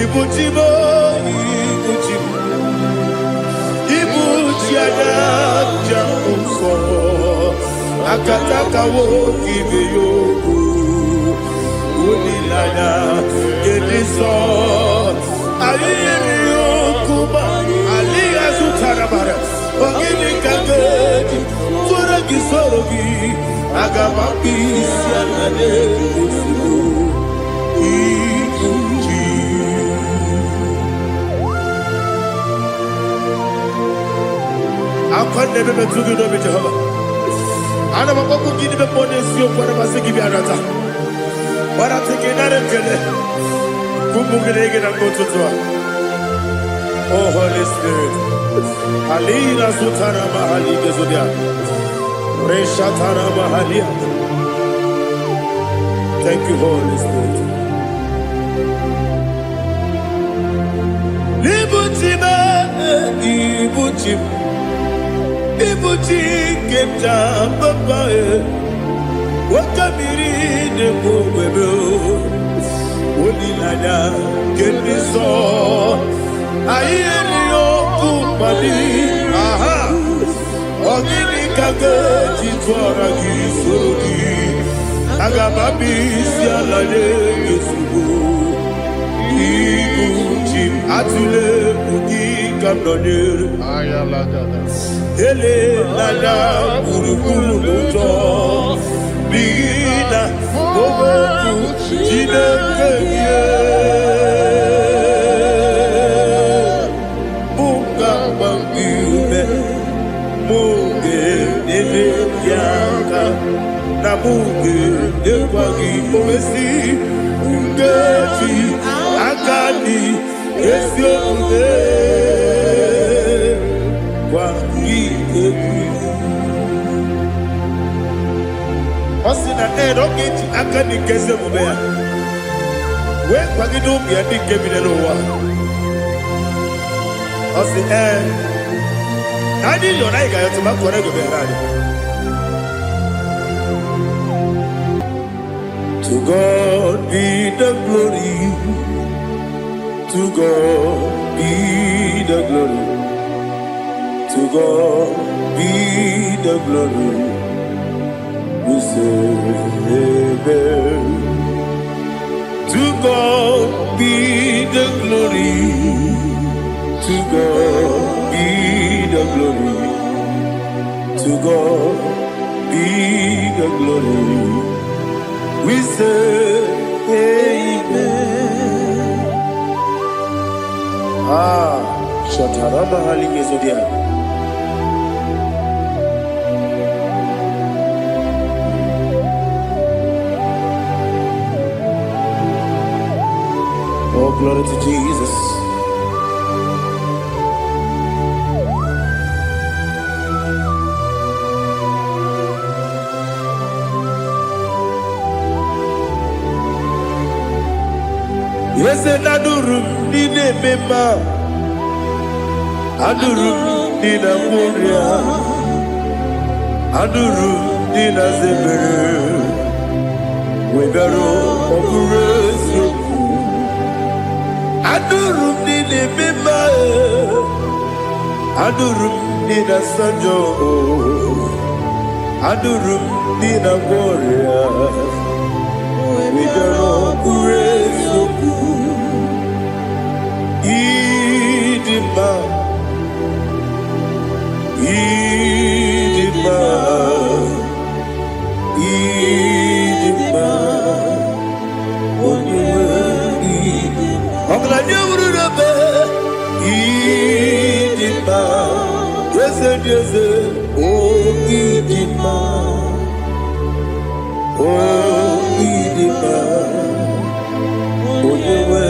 Ibu chi m, ibu chi m, ibu chi anya nja nsọ, akataka nwoke ibe ya okwu, olileanya nke ndị nsọ. Anyị nyere ya okwu ma alịghị azụtara mara. Ọ gịnị ka m ga-eji tụrụ gị, soro gị? Aga m akpụ isi ala na-ozugbo ibu chi. Akwa na-ebe metụ gị n'obi, Jehova. Ana m akpọkwu gị n'ime mmụọ n'eziokwu. Ana m asị gị bịa nata gbarata gị, nara ekele ụmụ gị na gị na mgbe ụtụtụ a. Oh Holy Spirit, alina sutara mahali gezodia reshatara mahalia. Thank you, Holy Spirit. Ibu chi m, ibu chi m, ibu chi nke m ji papa e, nwoke mmiri na-egbu ogwebe, olileanya nke ndị nsọ. Anyị erighị okwu mmadụ aha. Ọ gịnị ka ga-eji tụọra gị, soro gị? Aga m abịa isi ala nye gị ozugbo. Ibu chi m, atụla egwu, gị ka m nọnyere. Elela gburugburu n'ụjọ, n'ihi na okwu Chineke gị mụ ga-agba gị ume, mụ ga-enyere gị aka, na mụ ga-enyekwa gị owesi nkeji aka dị ezi omume gwa gị egwu. Ọ sị na ee, na ọ ga-eji aka dị nke ezi omume ya wee kwagide ụmụ ya ndị nke bi n'ụwa. Ọ sị ee, na anyị yọrọ, anyị ga-ayọtụ ma kọrọ ego bịara anyị. To God be the glory, to God be the glory, to God be the glory. We say amen. To God be the glory, to God be the glory, to God be the glory. We say amen. Ah, Shatarama Haligezodia. Oh, glory to Jesus. Eze na-adụrụ m ndị na-eme mma, adụrụ m ndị na-agwọ ọrịa, adụrụ m ndị na-aza ebere, wee bịara. Ọ bụrụ eziokwu, adụrụ m ndị na-eme mma, adụrụ m ndị na-asa njọ, adụrụ m ndị na-agwọ ọrịa, wee bịara. Ọ bụrụ eziokwu, ịdị mma, ịdị mma, ịdị mma, onye nwe ọgaranya wuru n'ebe. Ịdị mma, eze dị eze, o ịdị mma, o ịdị mma, onye nwe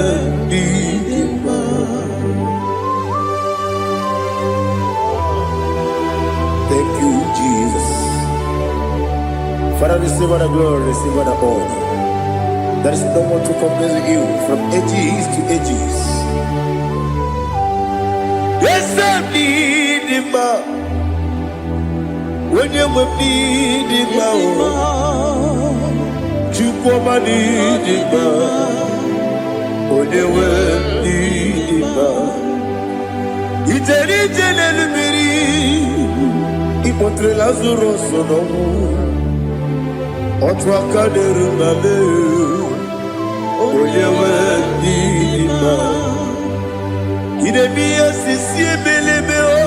ịdị mma. Thank you, Jesus. Father, receive all the glory, receive all the honor. There is no one to compare with you from ages to ages. Eze dị mma, onye nwe m dị mma, o Chukwu ọma dị mma, onye nwe m. Ije n'elu mmiri, ịkpọtere Lazarus n'ọnwụ. Otu aka na-eru na mee, onye nwe ndị mma. Ị na-eme ihe osisi ebelebe o,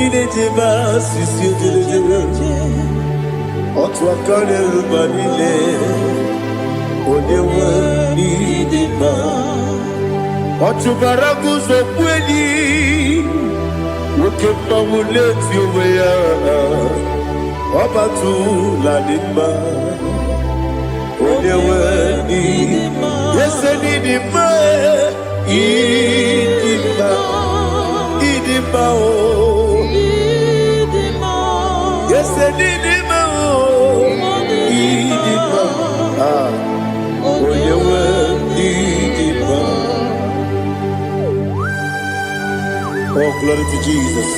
ị na-ejebe asịsị ejelejele. Otu aka na-eru mba niile, onye nwe ndị mma. Ọ chụbara guzo enyi, nwoke mmanwụ na-eti onwe ya. Ọ batụla dị mma, onye nwe ndị ese n'ịdị mma, ịdị mma, ịdị mma o. Ese n'ịdị mma o, ịdị mma. Ah, onye nwe ịdị mma. Oh, glory to Jesus.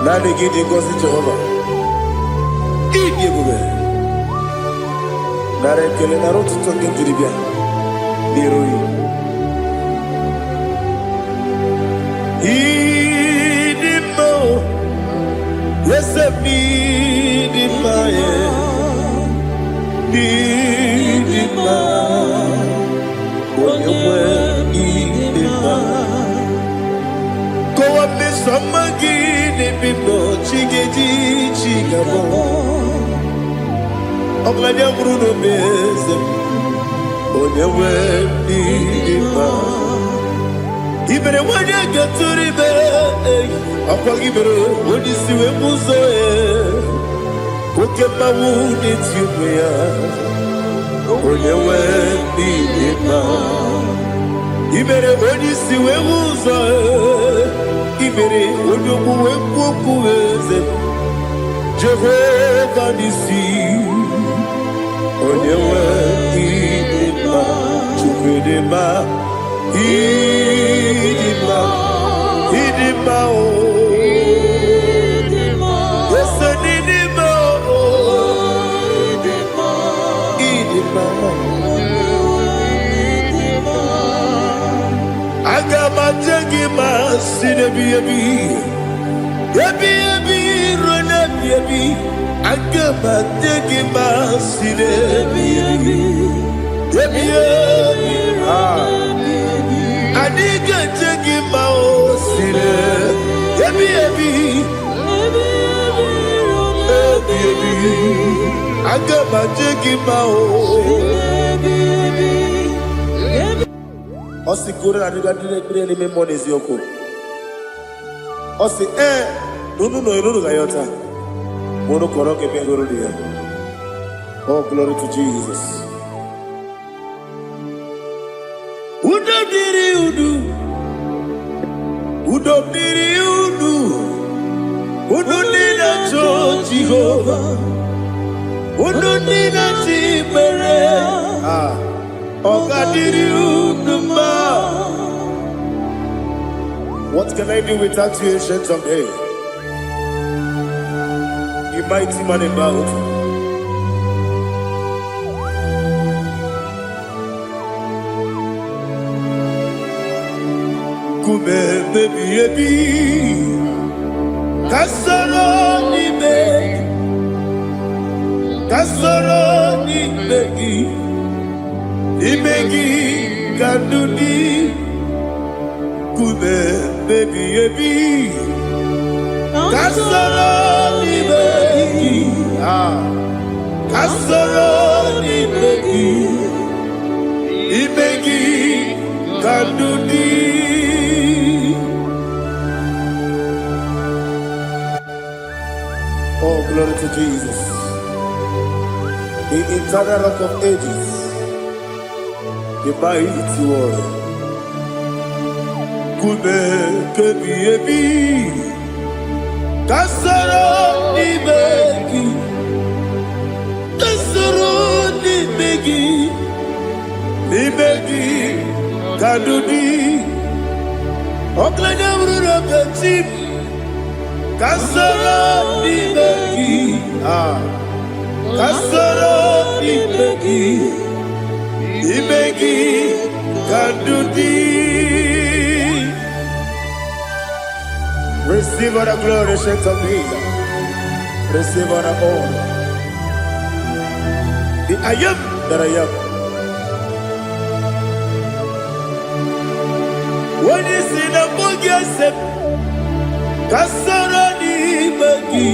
Naanị gị dị ngọzi, Jehova. Ịdị ebube. Nara ekele, nara ụtụtụ nke m jiri bịa n'iru gị. Ịdị mma o, eze m, ịdị mma ya. Ịdị mma, onye nwe, ịdị mma. Kọwa mmeso ọma gị n'ebe m nọ, chi ga-eji chi ga-abọ. Ọgaranya nwụrụ n'obe, eze m, onye nwe, ịdị mma. Ibere nwanyị ga-etụrụ ime, ọkwa gị mere onye isi wee bụ ụzọ ya. Oke mmanwụ na-eti onwe ya, onye nwe, ịdị mma. Ibere onye isi wee hụ ụzọ, ibere onye okwu wee kwuo okwu, eze Jehova n'isi, onye nwe, ịdị mma. Chukwu, ịdị mma, ịdị mma, ịdị mma o. Ese n'ịdị mma o, ịdị mma. Aga m aje gị ma si n'ebi ebi ebi ebi ruo n'ebi ebi. Aga m aje gị ma si n'ebi ebi ebi ebi. Ah. Anyị ga-eje gị ma o si n'ebi ebi ebi ebi. Aga m aje gị ma o. Ọ sị kwuru na adịga ndị na-ekpere n'ime mmụọ n'eziokwu. Ọ sị ee na unu nọ unu ga-ayọta ma unu kọrọ ka ebe hụrụ ya. Oh, glory to Jesus. Udo dịrị unu, udo dịrị unu, unu ndị na-achọ Jehova, unu ndị na-achọ ikpere. Ah, ọ ga-adịrị unu mma. What can I do without you, Ancient of Days? You mighty man in battle. Nkume ebi ebi, ka soro n'ime gị, ka soro n'ime gị, n'ime gị ka ndụ dị. Nkume ebi ebi, ka soro n'ime gị, ah, ka soro n'ime gị, n'ime gị ka ndụ dị. Oh, glory to Jesus. The eternal Rock of Ages, the mighty warrior. Nkume kebi ebi, ka soro n'ime gị, ka soro n'ime gị, n'ime gị ka ndụ dị. Ọgaranya bụrụ na chi m. Ka soro n'ime gị. Ah, ka soro n'ime gị, n'ime gị ka ndụ dị. Receive all the glory, Saint of Days. Receive all the honor. The I am that I am. Onye si na mbụ gị ese ka soro n'ime gị.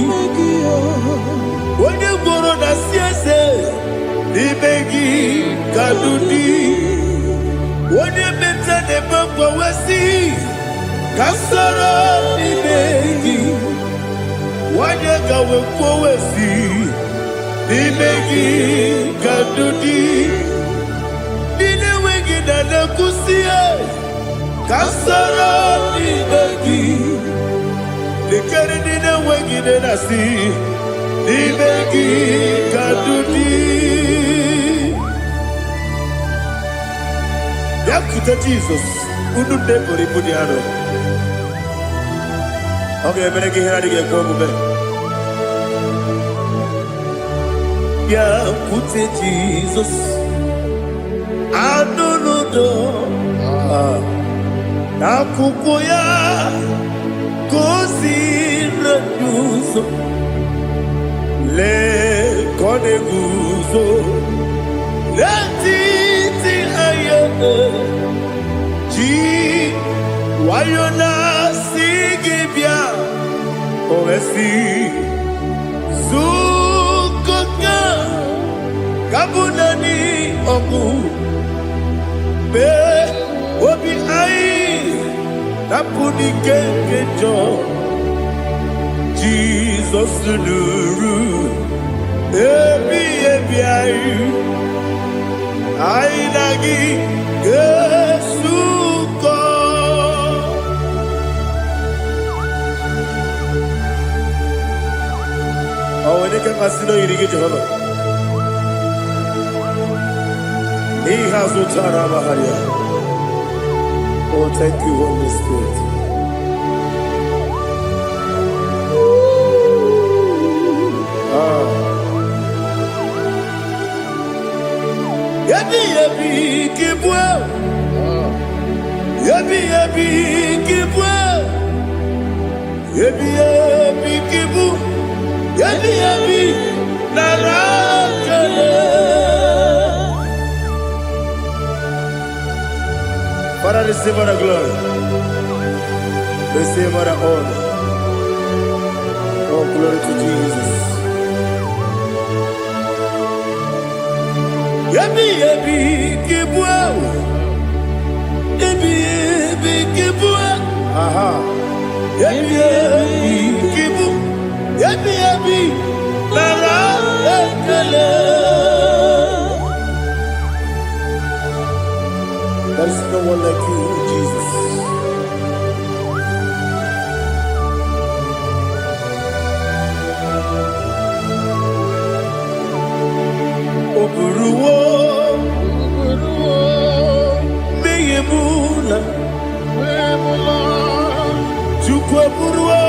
Onye gwụrụ na si eze n'ime gị ka ndụ dị. Onye meta na-eme mgbanwe ka soro n'ime gị. Onye ka wee kwuo si n'ime gị ka ndụ dị. Ndị na-enweghị na na-ekwusi ka soro n'ime gị. Lekere ndị na-enweghị nne na-asị n'ime gị ka ndụ dị. Bịakwute Jizọs, unu nne buru ibu dị arọ. Ọ ga-emere gị ihe na-adịghị ekwe omume. Bịakwute Jizọs, anụ n'udo n'akwụkwọ ya ka o si n'ụzọ. Lee ka ọ na-eguzo n'etiti anya ji nwayọ na-asị gị bịa, o wee sị zukọta ka bụ naanị ọgwụ mee obi anyị napụ n'ike nke njọ. Jizọs nụrụ ebi ebi anyị, anyị na gị ga-esukọ. Ọ nwere ike mmasị na oyiri gị, Jehova, n'ihe azụ tara amagharị. Oh, thank you, Holy Spirit. Ah. Ebi ebi kibue, ebi ebi kibue, ebi ebi kibu, ebi ebi nara kele. Father, receive all the glory, receive all the honor. Oh, glory to Jesus. Ebi ebi kibue, ebi ebi kibue, aha. Ebi ebi kibu, ebi ebi nara ekele. There is no one like you, Jesus. O buruwo mmehie m na Chukwu eburuwo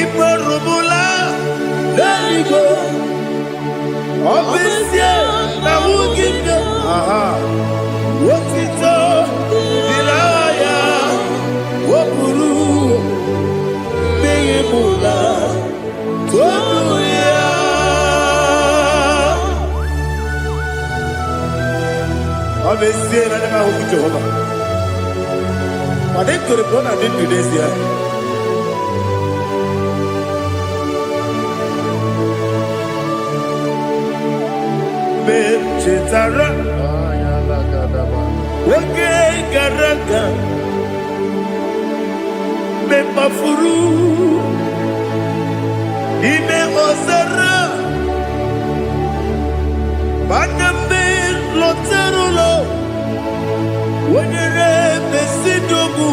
imerụmụla n'eluigwe. Ọ bụ ezie na ahụghị m gị, aha, otito dịrị aha ya. O buru mmehie m na tonu ya. Ọ bụ ezie na anya m ahụghị Jehova, mana ekwere m na ọ na-adị ndụ n'ezie. Mgbe m chetara oge gara aga, mgbe m kpafuru n'ime ọzara, mana mgbe m lọtara ụlọ, o nyere m ezinụlọ,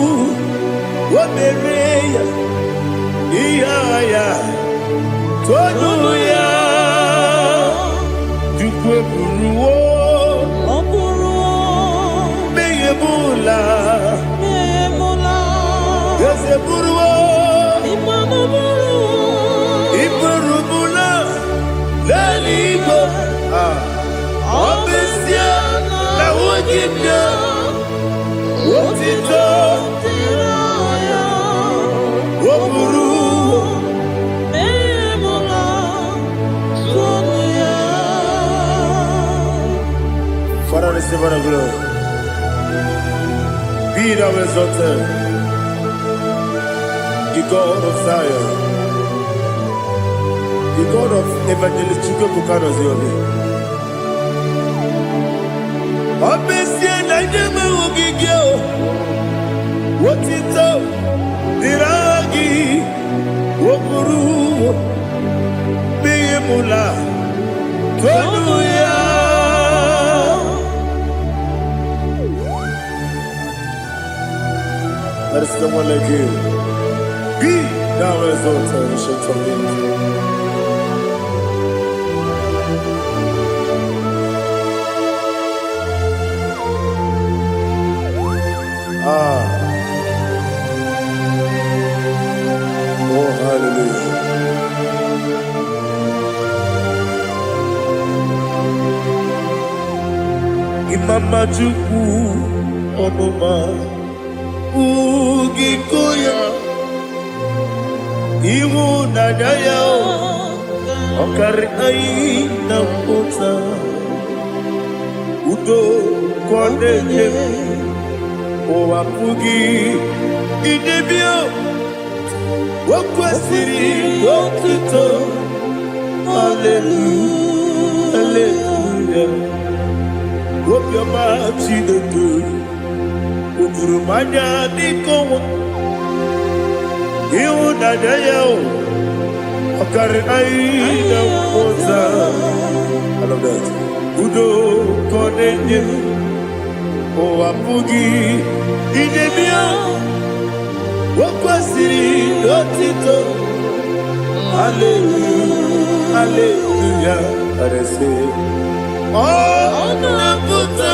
o mere ya ihe agha ya tonu ya. Chukwu eburuwo Ọ bụrụ mmehie m ụla mmehie m laa. Eze buru. Ah. Ọ bụ ezie na ahụghị m ya, otito o buru. Mmehie m na tụọnụ ya. Father, receive all the glory. Be thou exalted, the God of Zion, the God of Evangelist Chukwuebuka Obi. Ọ bụ ezie na ndị enweghị gị o, otito dịrị aha gị, o buru mmehie m la tonu ya. There is no one like you. Be thou exalted, Ancient of Days. Ah, oh, hallelujah. Imama Chukwu ọnụma ugiko ya, ịhụnanya ya ọkarị anyị na mmụta, udo ka ọ na-enye m, ụwa apụghị idebe. O kwesịrị otuto, haleluya, haleluya. Obiọma Chineke o juru m anya dịka ọnwa, ịhụnanya ya o ọkarị anyị na mmụta. I love that. Udo ka ọ na-enye m, ụwa apụghị idebe ya. O kwesịrị otito, haleluya, haleluya. Arese ọ na-apụta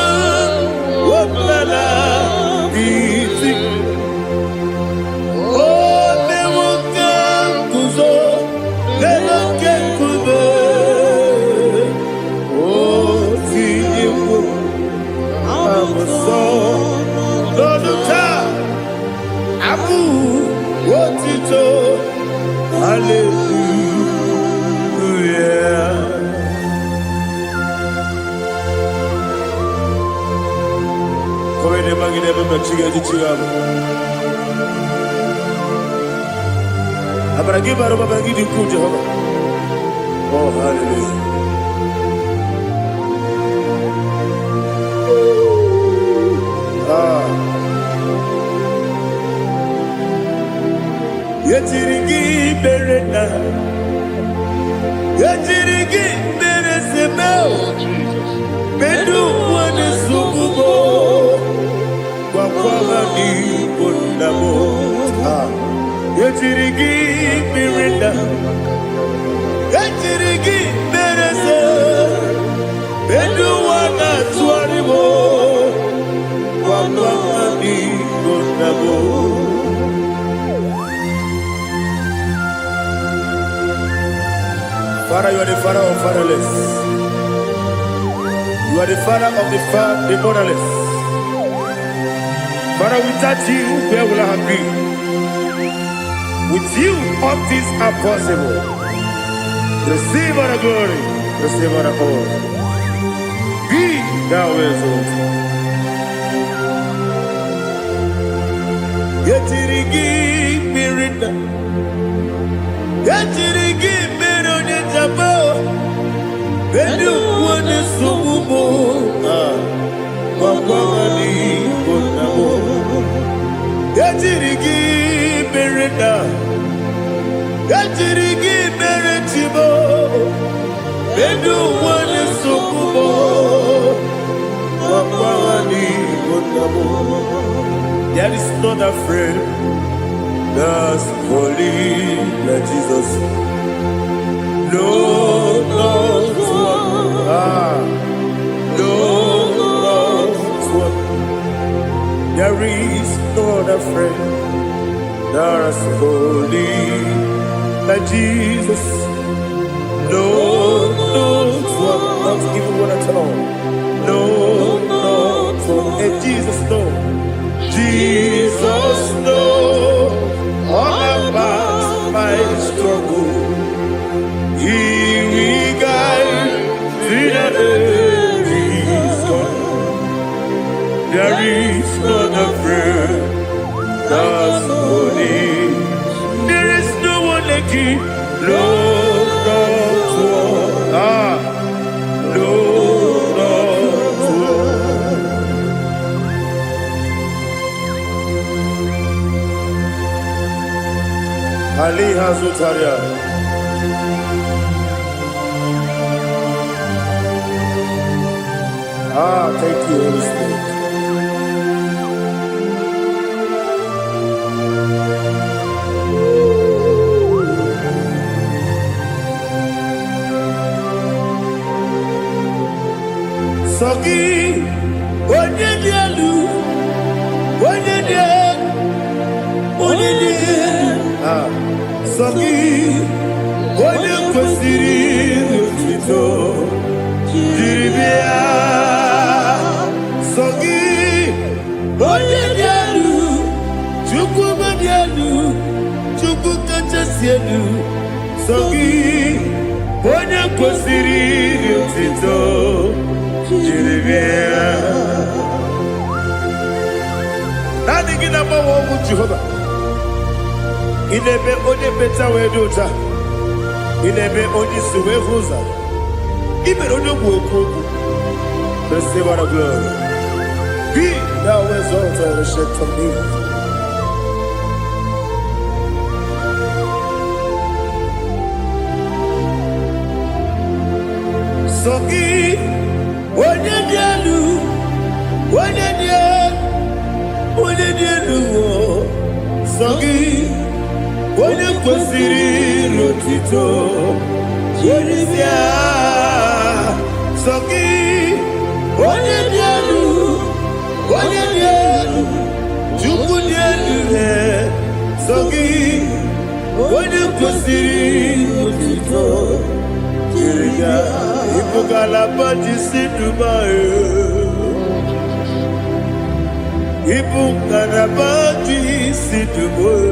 ọbụla iti o mewo ka nguzo n'elu oke nkume, o tinyewo abụsọ n'ọnụ taa abụ otito, haleluya. Kọwede magide ebe mechiga echichi ahụ. Amara gị bara ụba, gị dị ukwuu, Jehova. Oh, hallelujah. Ah. Ejiri gị mere na ejiri gị mere seme. Oh, Jesus. Medu nwane sugubo gwakwa ha n'igbo nna m. Ah. Ejiri gị mere na ejiri gị mere se medu nwa na-atụgharị m gwakwa ha n'igbo nna m. Father, you are the father of fatherless. You are the father of the motherless. Father, without you, where will I have been? With you, all things are possible. Receive all the glory. Receive all the honor. Be thou exalted. Ejiri gị mmiri nna. Ejiri gị mmiri onye njaba. Bedu onye nsogbu m. Ah, gwakwa ha n'igbo nna m. Ejiri gị mere nna. Ejiri gị mere chibo. Bedu onye nsogbu m. Gwakwa ha n'igbo nna m. There is not a friend that's holy like Jesus. No, not one. Ah, no, not one. There is no other friend that's holy like Jesus. No, not one. Not even one at all. No, not one. And Jesus, no. Jesus, no. All about my struggle. He will guide till the day is gone. There is none afraid that's holy. There is no one like you. No, not one. Ah, no, not one. Ali Hazutaria. Ah, thank you, Holy Spirit. Sọ gị, onye dị elu, onye dị elu, onye dị elu. Ah, sọ gị, onye kwesịrị otuto jiri bịa. Sọ gị, onye dị elu, Chukwu dị elu, Chukwu kachasị elu. Sọ gị, onye kwesịrị otuto jiri bịa. Naanị gị na-agbanwe ọnwụ Jehova. Ị na-eme onye mmecha wee dị ụcha. Ị na-eme onye isi wee hụ ụzọ. Ị mere onye ogbu okwu okwu. Receive all the glory. Be thou exalted, ancient of days. Sọ gị, onye dị elu, onye dị elu, onye dị elu, o. Sọ gị, onye kwesịrị n'otito jiri bịa. Sọ gị, onye dị elu, onye dị elu, Chukwu dị elu, e. Sọ gị, onye kwesịrị n'otito jiri bịa. Ịbụ ngalaba ji si Dubai. Ịbụ ngalaba ji si Dubai.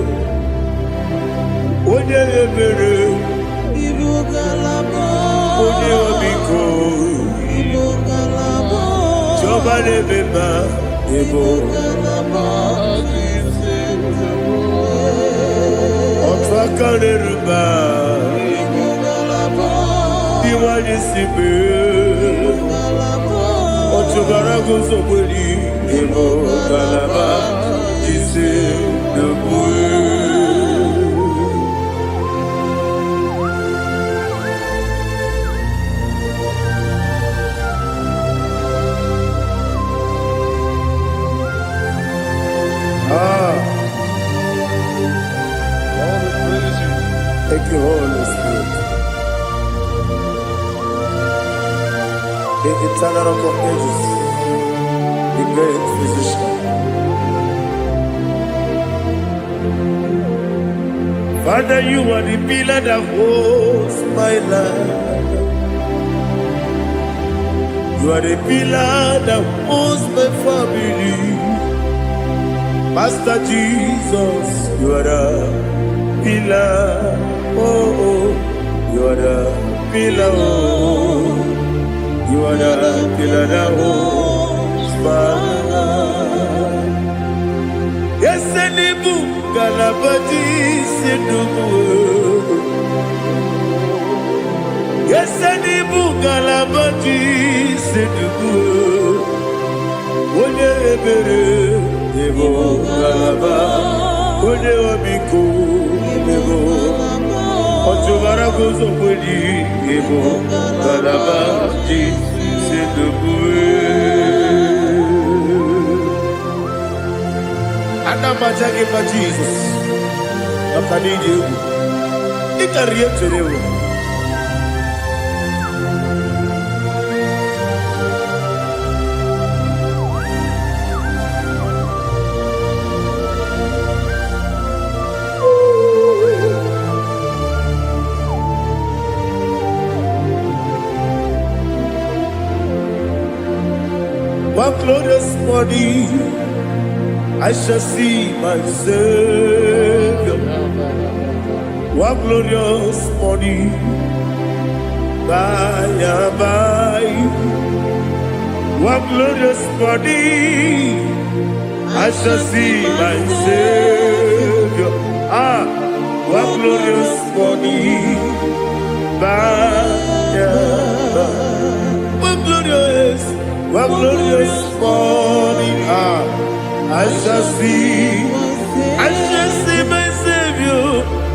Onye ebere, Ibu ngalaba. Onye ọmịiko, Ibu ngalaba. Chiọma na-eme mma, ịbụ Ngalaba. Otu aka na-eru mba, Ibu ngalaba. Iwanye si mee. Ngalaba. Ọchụbara guzogberi, ịbụ ngalaba ji si Dubai. Ah, Lord, we praise you. Thank you, Holy Spirit. The eternal rock of ages, the great physician. Father, you are the pillar that holds my life. You are the pillar that holds my family. Master Jesus, you are the pillar. Oh, you are the pillar. Oh, you are the pillar that holds my life. Yes, n'ịbụ ngalaba ji isi ndụ. Yes, n'ịbụ ngalaba ji isi ndụ. Onye ebere, ịbụ ngalaba. Onye ọmịiko, ịbụ ọchụbara guzogbeli, ịbụ ngalaba ji isi ndụ. Ana m aja gị mma, Jizọs, maka na ịdị egwu. Ị karịrị ihe m chere ewu. One glorious morning, I shall see my Savior. One glorious morning, by and by. One glorious morning, I shall see my Savior. Ah, one glorious morning, by and by. One glorious morning. Ah, I shall see my Savior.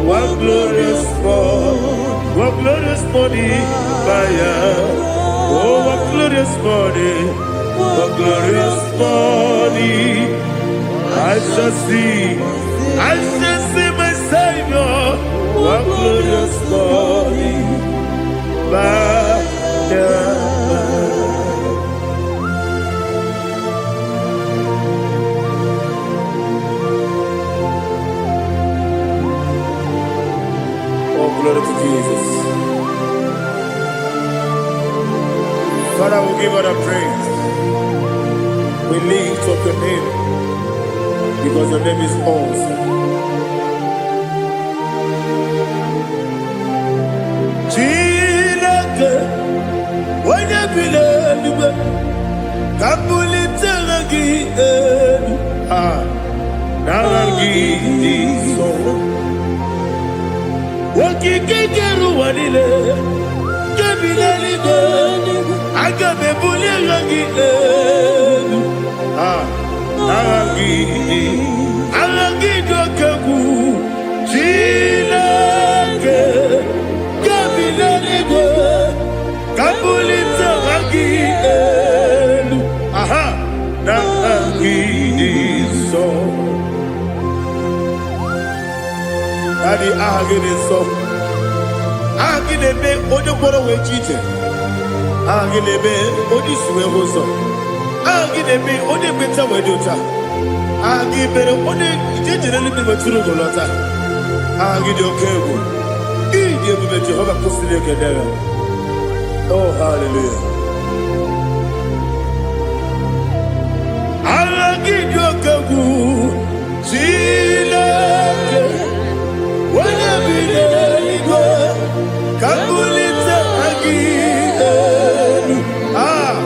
One glorious morning, one glorious morning, by and. Oh, what glorious morning, what glorious morning. I shall see my Savior. What glorious morning, by and by. Oh, glory to Jesus. Father, we give all the praise. We lift up your name because your name is awesome. Chineke, onye bi n'eluigwe, ka m bulite gị elu. Ah, n'aha gị dị nsọ. Okike kere ụwa niile, nke bi n'eluigwe, aga m ebuli aha gị elu. Ah, aha gị dị, aha gị dị oke egwu. Chineke, nke bi n'eluigwe, ka m bulite aha gị elu. Aha, n'aha gị dị nsọ. Daddy, aha gị dị nsọ. Aha gị na-eme onye kwọrọ wee ji ije. Aha gị na-eme onye isi wee hụ ụzọ. Aha gị na-eme onye ekpenta wee dị ụta. Aha gị mere onye ije jere eluigwe wetụrụ ugo lọta. Aha gị dị oke egwu. Ị dị ebube. Jehova kwụsịrị ekele ya. Oh, hallelujah. Aha gị dị oke egwu. Chineke, onye bi n'eluigwe, ka m bulite aha gị elu. Ah,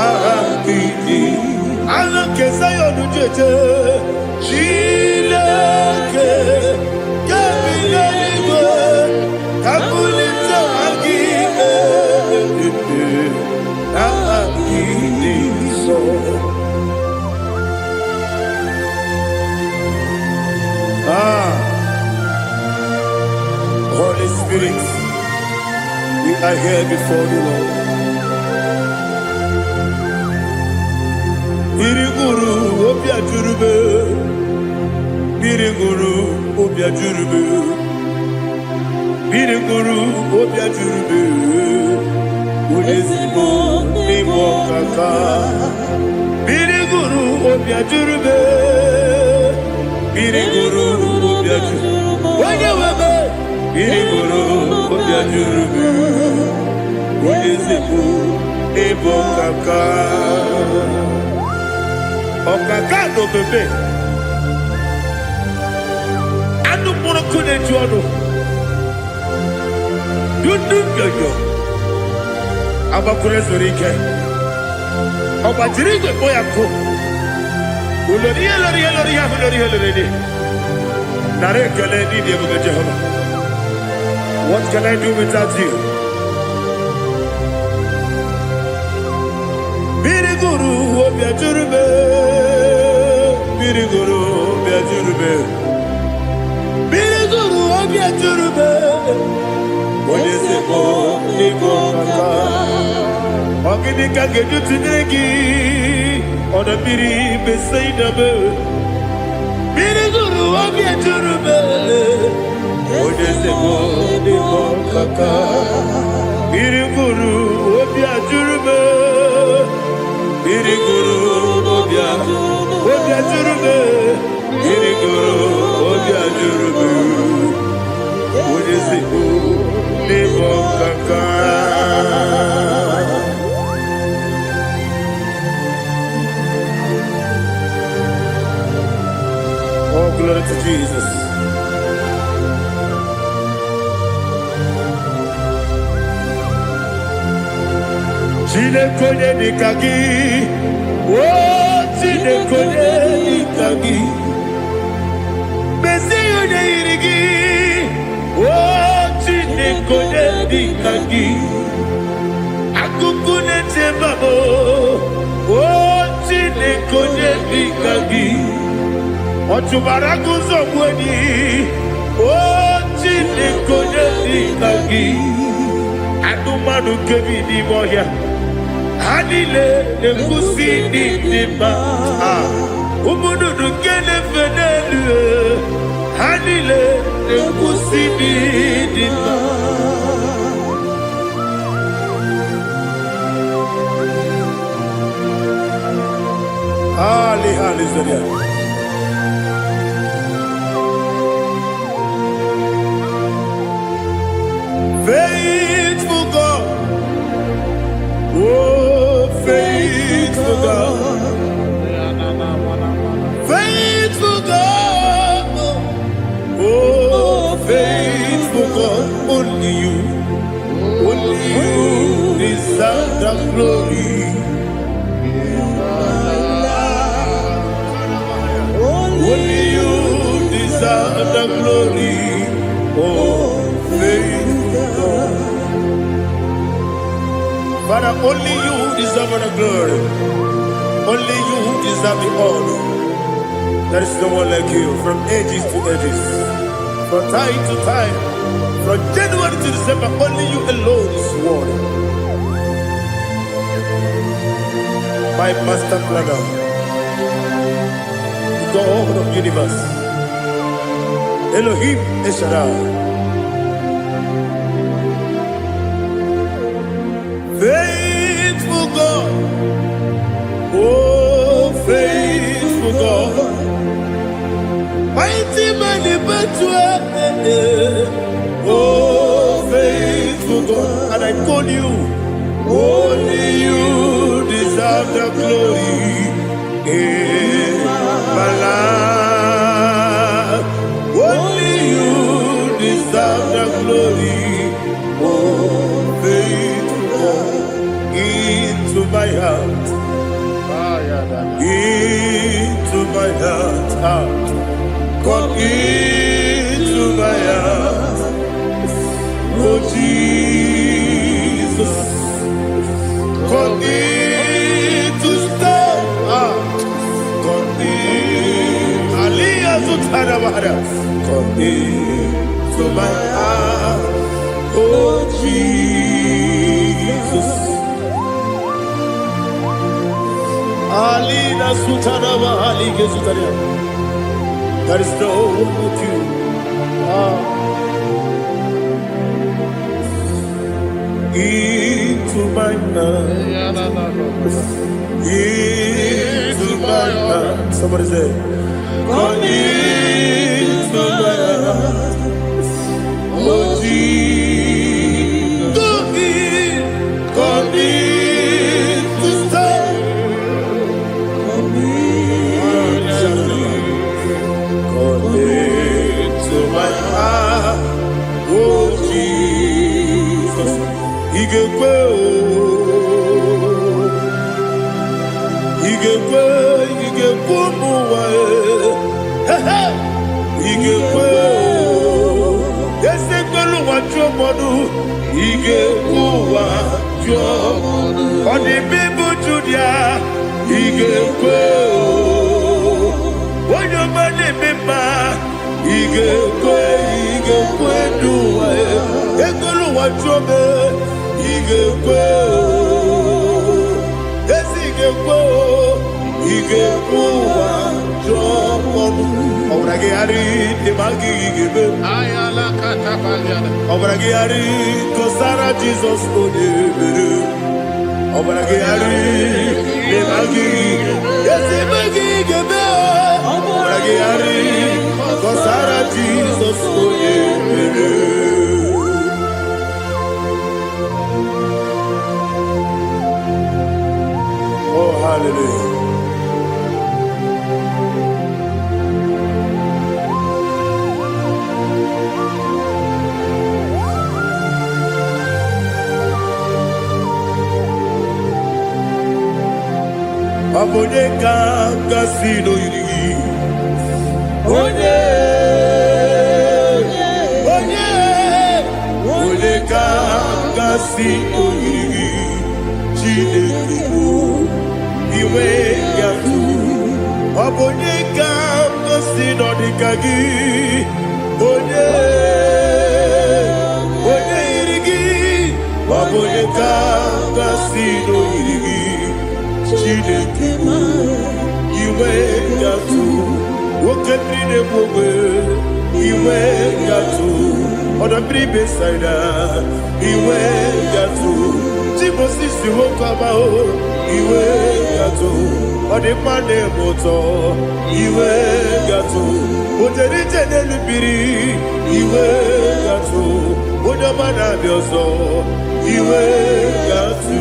aha gị dị, aha nke Zayọn jeje. Chineke, nke bi n'eluigwe, ka m bulite aha gị elu. Aha gị dị nsọ. Ah, Holy Spirit, we are here before the Lord. Mmiri gụrụ obi ajụrụbe, mmiri gụrụ obi ajụrụbe, mmiri gụrụ obi ajụrụbe, onye ezigbo n'ịbụ ọkaka. Mmiri gụrụ obi ajụrụbe, mmiri gụrụ obi ajụrụbe, onye webe, mmiri gụrụ obi ajụrụbe, onye ezigbo n'ịbụ ọkaka. Ọkaka na obebe anụ mkpụrụ nkụ na-eju ọnụ dudu nyonyo agbakwuru ezuru ike, ọ gbajiri igwe kpọ ya nkụ ulori ihe lori ihe lori ihe ahụ lori ihe lori dị. Nara ekele n'ịdị ebube Jehova. What can I do without you? Mmiri gụrụ obi ajụrụ m, mmiri gụrụ obi ajụrụ m, mmiri gụrụ obi ajụrụ m, onye ezigbo n'ịbụ ọkaka. Ọ gịnị ka ga-eji tụnyere gị, ọdọ mmiri Besaida m? Mmiri gụrụ obi ejuru m, onye ezigbo n'ịbụ ọkaka. Mmiri gụrụ obi ajụrụ m, mmiri gụrụ obi ajụrụ m, mmiri gụrụ obi ajụrụ m, onye ezigbo n'ịbụ ọkaka. Oh, glory to Jesus. Chineke onye dịka gị, o Chineke onye dịka gị, mezie onye yiri gị, o Chineke onye dịka gị, akụkụ na-eche mbabụ, o Chineke onye dịka gị, ọ chụbara gị ụzọ gbu enyi, o Chineke onye dịka gị, anụmanụ nke bi n'ime ọhịa, ha niile na-ekwusi ịdị dị mma. Ah, ụmụ nnụnụ nke na-efe n'elu, ha niile na-ekwusi ịdị dị mma. Ali, hallelujah. Faithful God, oh, faithful God, faithful God, oh, faithful God, only you deserve the glory. Only you deserve the glory. Oh, faithful God. Father, only you deserve the glory. Only you deserve the honor. There is no one like you from ages to ages, from time to time, from January to December. Only you alone is worthy. My master planner, the God of universe, Elohim El Shaddai. Faithful God, oh, faithful God, mighty man in battle, oh, faithful God, and I call you, only you deserve the glory in my life. Only you deserve the glory, oh, faithful God, into my heart, into my heart, ah, come into my heart, oh Jesus, come in to stay, ah, come in, Aliyah Zutara, come into my heart, oh Jesus. Alina Sutana Ali Gezutaria. There is no one like you. Ah. Into my heart. Into my heart. Somebody say, come into my heart. Oh, Jesus. Come in. Come in to stay. Come into my heart, oh Jesus. Ị ga-ekwe o, ị ga-ekwe, ị ga-ekwe ụmụ ụwa e. He, ị ga-ekwe o, eze kwelu ụwa jụọ mmadụ, ị ga-ekwe ụwa jụọ. Ọ dị bụ Judia, ị ga-ekwe o. Onye ọma na-eme mma, ị ga-ekwe, ị ga-ekwe n'ụwa e. Ekwelu ụwa jụọ m, ị ga-ekwe o. Ezi ị ga-ekwe o, ị ga-ekwe ụwa jụọ ọnụ. Ọbara gị ghara dị ma gị ga-eme. Ọbara gị ghara kọsara Jizọs onye mere. Ọbara gị ghara dị ma gị ezi eme gị ga-eme. Ọbara gị ghara kọsara Jizọs onye mere. Oh, hallelujah. Ọ bụ onye ka m gasị n'oyiri gị? Onye, onye, onye ka m gasị n'oyiri gị? Chineke bụ iwe gatụ. Ọ bụ onye ka m gasị n'ọdịka gị? Onye, onye yiri gị? Ọ bụ onye ka m gasị n'oyiri gị? Chineke bụ iwe gatụ. Oke mmiri na-egbu ogbe, iwe gatụ. Ọdọ mmiri Besaida, iwe gatụ. Timosisi nwoke ọma o, iwe gatụ. Ọ dị mma na-eme ụtọ, iwe gatụ. O jere ije n'elu mmiri, iwe gatụ. Onye ọma na-abịa ọzọ, iwe gatụ.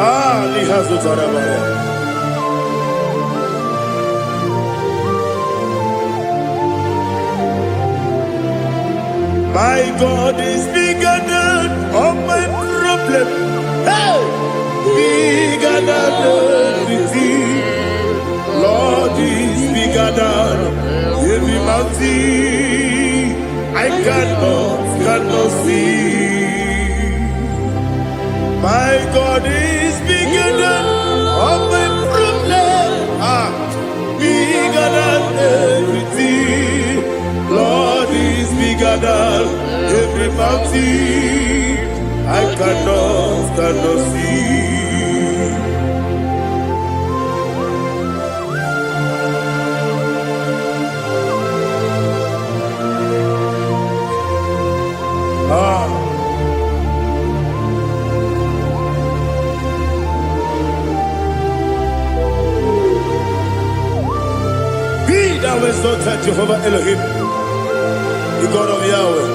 Ah, n'ihe azụtara m ya. My God is bigger than all my problem. Hey! Bigger than everything. Lord is bigger than every mountain. I cannot see. My God is bigger than all my problem. Ah, bigger than everything. Lord is bigger than every mountain. I cannot see. Ah, be thou exalted, Jehovah Elohim, the God of Yahweh,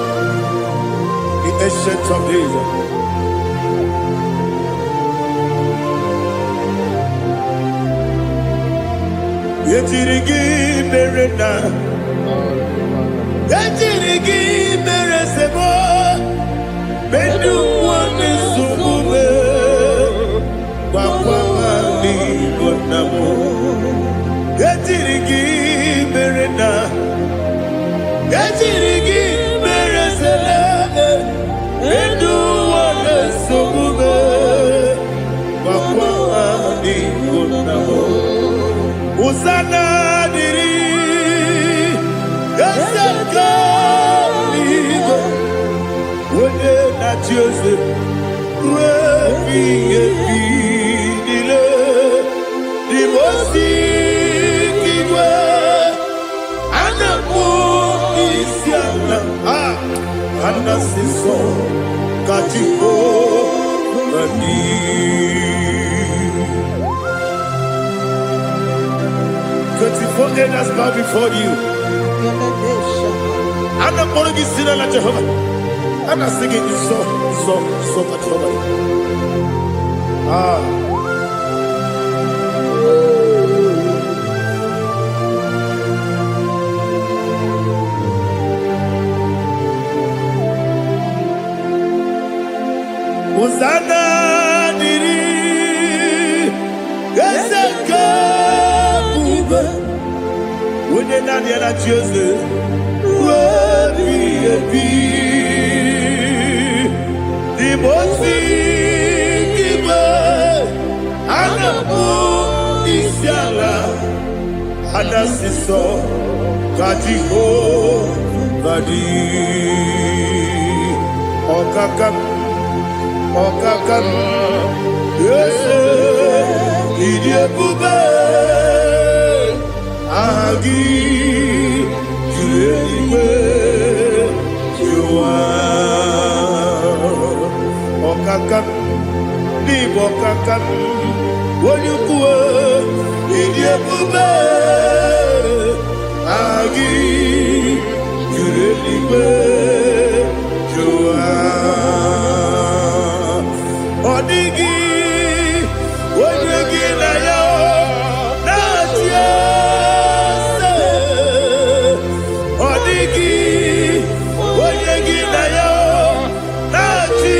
the Ancient of Days. Ejiri gị mere na ejiri gị mere sebo medu nwanne nsogbu me gwakwa ha n'Igbo nna m. Ejiri gị mere na ejiri gị mere sele medu nwanne nsogbu me gwakwa ha n'Igbo nna m. Hosanna dịrị eze nke eluigwe, onye na-achị eze ruo ebighị ebi niile. N'ime osi igwe a na-akpọ isi ala, a ana-asị nsọ ka Jehova dị. 24 elders bow before you. A na-akpọrọ gị si n'ala Jehova. A na-asị gị nsọ, nsọ, nsọ ka Jehova dị. Ah. Hosanna dịrị eze nke ebube, onye naanị ya na-achị eze ruo ebighị ebi. N'ime ozi igwe a na-akpọ isi ala, a na-asị nsọ ka Jehova dị. Ọkaka m, ọkaka m, eze, ịdị ebube, aha gị juru eluigwe ụwa. Ọkaka m, n'ịbụ ọkaka m, onye ukwu, ịdị ebube, aha gị juru eluigwe ụwa. Ọ dịghị onye gị na ya na-achị eze. Ọ dịghị onye gị na ya na-achị.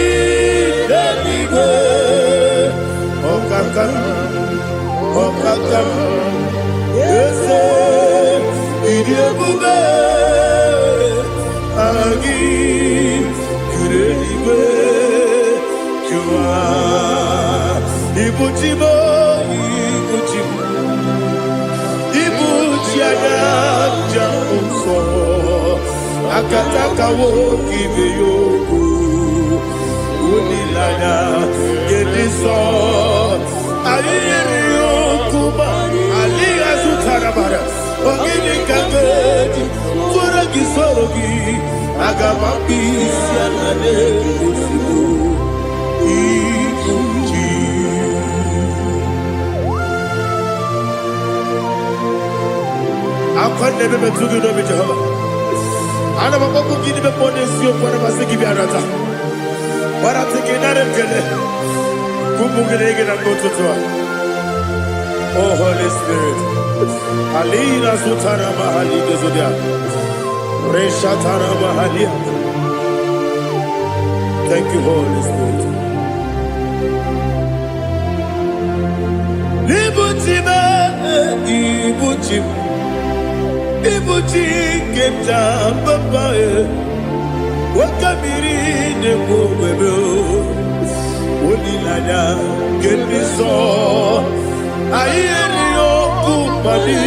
aka m. Eze, ịdị ebube, aha gị juru eluigwe jụwa. Ibuchi m, ibuchi m, ibuchi anya nja nsọ akataka nwoke ibe ya okwu olileanya nke dị nsọ. Anyị nyere ya okwu ma alịghị azụtara mara. Ogịnị ka ga-eji tụrụ gị soro gị? Aga m akpụ isi ala n'ezigbo ibuchi. Akwa na-ebe metụ gị n'obi, Jehova. Ana m akpọkụ gị n'ime mmụọ n'eziokwu. Ana m asị gị bịa nata gbaratị gị, nara ekele ka ụmụ gị na-ege na mgbe ụtụtụ a. Oh Holy Spirit, alina zutara mahali gezodia reshatara mahalia. Thank you, Holy Spirit. Ibuchi m, ibuchi m, ibuchi nke nta papa e, nwoke mmiri na-ekwu ogbebe, olileanya nke ndị nsọ. Anyị erighị okwu mmadụ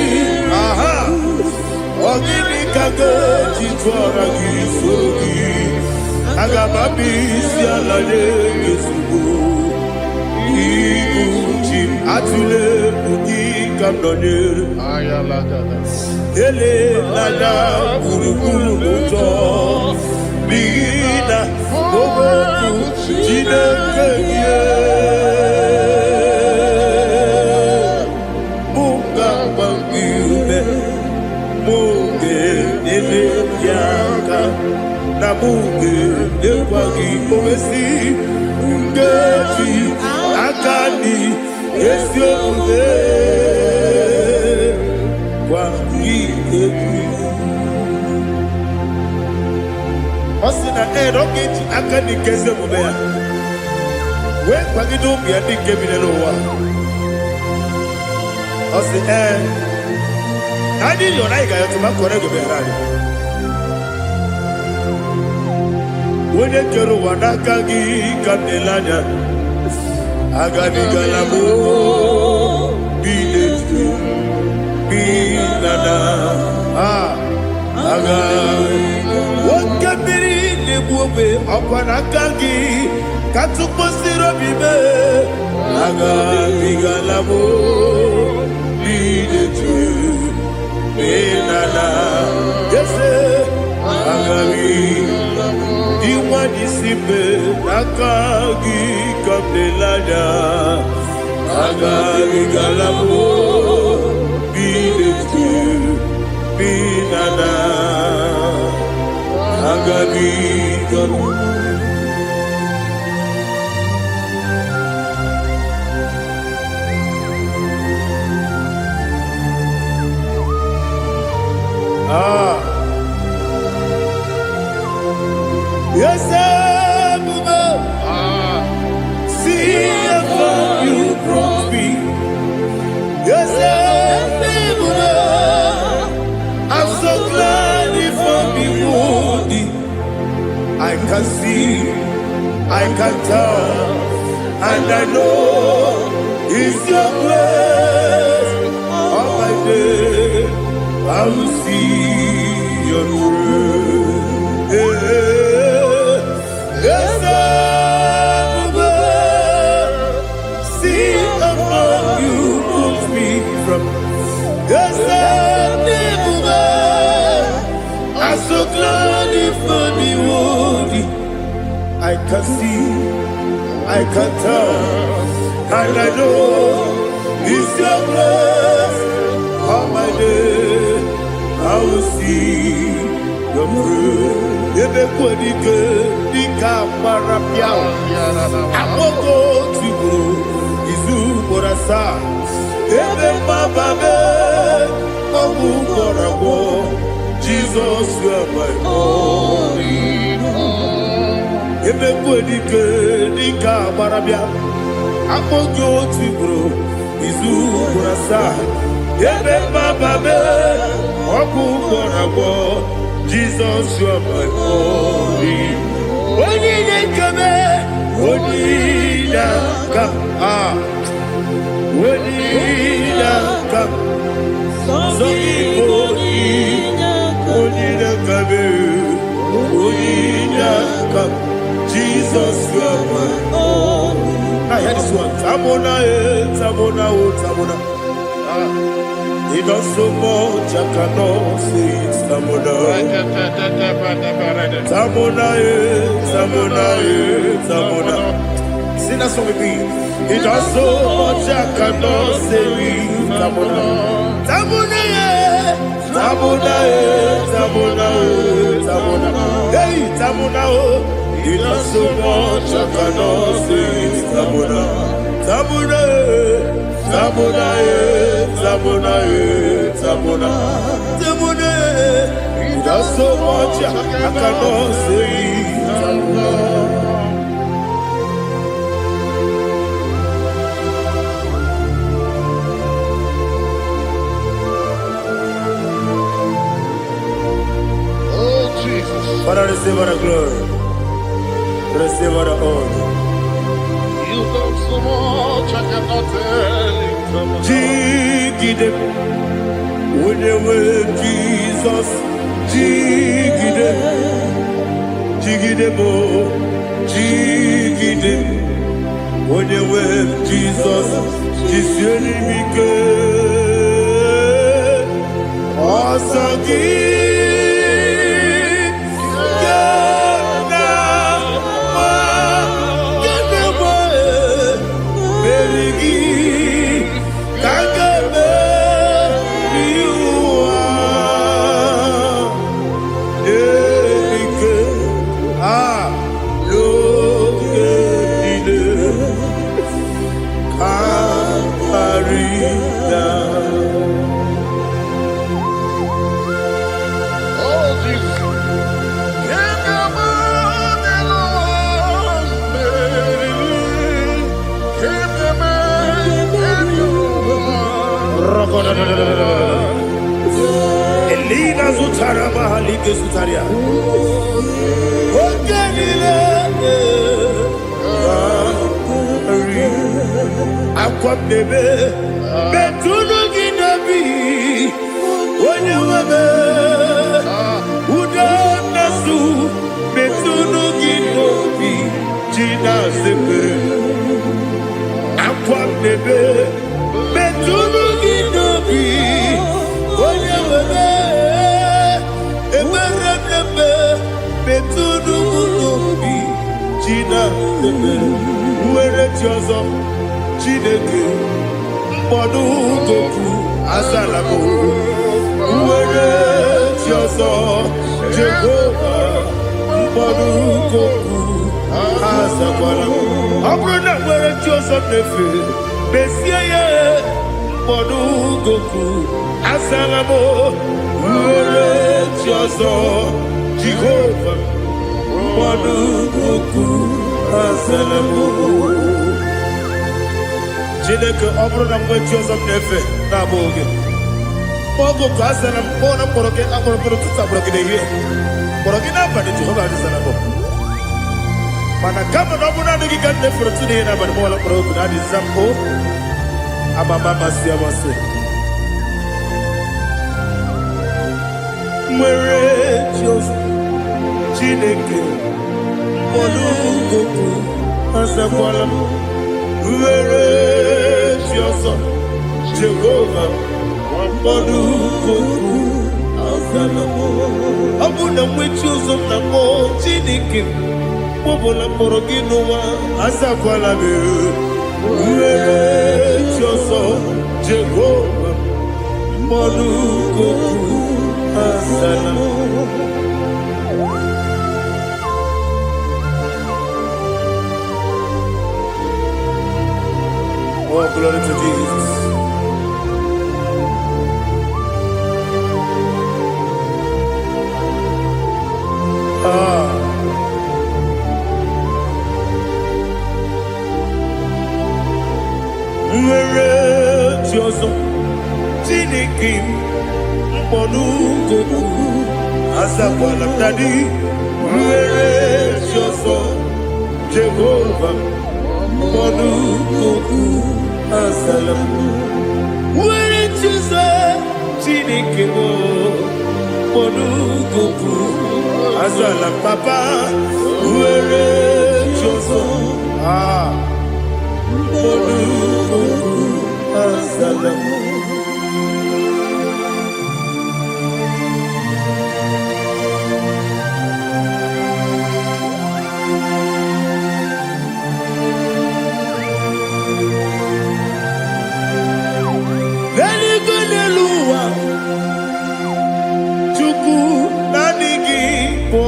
aha. Ọ gịnị ka ga-eji tụọra gị soro gị? Aga m abịa isi ala nye gị ozugbo. Ibu chi m, atụle egwu, gị ka m nọnyere. Elela gburugburu n'ụjọ, n'ihi na okwu Chineke gị mụ ga-agba gị ume, mụ ga-enyere gị aka, na mụ ga-enyekwa gị owesi nkeji aka dị ezi omume gwa gị egwu. Ọ sị na ee, na ọ ga-eji aka dị nke ezi omume ya wee kwagide ụmụ ya ndị nke bi n'ụwa. Ọ sị ee, na anyị rịọrọ, anyị ga-ayọtụ ma kọrọ ego bịara anyị. Onye kere ụwa, n'aka gị ka m na-ele anya. Agabigala m bi n'etu bi na na a aga. Oke mmiri na-egbu ogbe, ọkwa n'aka gị ka tụkwasịrị obi mee. Agabigala m bi n'etu bi na na ese agabi. Inwa isi mbe, n'aka gị ka m na-ele anya. Agabigala m bi n'etu bi na na agabigala. Ah. Yes, ebube, see how far you brought me. Yes, ebube, I'm so glad you found me worthy. I can see, I can tell, and I know it's your grace. All my day, I will see your grace. Yes, ebube, see how far you put me from. Yes, ebube, I'm so glad you found me worthy. I can see, I can tell, and I know it's your grace. All my day, I will see your grace. Ebe kwenike dịka gbara bịa akpọkọ tigburu izu ugboro asaa, ebe mgbaba mee ọgwụ gwọrọ agwọ. Jizọs, you are my all. Ebe kwenike dịka gbara bịa akpọ gị otu ugboro izu ugboro asaa. a, ebe mgbaba m, ọgwụ gwọrọ agwọ. Jizọs, you are my only. Onye na-ekeme, onye na-aka, ah, onye na-aka, sọ gị bụ onye na-aka m, onye na-aka m. Jesus, you are my. I heard this one. Tamona, eh, Tamona, oh, Tamona. Ah, he does so much, I cannot say it. Tamona. Tamona, eh, Tamona, eh, Tamona. Sing that song with me. He does so much, I cannot say it. Tamona. Tamona, eh, Tamona, eh, Tamona, eh, Tamona. Hey, Tamona, oh. He does so much, I cannot say it. Tamona. Tamona, eh, Tamona, eh, Tamona, eh, Tamona. Tamona, eh. He does so much, I cannot say it. Tamona. Oh, Jesus. Father, receive all the glory. Receive all the honor. You've done so much, I cannot tell you. Jigide, onye nwe Jizọs, jigide, jigide m, jigide, onye nwe Jizọs, jisie m ike. Ọsọ gị ga-na-agba, ga-na-agba, meri gị ka m ga-emeri ụwa. Ike a n'oge niile ka karịa. Oh, Jesus. Give your money, Lord, Mary. Give the man in your Elina zutara mahalike zutaria. Oge niile karị. Akwa m na-ebe metụnụ gị n'obi, onye nwe m, udo na-asụ metụnụ gị n'obi ji na-asepere. Akwa m na-ebe metụnụ gị n'obi, onye nwe m, ekpere m na-eme metụnụ m n'obi ji na-asepere. Nwere chi ọzọ, Chineke, mkpọdụ goku azala m. Nwere chi ọzọ, Jehova, mkpọdụ goku azakwala m. Ọ bụrụ na nwere chi ọzọ m na-efe, mezie ya, mkpọdụ goku azala m. Nwere chi ọzọ, Jehova, mkpọdụ goku azala m. Chineke, ọ bụrụ na mgbe chi ọzọ m na-efe na-abụ oge oge oku azara m, kpọọ na mkpọrọ gị, akpọrọ gị n'ụtụtụ, akpọrọ gị n'ehihie, kpọrọ gị n'abalị, Jehova azara m. Mana kama na ọ bụrụ naanị gị ka m na-efere tụ n'ihe n'abalị, mọla mkpọrọ oku na adịza m o amama amasị amasị. Nwere chi ọzọ, Chineke, mkpọrọ oku azakwala m. Nwere chi ọzọ, Jehova, mkpọrọ oku azala m. Ọ bụ na mgbe chi ụzọ m na-akpọ, Chineke, mkpọbụla mkpọrọ gị n'ụwa azakwala m. Nwere chi ọzọ, Jehova, mkpọrọ oku azala m. Oh, glory to Jesus. Ah, nwere chi ọzọ. Chineke m, mkpọnugokwu azakwala m. Daddy, nwere chi ọzọ. Jehova, mkpọnugokwu azala m. Nwere chi ọzọ. Chineke m, mkpọnugokwu azala m. Papa, nwere chi ọzọ. Ah, mkpọnugokwu azala m. N'eluigwe, n'elu ụwa, Chukwu, naanị gị bụ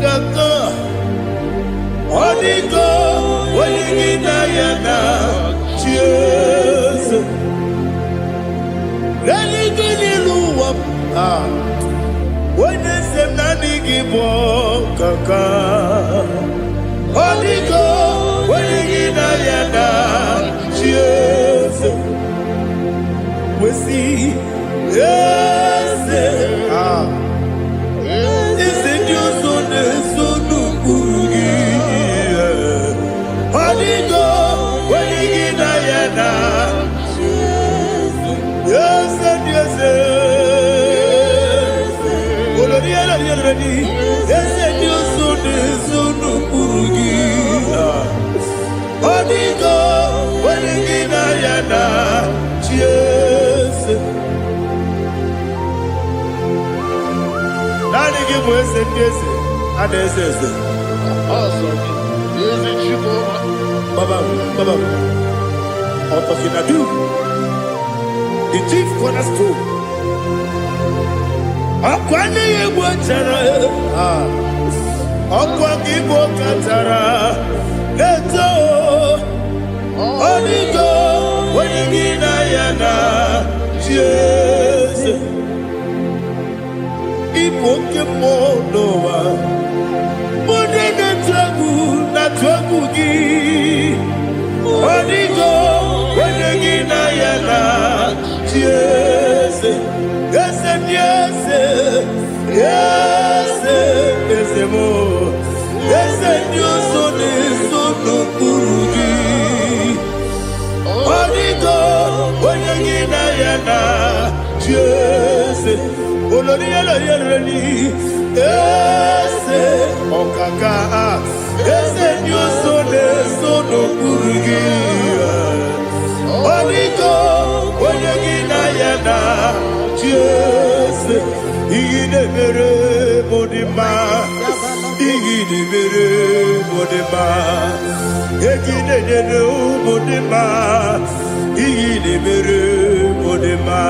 kaka. Ọ dịgo onye gị na ya na chi eze. N'eluigwe, n'elu ụwa, ah, onye eze m, naanị gị bụ kaka. Ọ dịgo onye gị na ya na chi eze. Wesi eze, ah, eze ndị ọzọ na-eso n'ụkpụrụ gị. Ọ dịgo onye gị na ya na eze ndị eze. Olori elori elori, eze ndị ọzọ na-eso n'ụkpụrụ gị. Ọ dịgo onye gị na ya na chi eze. Naanị gị bụ eze ndị eze, a na-eze eze. Ọsọ gị, ezi Chukwu ọma. Baba, Baba, Ọtọkinadu, the chief cornerstone. Ọkwa anaghị egbu chara, ọkwa gị bụ katara na-eto. Ọ dịgo onye gị na ya na chi eze. Ịbụ oke mmụọ n'ụwa, onye na-etu egwu na-atụ egwu gị. Ọ dịgo onye gị na ya na chi eze. Eze ndị eze, eze, eze m, eze ndị ọzọ na-eso n'okpuru gị. Ọ dịgo onye gị na ya na chi eze. Olori elori elori, eze ọkaka, eze ndị ọzọ na-eso n'okpuru gị. Ọ dịgo onye gị na ya na chi eze. Ihe na-emere mụ dị mma, ihe na-emere mụ dị mma, egi na-enyere ụmụ dị mma, ihe na-emere mụ dị mma.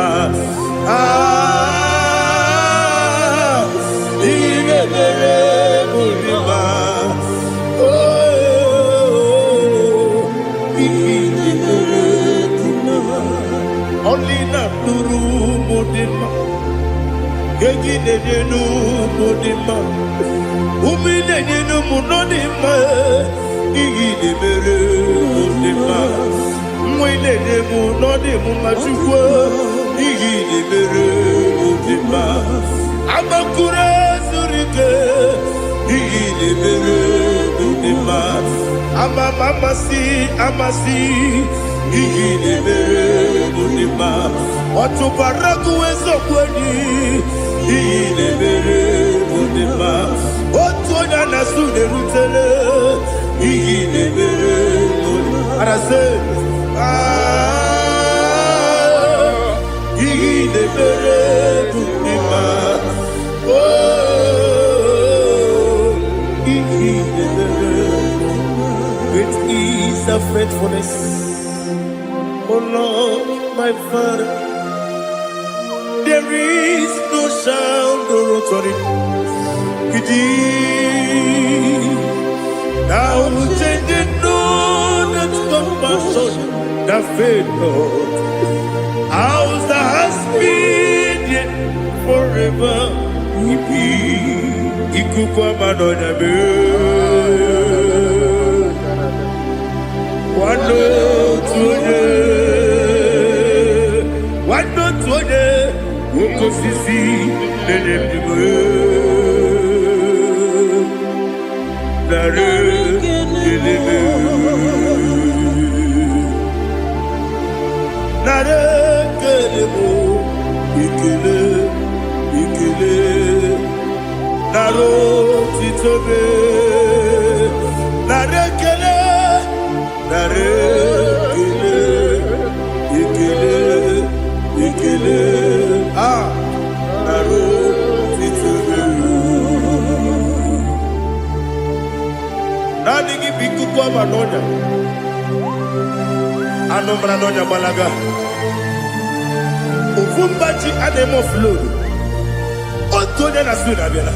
Ah, ihe na-emere mụ dị mma. Oh, ihe na-emere dị mma. Ọlị na-atụrụ ụmụ dị mma, egi na-enye n'ụmụ dị mma, ume na-enye n'ụmụ nọ dị mma. Ihe na-emere mụ dị mma, nwa ị na-enye m nọ dị m mma. Chukwu, ihe na-emere mụ dị mma. Amakuru zuru ike, ihe na-emere mụ dị mma. Ama m amasị amasị, ihe na-emere mụ dị mma. Ọtụbara gụ eziokwu enyi, ihe na-emere mụ dị mma. Otu onye a na-asụ na-erutele, ihe na-emere mụ dị mma. Arasị, ah, ihe na-emere mụ dị mma. Oh, ihe na-emere. Great is the faithfulness, oh Lord, my Father. There is no shadow of turning with thee. Thou changest not thy compassions, they fail not. As thou hast been, yet forever we be. Ikuku ama n'ọnya mee. Nwanne otu onye, nwanne. Osisi na-enye ndụ. Nara ekele. Nara ekele m, ekele, ekele. Nara otito m. Nara ekele, nara ekele, ekele, ekele. Ah, nara otito m. Naanị gị bụ ikuku ọma n'ọnya. Anụ mara n'ọnya gbalaga. Ofu mba ji a na-eme offload. Otu onye na Sweden abịala.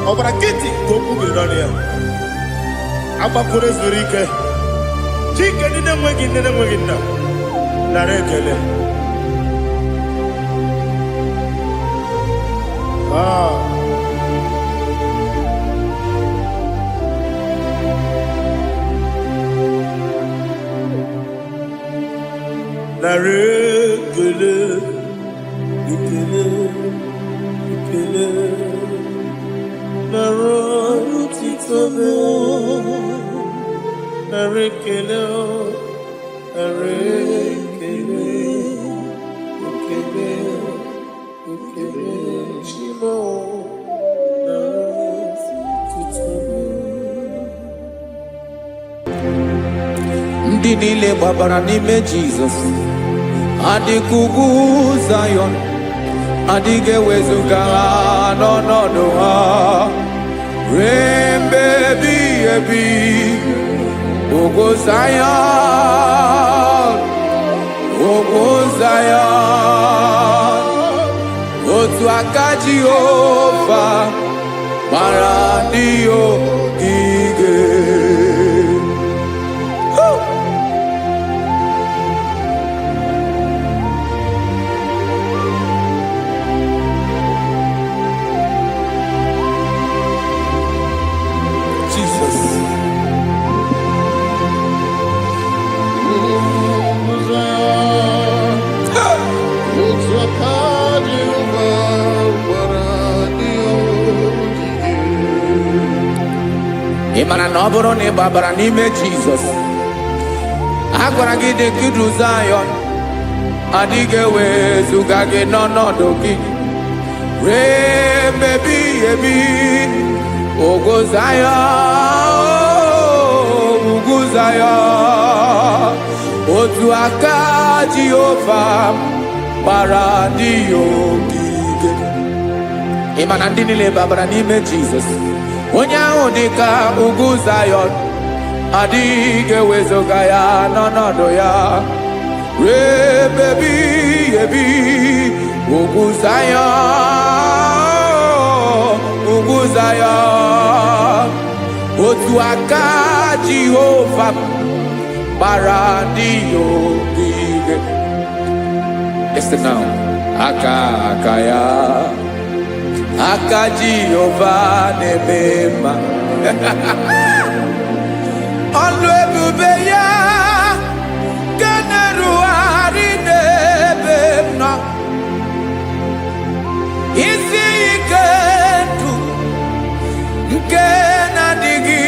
Ọgbara nkịtị ka okwu biri n'ọnụ ya. Agbakwuru zuru ike. Chike ndị na-enweghị nne na-enweghị nna. Nara ekele. Ah. Nara ekele, ekele, ekele. Nara otito m. Nara ekele, nara ekele, ekele, ekele. Chi m o, nara otito m. Ndị niile gbabara n'ime Jizọs adịka ugwu Zayọn, adịghị ewezuga ha n'ọnọdụ ha ruo mgbe ebighị ebi. Ugwu Zayọn, ugwu Zayọn, otu aka Jehova gbara ndị ogige. Woo! Jesus. Ugwu Zayọn, otu aka Jehova gbara ndị ogige. Ị mara na ọ bụrụ na ị gbabara n'ime Jizọs, a gwara gị dị ka idu Zayọn, adịghị ewezuga gị n'ọnọdụ gị ruo mgbe ebighị ebi. Ugwu Zayọn, ugwu Zayọn, otu aka Jehova gbara ndị ya ogige. Ị ma na ndị niile babara n'ime Jizọs, onye ahụ dị ka ugwu Zayọn, adịghị ewezuga ya n'ọnọdụ ya ruo ebe ebighị ebi. Ugwu Zayọn, ugwu Zayọn, otu aka Jehova gbara ndị ya ogige. Listen now. Aka aka ya, aka Jehova na-eme mma. Ọlụ ebube ya nke na-erugharị n'ebe m nọ, isi ike ndụ nke na-adịghị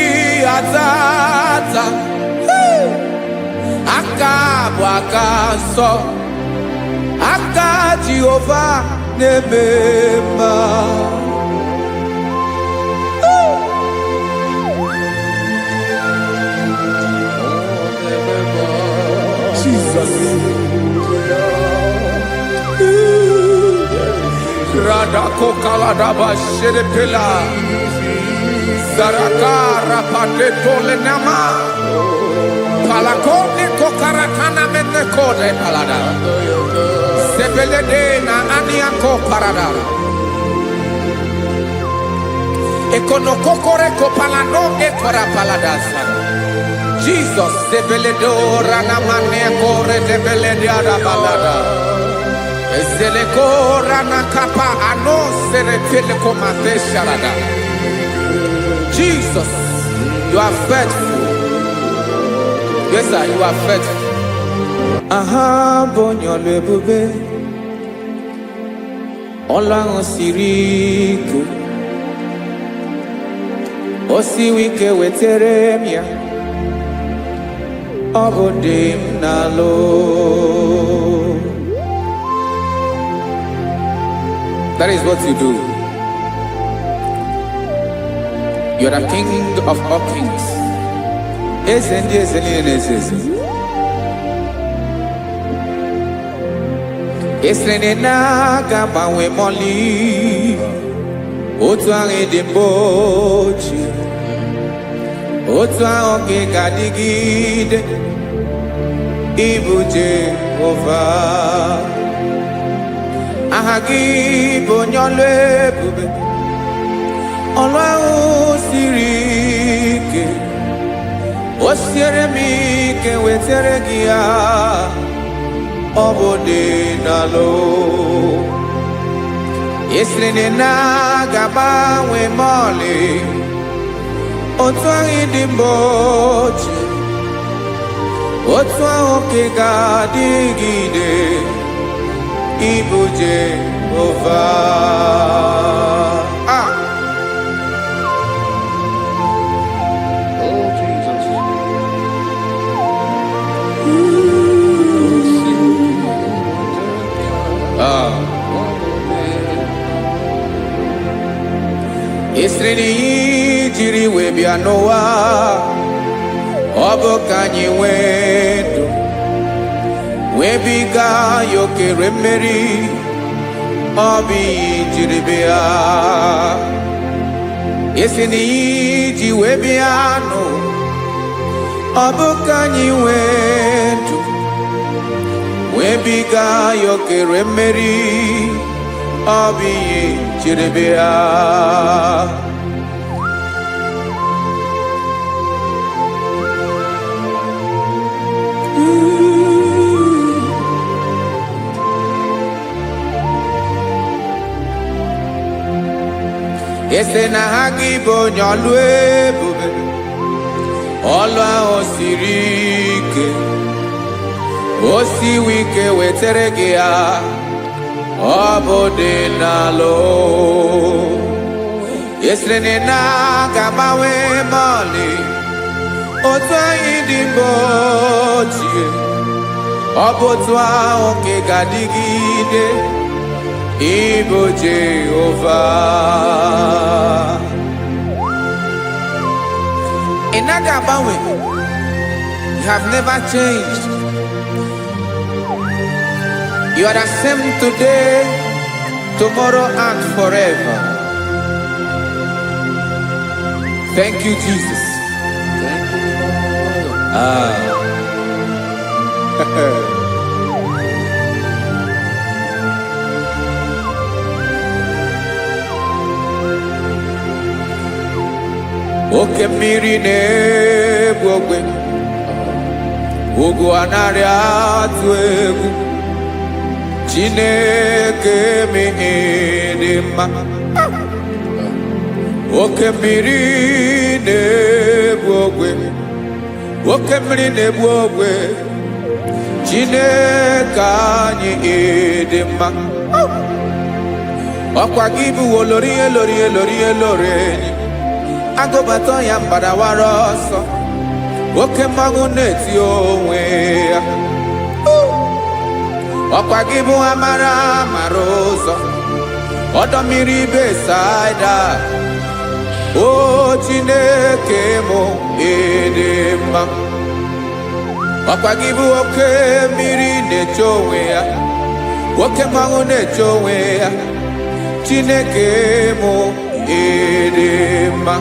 ata ata. Hey! Aka bụ aka nsọ, aka Jehova na-eme mma. Jesus. Radakokaladaba shedepela. Zaraka rapateto lenama. Palakone kokaratana menekode palada. Sebelede na aniako parada. Ekonokokore kopalano ekora paladasa. Jesus sebeledo ranamane kore debelede balada. Ezeleko rana kapa ano seretele komate sharada. Jesus, you are faithful. Yes, sir, you are faithful. Aha, bụ onye ọlụ ebube. Ọlụ ahụ siri ike, o siwi ike, wetere m ya. Ọ bụ dị m n'alụ. That is what you do. You're the King of all kings. Eze ndị eze niile na-eze eze. Esiri na ị na-aga agbanwe mọlị. Otu ahụ dị mbụ ochie, otu ahụ ka ị ga-adịgide. Ịbụ Jehova. Aha gị bụ onye ọlụ ebube. Ọlụ ahụ siri ike, o siere m ike, wetere gị ya. Ọ bụ dị n'alụ. Esiri na ị na-aga agbanwe ma ọlị. Otu ahụ dị mbụ ochie, otu ahụ ka ị ga-adịgide. Ịbụ Jehova. Ah! Oh, Jesus. Ah. Esiri na ihe jiri wee bịa n'ụwa, ọ bụ ka anyị nwee ndụ, wee biga ya okere mmeri. Ọ bụ ihe jiri bịa. Esi na ihe ji wee bịa n'ụwa, ọ bụ ka anyị nwee ndụ, wee biga ya okere mmeri. Ọ bụ ihe jiri bịa. Ese na ha gị bụ onye ọlụ ebube. Ọlụ ahụ siri ike, o siwi ike, wetere gị ya. Ọ bụ dị n'alụ. Esiri na ị na-aga agbanwe mọlị. Otu anyị dị mbụ ochie, ọ bụ otu ahụ ka ị ga-adịgide. Ịbụ Jehova. Ị naghị agbanwe. You have never changed. You are the same today, tomorrow and forever. Thank you, Jesus. Thank you, Lord. Ah. Oke mmiri na-egbu ogwe, ugwu anaghị atụ egwu. Chineke m, dị mma. Oke mmiri na-egbu ogwe, oke mmiri na-egbu ogwe, Chineke anyị, dị mma. Ọkwa gị bụ olori elori elori elori enyi agụbata ya, mgbadawara ọsọ. Oke mmanwụ na-eti onwe ya. Ọkwa gị bụ amara mara ụzọ, ọdọ mmiri Besaida. O Chineke mụ, ịdị mma. Ọkwa gị bụ oke mmiri na-eche onwe ya, oke mmanwụ na-eche onwe ya. Chineke mụ, ịdị mma.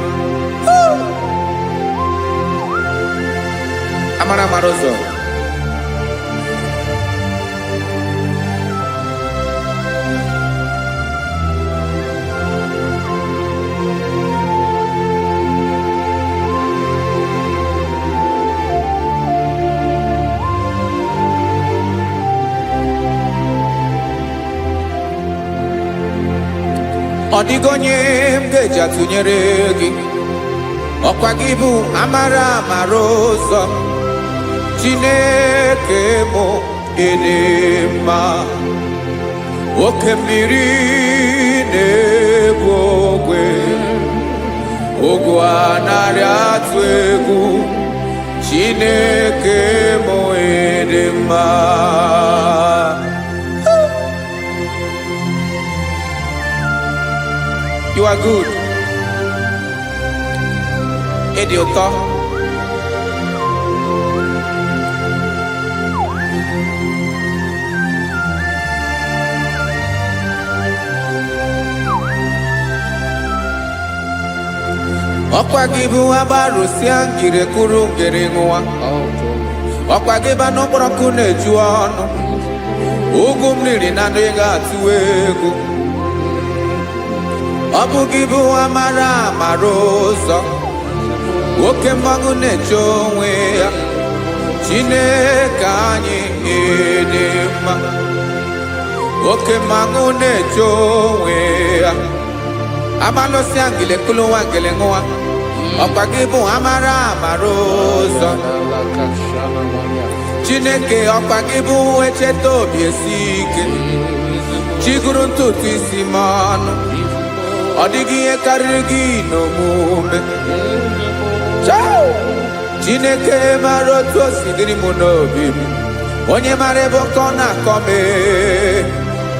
Amara mara ụzọ. Ọ dịghị onye m ga-eji atụnyere gị. Ọkwa gị bụ amara amara ụzọ. Chineke mụ, ịdị mma. Oke mmiri na-egbu ogwe, ogwu anaghị atụ egwu. Chineke m, ịdị mma. You are good. Ịdị ụtọ. Ọkwa gị bụ agbarụsịa ngiri kwuru ngiri ṅụwa. Ọkwa gị bụ anụ mkpọrọ ọkụ na-eju ọnụ. Ugwu mmiri na adịghị atụ egwu. Ọ bụ gị bụ amara amara ụzọ. Nwoke mmanwụ na-eche onwe ya. Chineke anyị, ịdị mma. Oke mmanwụ na-eche onwe ya. Amalụsịa ngile kulu nwa ngile ṅụwa. Ọkwa gị bụ amara amara ụzọ. Chineke, ọkwa gị bụ echeta obi esi ike. Chiguru ntutu isi m ọnụ. Ọ dịghị ihe karịrị gị n'omume. Chao! Chineke mara otu o si dịrị m n'obi m, onye mara ebe ọkọ na-akọ m ee.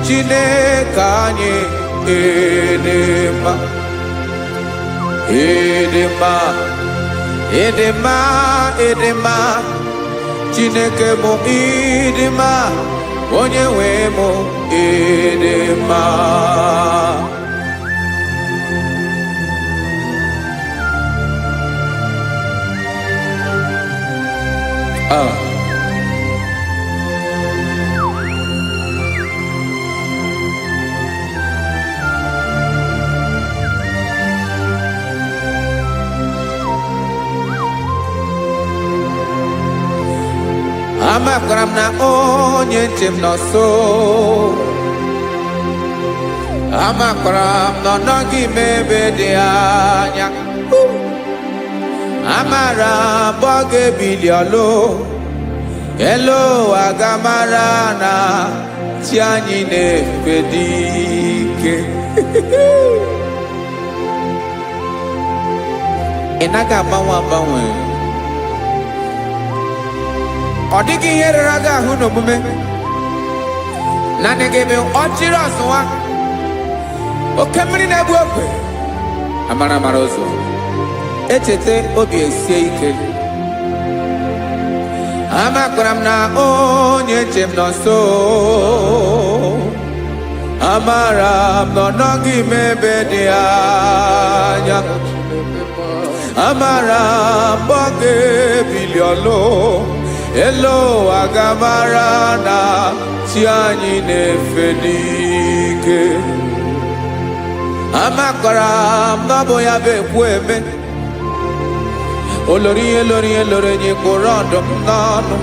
Chineke anyị, ịdị mma, ịdị mma, ịdị mma, ịdị mma. Chineke mụ, ịdị mma. Onye nwe mụ, ịdị mma. Ah. Amakwara m na onye nche m nọ nso. Amakwara m na ọ nọghị m ebe dị anya. Amara m ọ ga-ebili ọlụ elu ụwa, ga-amara na chi anyị na-efe dị ike. Ị naghị agbanwe agbanwe. Ọ dịghị ihe rere gị ahụ n'omume. Naanị gị bụ ọchịrị ọzụwa, oke mmiri na-egbu ogwe, amara amara ụzọ. Echeta obi esie ike. Amakwara m na onye nche m nọ nso. Amara m na ọ nọghị m ebe dị anya. Amara m ọ ga-ebili ọlụ elu ụwa, ga-amara na chi anyị na-efe n'ike. Amakwara m na ọ bụ ya bụ ekwu eme olori ihe lori ihe lori enyi kpụrụ ọdụm n'ọnụ,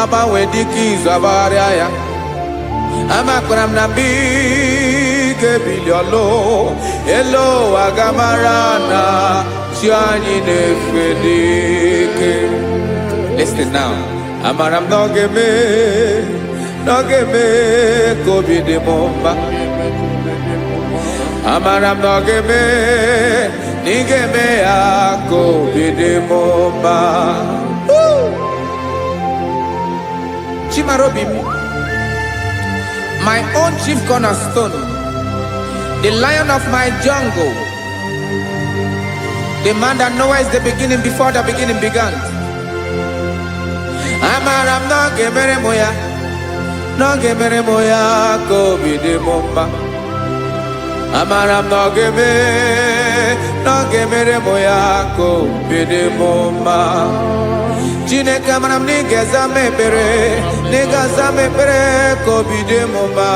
agbanwe dịka izu agbagharịa ya. Amakwara m na mgbe ị ga-ebili ọlụ elu ụwa, ga-amara na chi anyị na-efe n'ike. Listen now. Amara m na ọ ga-eme, na ọ ga-eme ka obi dị m mma. Amara m na ọ ga-eme, na ị ga-eme ya ka obi dị m mma. Woo! Chimarobi m, my own chief cornerstone, the lion of my jungle, the man that knows the beginning before the beginning began. Amara m na ọ ga-emere m ya, na ọ ga-emere m ya ka obi dị m mma. Amara m na ọ ga-eme, na ọ ga-emere m ya ka obi dị m mma. Chineke, amara m na ị ga-aza m ekpere, na ị ga-aza m ekpere ka obi dị m mma.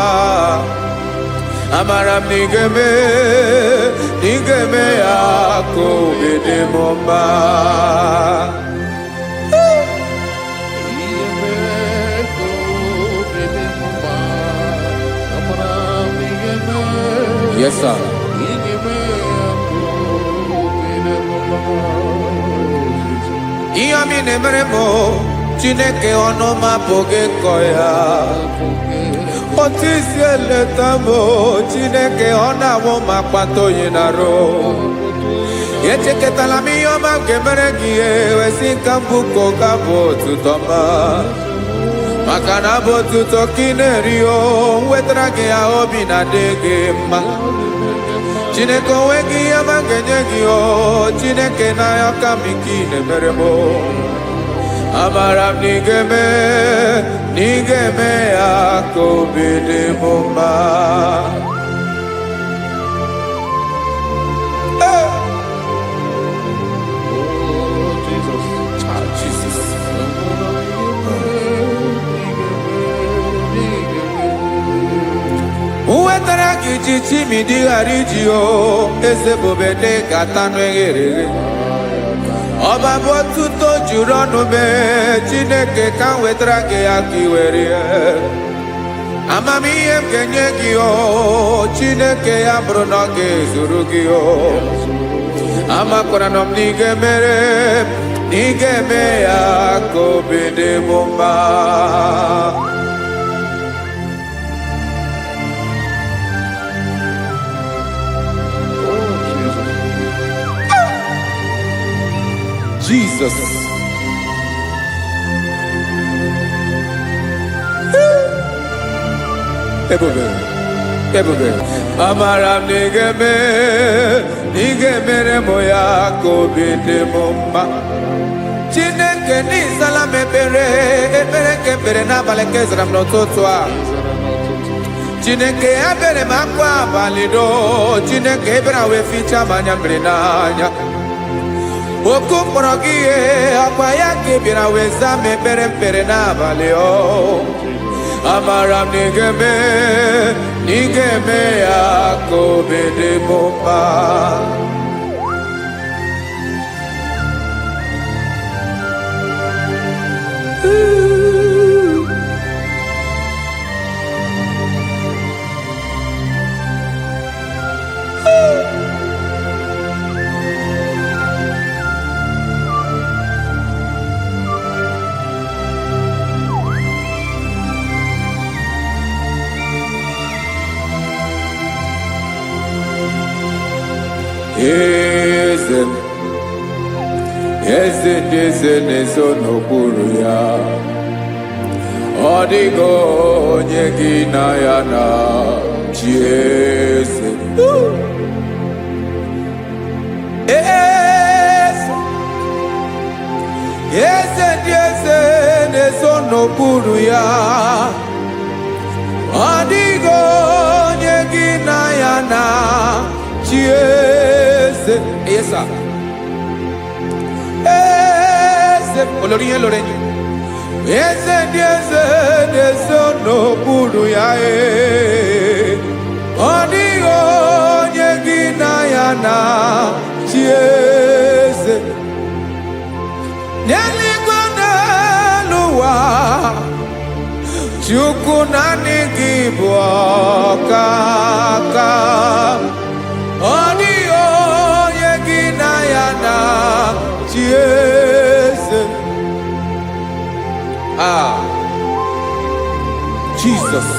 Amara m na ị ga-eme, na ị ga-eme ya ka obi dị m mma. Ihe mee ka obi dị m mma. Amara m ị ga-eme. Yes, sir. Ị ga-eme ya ka obi dị m mma. Ihe ọma ị na-emere m, Chineke, ọnụ m apụghị ịkọ ya. Otu isi eleta m o, Chineke, ọ na-awụ m akpata oyi na-arụ. Echeketala m ihe ọma m ga-emere gị, wesi nka mbụ ka ụka bụ otuto ma maka na abụ otuto ka ị na-eri o nwetara gị ya, obi na-adị gị mma. Chineke, onwe gị ihe ọma m ga-enye gị o Chineke, n'anya ka m ike ị na-emere m o. Amara m na ị ga-eme, na ị ga-eme ya ka obi dị m mma. Hey! Oh, Jesus. Ah, Jesus. Nwetara gị ji chimidi ghara iji o eze bube dị ka tanụ eghere eghe. Ọba bụ otuto juru ọnụ mee Chineke, ka m wetara gị ya ka ị were ya. Amamihe m ga-enye gị o Chineke, ya bụrụ na ọ ga-ezuru gị o. Amakwara nọ m na ị ga-emere na ị ga-eme ya ka obi dị m mma. Oh, Jesus. Jesus. Ebube, ebube. Amara m na ị ga-eme, na ị ga-emere m ya ka obi dị m mma. Chineke, n'ịzala m ekpere, ekpere nke ekpere n'abalị nke zara m n'ụtụtụ a. Chineke, ebere m akwa abalị do. Chineke ebere wee fichaa m anya mmiri n'anya. Oku mkpọrọ gị ihe akwa ya ka ị bịara wee zaa m ekpere mkpere n'abalị o. Amara m na ị ga-eme, na ị ga-eme ya ka obi dị m mma. Eze m, eze ndị eze na-ezo n'okpuru ya, ọ dịghị onye gị na ya na chi. Eze, eze, eze ndị eze na-ezo n'okpuru ya, ọ dịghị onye gị na ya na chi. Eze, yes sir. Eze olórí ihe lórí enyi, eze ndị eze na-ezo n'okpuru ya, ee. Ọ dịghị onye gị na ya na chi. Eze n'eluigwe, n'elu ụwa, Chukwu, naanị gị bụ ọkaka. Ọ dịghị onye gị na ya na chi. Eze. Ah, Jesus,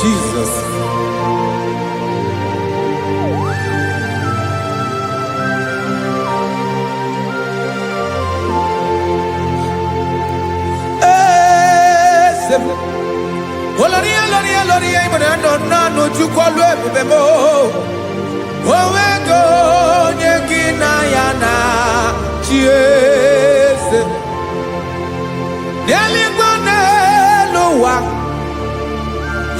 Jesus. Eze m. Olórí, olórí, olórí, ìmọ̀nà nọ nánú Chukwu ọlụ ebube m. Onwego onye gị na ya na chi. Eze n'eluigwe, n'elu ụwa,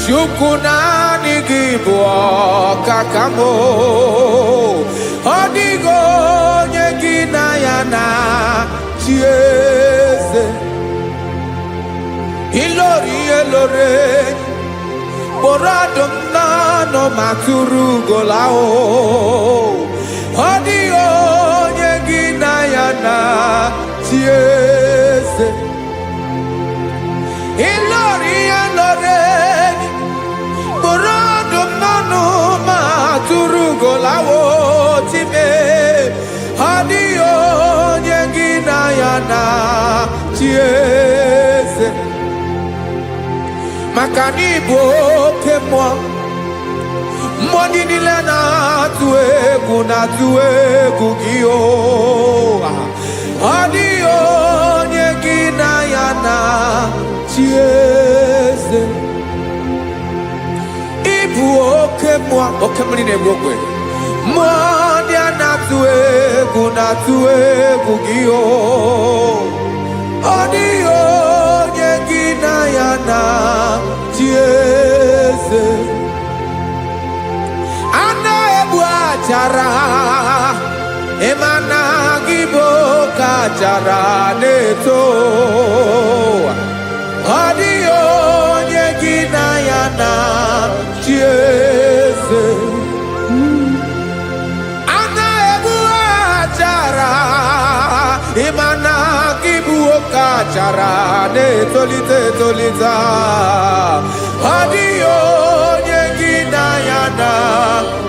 Chukwu, naanị gị bụ ọkaka m. Ọ dịghị onye gị na ya na chi. Eze, ilori ihe lore kpụrụ ọdụm n'ọnụ ma tụrụ ugola o. Ọ dịghị onye gị na ya na chi. Eze, ilori ihe lore kpụrụ ọdụm n'ọnụ ma tụrụ ugola o time. Ọ dịghị onye gị na ya na chi. Eze. Maka na ịbụ oke mmụọ. Mmụọ ndị niile na-atụ egwu na-atụ egwu gị o. Ọ dịghị onye gị na ya na chi eze. Ịbụ oke mmụọ, oke mmiri na-egbu ogwe. Mmụọ ndị a na-atụ egwu na-atụ egwu gị o. Ọ dịghị onye gị na ya na chi eze. A na-egbu achara, ịma na gị bụ oke achara na-eto. Ọ dịghị onye gị na ya na chi eze. A na-egbu achara, ịma na gị bụ oke achara na-etolite etolite. Ọ dịghị onye gị na ya na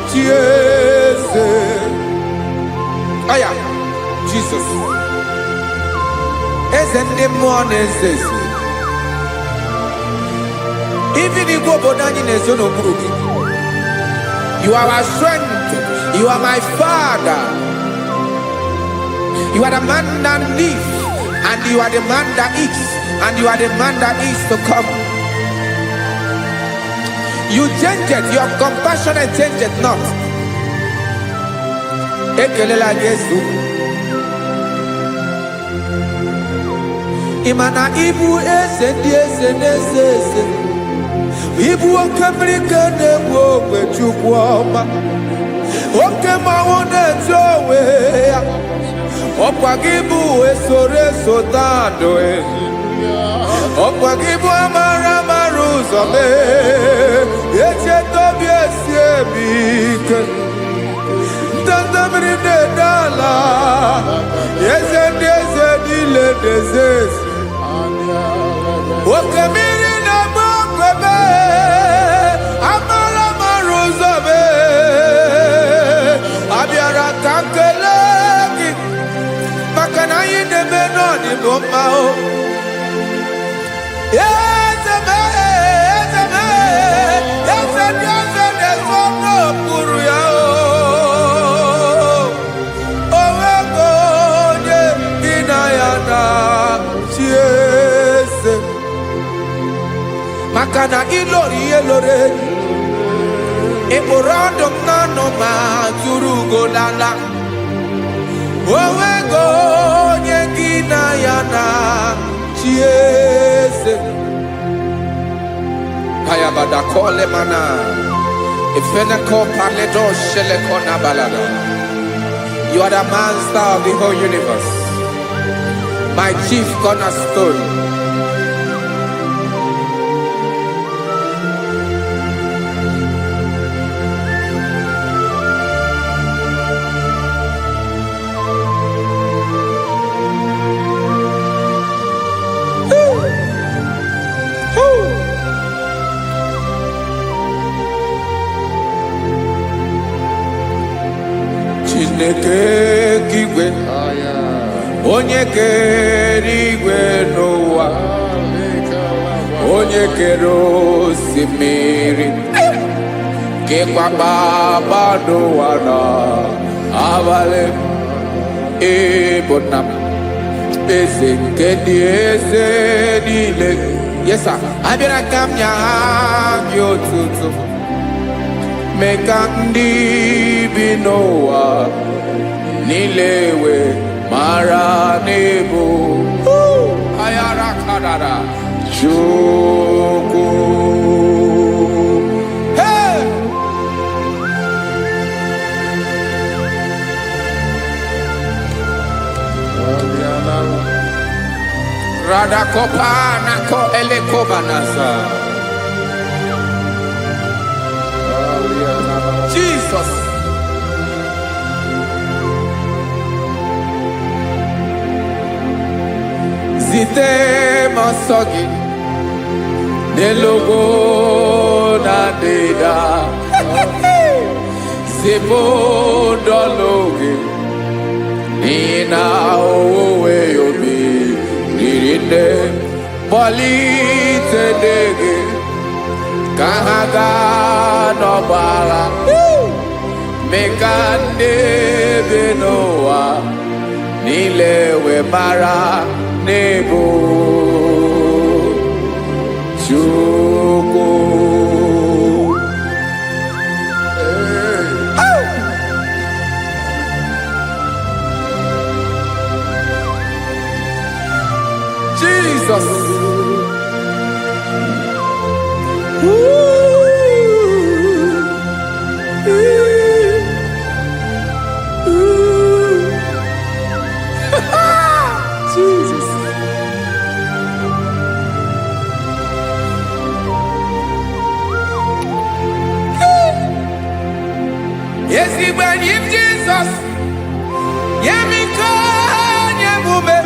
chi eze. Aya, Jizọs, eze ndị mmụọ na-eze eze. Even igwe obodo anyị na-ezo n'okpuru gị. You are our strength. You are my father. You are the man that lives, and you are the man that is, and you are the man that is to come. You change it, your compassion change it not. Ekelela Jesu. Ị ma na ịbụ eze ndị eze na-eze eze. Ịbụ oke mmiri ka na-egbu ogwe, Chukwu ọma. Oke mmanwụ na-eto onwe ya. Ọkwa gị bụ esoro eso tandụ. Ọkwa gị bụ amara amara ụzọ mee. Echeta obi esi emi ike. Ndanda mmiri na-ede ala. Eze ndị eze niile na-eze eze. Oke mmiri na-agba ogwebe, amara amara ụzọ mee. Abịara ka m kelee gị maka na anyị na-eme n'ọdịbụ mma o. Eze m, eze m, eze ndị eze na-ezo n'okpuru ya o. O nwego onye gị na ya na chi eze. Maka na ịlọrọ ihe lọrọ enyi. Ị kpụrụ ọdụm n'ọnụ ma tụrụ ugo lala. O nwego onye gị na ya na chi eze. Hayabada kole mana. Ifeneko paledo sheleko na balada. You are the master of the whole universe. My chief cornerstone. Woo. Chineke igwe, onye kere igwe n'ụwa, onye kere osimiri, kekwa kpakpando ụwa na abalị, ịbụ nna m, eze nke ndị eze niile. Yes sir. Abịara ka m nye gị otuto, mee ka ndị bi n'ụwa niile wee mara n'ịbụ ayara karara Chukwu. Hey! Radakopa nako elekobanasa. Jesus. Zite m ọsọ gị n'elu ugwu na ndịda. Zipụ ndọlụ gị n'ihi na owuwe obi riri nne. Kpọlite ndị gị. Ka ha gaa n'ọgbọ agha, mee ka ndị bi n'ụwa niile wee mara n'ịbụ Chukwu. Hey. Jesus. Ooh. Ooh. Ooh. Jesus. Ezigbo enyi m Jizọs, nye m ike, nye m ume,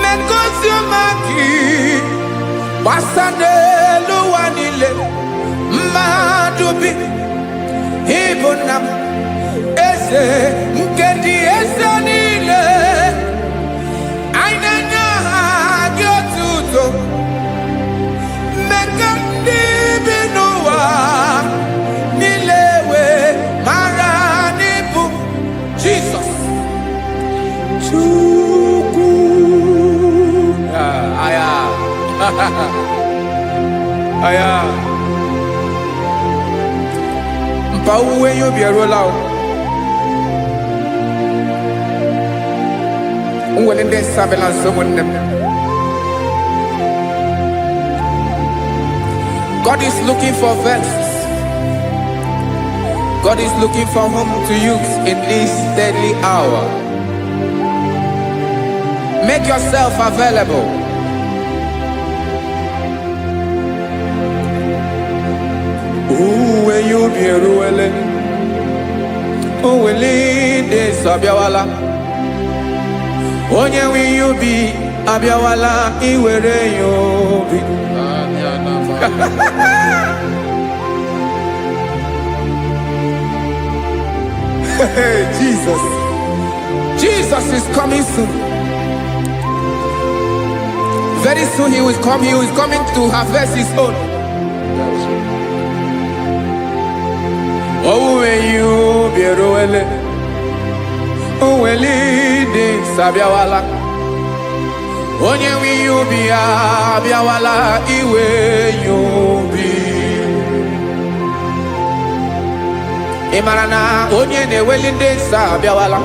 megosi ọma gị gbasa n'elu ụwa niile, mmadụ bi, ịbụ nna m, eze nke ndị eze niile. Anyị na-enye aha gị otuto, mmekọ ndị bi n'ụwa niile wee mara n'ịbụ Jizọs Chukwu. Ah, aya. Aya. Mpa owuwe ihe ubi eruola o. M nwere ndị surveillance ụmụnne m. God is looking for vessels. God is looking for whom to use in this deadly hour. Make yourself available. Uwe ya ubi eruwele. Owele ndị nsọ abịawala. Onye nwe ihe ubi abịawala iwere ya obi. Hey, Jesus. Jesus is coming soon. Very soon he will come. He is coming to harvest his own. Owuwe ihe ubi eruwele. Owele ndị nsọ abịawala. Onye nwe ihe ubi ya abịawala iwe ya obi. Ị mara na onye na-eweli ndị nsọ abịawala.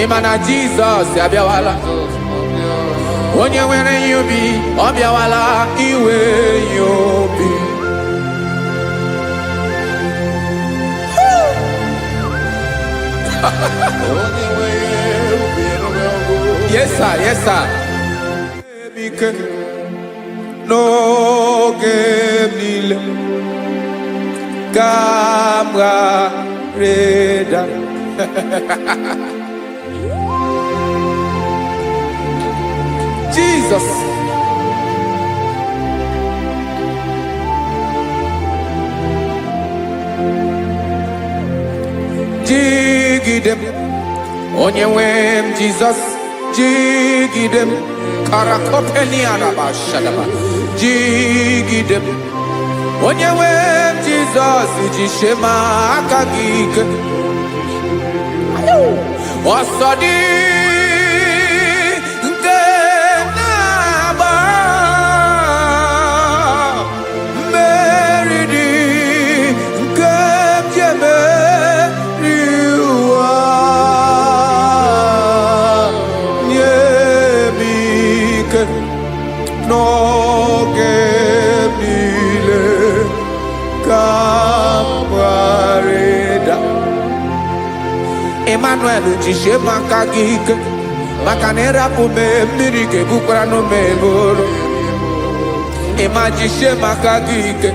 Ị ma na Jizọs abịawala. Onye nwere ihe ubi ọ bịawala iwe ya obi. Yes sir, yes sir. Ike n'oge m niile ka m ghara ịda. Jesus. Jigide m, onye nwe m Jizọs, jigide m, karakopenianabashadaba, jigide m, onye nwe m Jizọs, jisie m aka gị ike. Ọsọ dị nke na-agba, mmeri dị nke m ji emeri ụwa. Nye m ike n'oge m niile ka m ghara ịda. Emmanuel, jisie m aka gị ike, maka na ịrapụ m, mmiri ga-ebukwara m eburu. Ịma jisie m aka gị ike,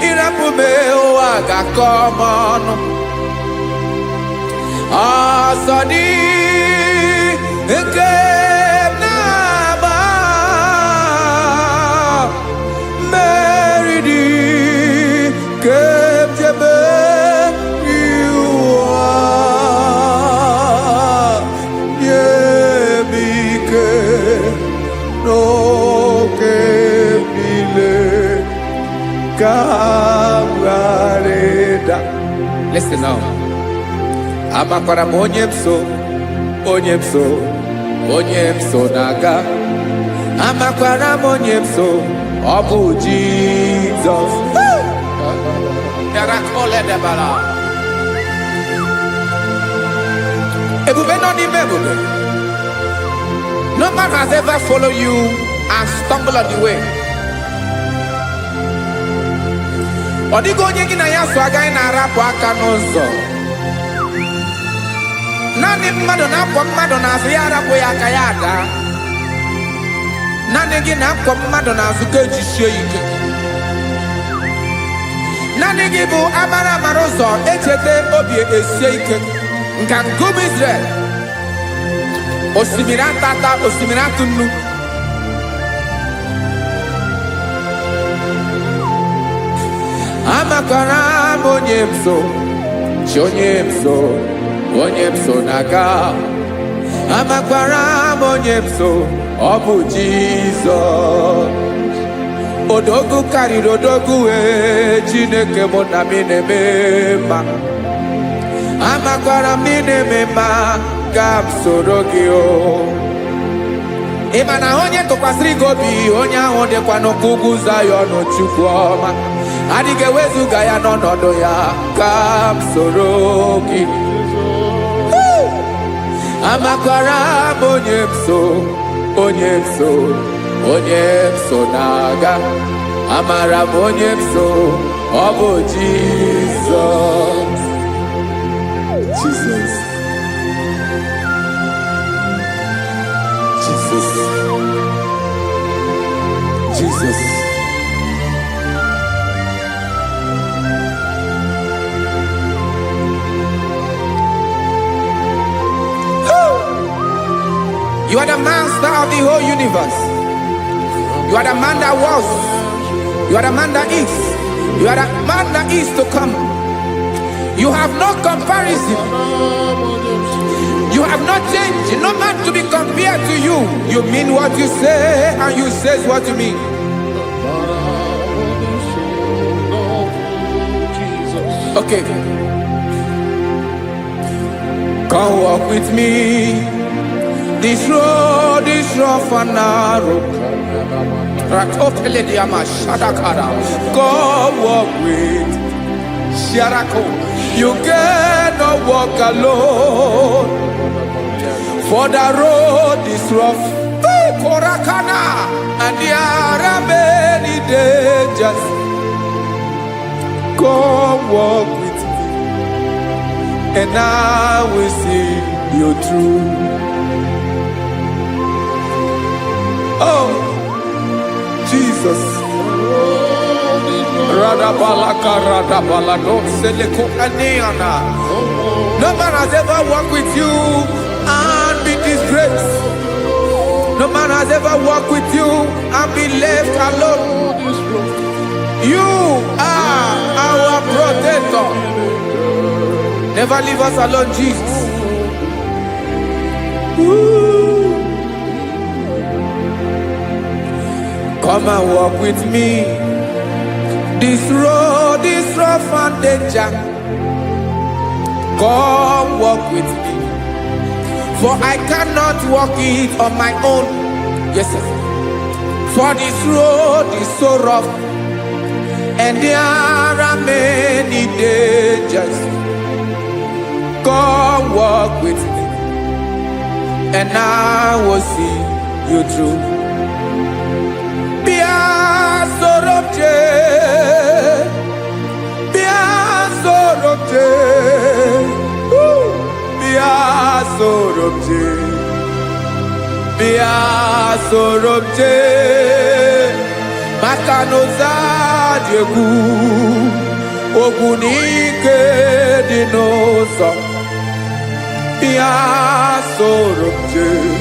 ịrapụ m, ụwa ga-akọ m ọnụ. Ọsọ dị nke m na-agba, mmeri dị nke m ji emeri ụwa. Nye m ike n'oge m niile Ka m ghara ịda. Listen now. Amakwara m onye m so, onye m so, onye m so na-aga. Amakwara m onye m so, ọ bụ Jizọs. Bịara. Ebube nọ n'ime ebube. No man has ever followed you and stumbled on the way. Ọ dịghị onye gị na ya so agaghị na-arapụ aka n'ụzọ. Naanị mmadụ na-akwọ mmadụ n'azụ ya arapụ ya aka ya ada. Naanị gị na-akwọ mmadụ n'azụ ka ejisie ike. Naanị gị bụ amara amara ụzọ echeta obi esie ike. Nka nkume Israel. Osimiri atata, osimiri atụ nnu. Amakwara m onye m so, chi onye m so, onye m so na-aga. Amakwara m onye m so, ọ bụ Jizọs. Odogwu karịrị odogwu wee, Chineke mụ na m na-eme mma. Amakwara m ị na-eme mma, ka m soro gị o. Ị ma na onye tụkwasịrị gị obi, onye ahụ dịkwa n'ụkwụ ugwu Zayọn. Chukwu ọma adịghị ewezuga ya n'ọnọdụ ya. Ka m soro gị. Amakwara m onye m so, onye m so, onye m so na-aga. Amara m onye m so, ọ bụ Jizọs. Jesus. Jesus. Jesus. You are the master of the whole universe. You are the man that was. You are the man that is. You are the man that is to come. You have no comparison. You have not changed. No man to be compared to you. You mean what you say, and you say what you mean. Jesus. Okay. Come walk with me. This road is rough and narrow. Rakopelediama shadakara. Come walk with Sharako. You cannot walk alone. For the road is rough. Korakana. And there are many dangers. Come walk with me, and I will see you through. Oh, Jesus. Radabalaka radabalado seleko aniana. No man has ever walked with you and be disgraced. No man has ever walked with you and be left alone. You are our protector. Never leave us alone, Jesus. Ooh. Come and walk with me. This road is rough and danger. Come walk with me. For I cannot walk it on my own. Yes, sir. For this road is so rough and there are many dangers. Come walk with me, and I will see you through. Bịa soro m jee, bịa soro m jee, woo, bịa soro m jee, bịa soro m jee, maka na ụzọ a dị egwu, ogwu na ike dị n'ụzọ. Bịa soro m jee,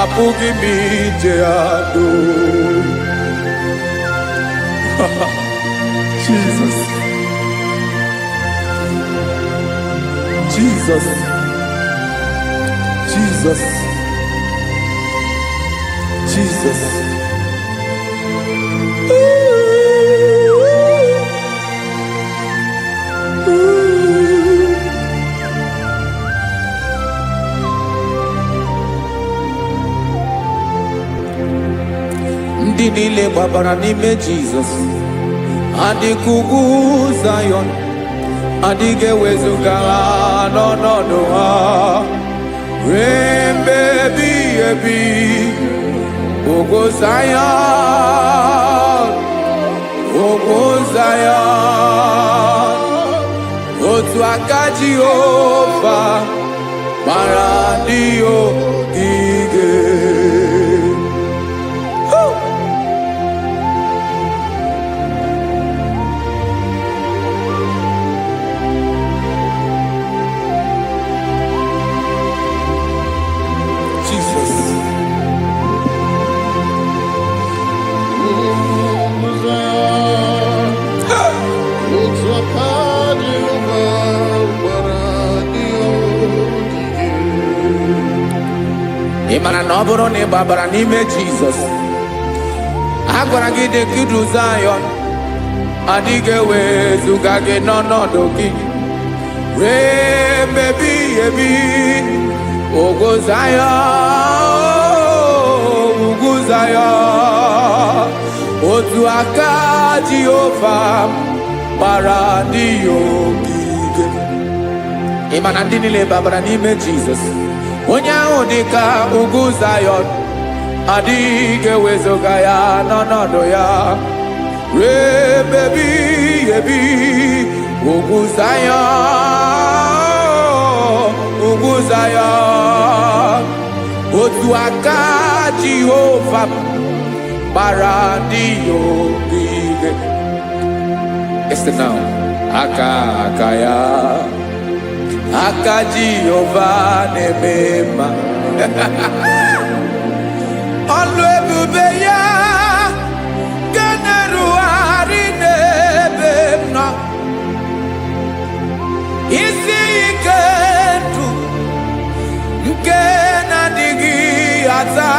apụghị m ije adụ. Jesus. Jesus. Jesus. Jesus. Ooh. Ndị niile gbabara n'ime Jizọs adịka ugwu Zayọn, adịghị ewezuga ha n'ọnọdụ ha ruo mgbe ebighị ebi. Ugwu Zayọn, ugwu Zayọn, otu aka Jehova gbara ndị ogige. Woo! Jesus. Otu aka Jehova gbara ndị ogige. Ị mara na ọ bụrụ na ị gbabara n'ime Jizọs, a gwara gị dị ka idu Zayọn, adịghị ewezuga gị n'ọnọdụ gị ruo mgbe ebighị ebi. Ugwu Zayọn, ugwu Zayọn, otu aka Jehova gbara ndị ya ogige. Ị ma na ndị niile babara n'ime Jizọs, onye ahụ dị ka ugwu Zayọn, adịghị ewezuga ya n'ọnọdụ ya ruo mgbe ebighị ebi. Ugwu Zayọn, ugwu Zayọn, otu aka Jehova gbara ndị ya ogige. Listen now. Aka aka ya, aka Jehova na-eme mma. Ọlụ ebube ya nke na-erugharị n'ebe m nọ. Isi ike ndụ nke na-adịghị ata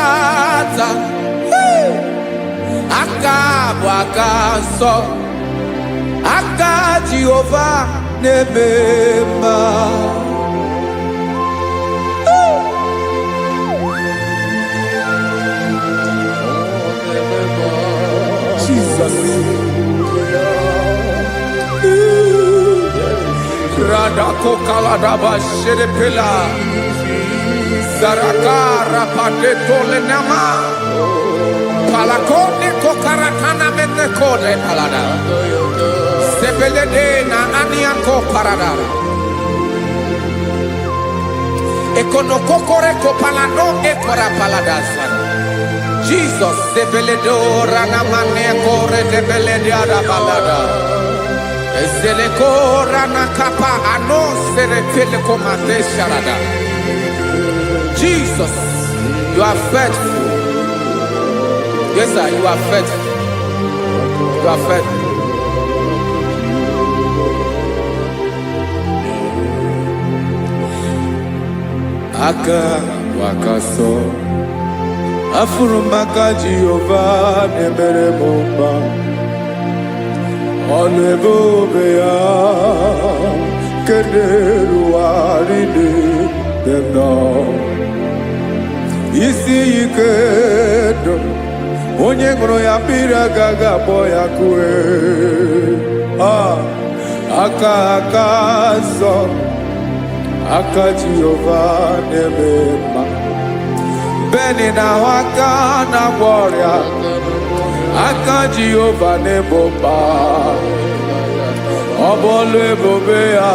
ata. Hey! Aka bụ aka nsọ, aka Jehova na-eme mma. Jesus. Radakokaladaba sherepela. Zaraka rapateto lenama. Palakone kokaratana menekole palada. Sebelede na aniako parada. Ekonokokore kopalano ekora palada sana. Jesus sebeledo ranamane kore debelede balada. Ezeleko ranakapa ano seretele komate sharada. Jesus, you are faithful. Yes, sir, you are faithful. You are faithful. Aka wakaso afụrụ m aka Jehova na-emere m mma. Ọnụ ebube ya kederuwarị n'ebe m nọ. Isi ike ndụ, onye ṅụrụ ya mmiri agaghị akpọ ya kue. Ah, aka aka nsọ, aka Jehova na-eme mma. Beni na-ahụ aka na-agwọ ọrịa, aka Jehova na-ebo mkpa. Ọ bụ ọlụ ebube ya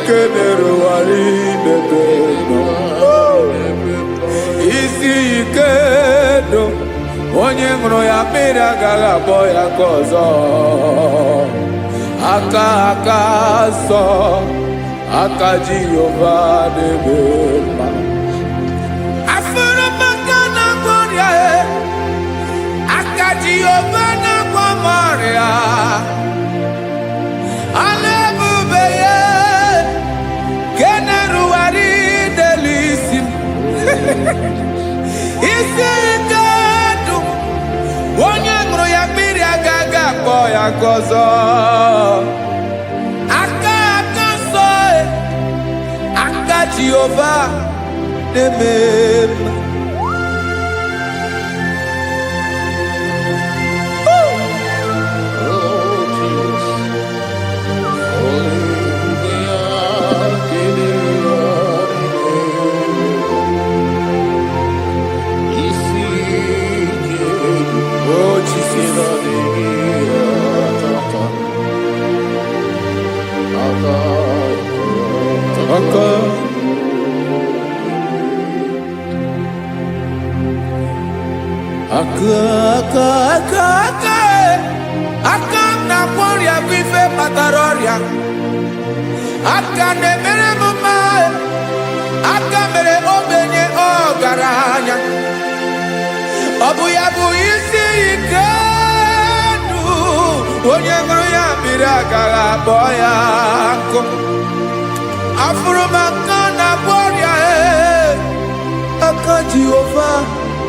kederuwarị n'ebe m nọ. Isi ike ndụ, onye ṅụrụ ya mmiri agaghị akpọ ya ka ọzọ. Aka aka nsọ, aka Jehova na-eme mma. Afụrụ m aka na-agwọ ọrịa e, aka Jehova na-agwọ m ọrịa. Ọlụ ebube ya ke na-erugharị n'elu isi m. Isi ike ndụ, onye ṅụrụ ya mmiri agaghị akpọ ya ka ọzọ. Aka aka nsọ e, aka Jehova na-eme mma. Aka, aka, aka, aka, aka m na-agwọ ọrịa bụ ife kpatara ọrịa. Aka na-emere m mma, aka mere ogbenye ọgaranya. Ọ bụ ya bụ isi ike ndụ, onye ṅụrụ ya mmiri agaghị akpọ ya nkụ. Afụrụ m aka na-agwọ ọrịa, ee, aka Jehova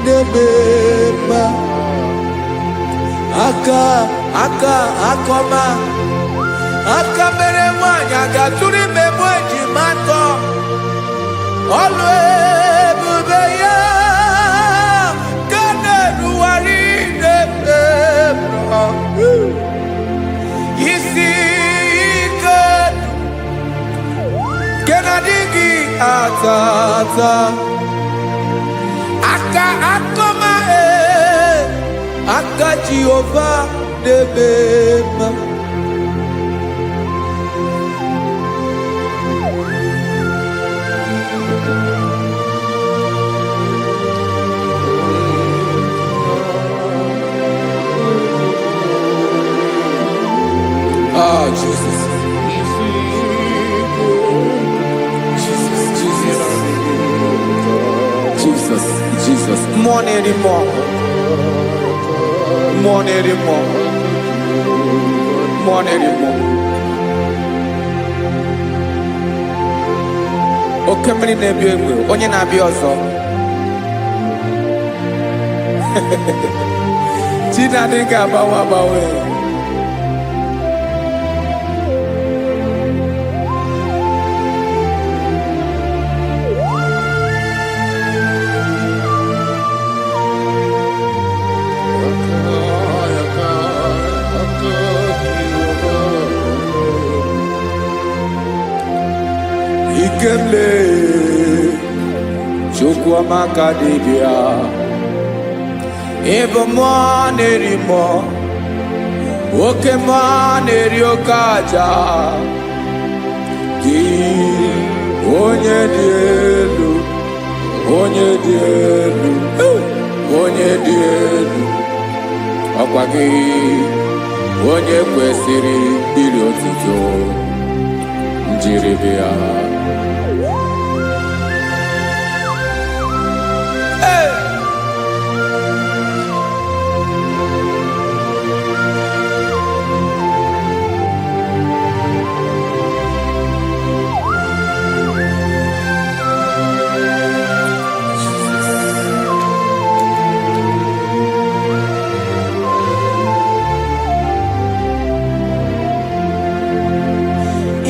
na-eme mma. Aka, aka, akọma, aka mere nwaanyị a ga-atụrụ ime mụ ejima atọ. Ọlụ ebube ya ka na-erugharị n'ebe m nọ. Isi ike nke na-adịghị ata ata. Aka akọma, ee, aka Jehova na-eme mma. Ah, Jesus, Jesus, Jesus, Jesus, Jesus. Mmụọ na-eri mmụọ, mmụọ na-eri mmụọ, mmụọ na-eri mmụọ. Oke mmiri na-ebi egbe, onye na-abịa ọzọ. Chi na-adịghị agbanwe agbanwe. Ikemle Chukwuamaka dibịa, ịbụ mmụọ na-eri mmụọ, oke mmụọ na-eri oke aja. Gị onye dị elu, onye dị elu, onye dị elu, ọkwa gị onye kwesịrị iri otuto njiribịa. Hey!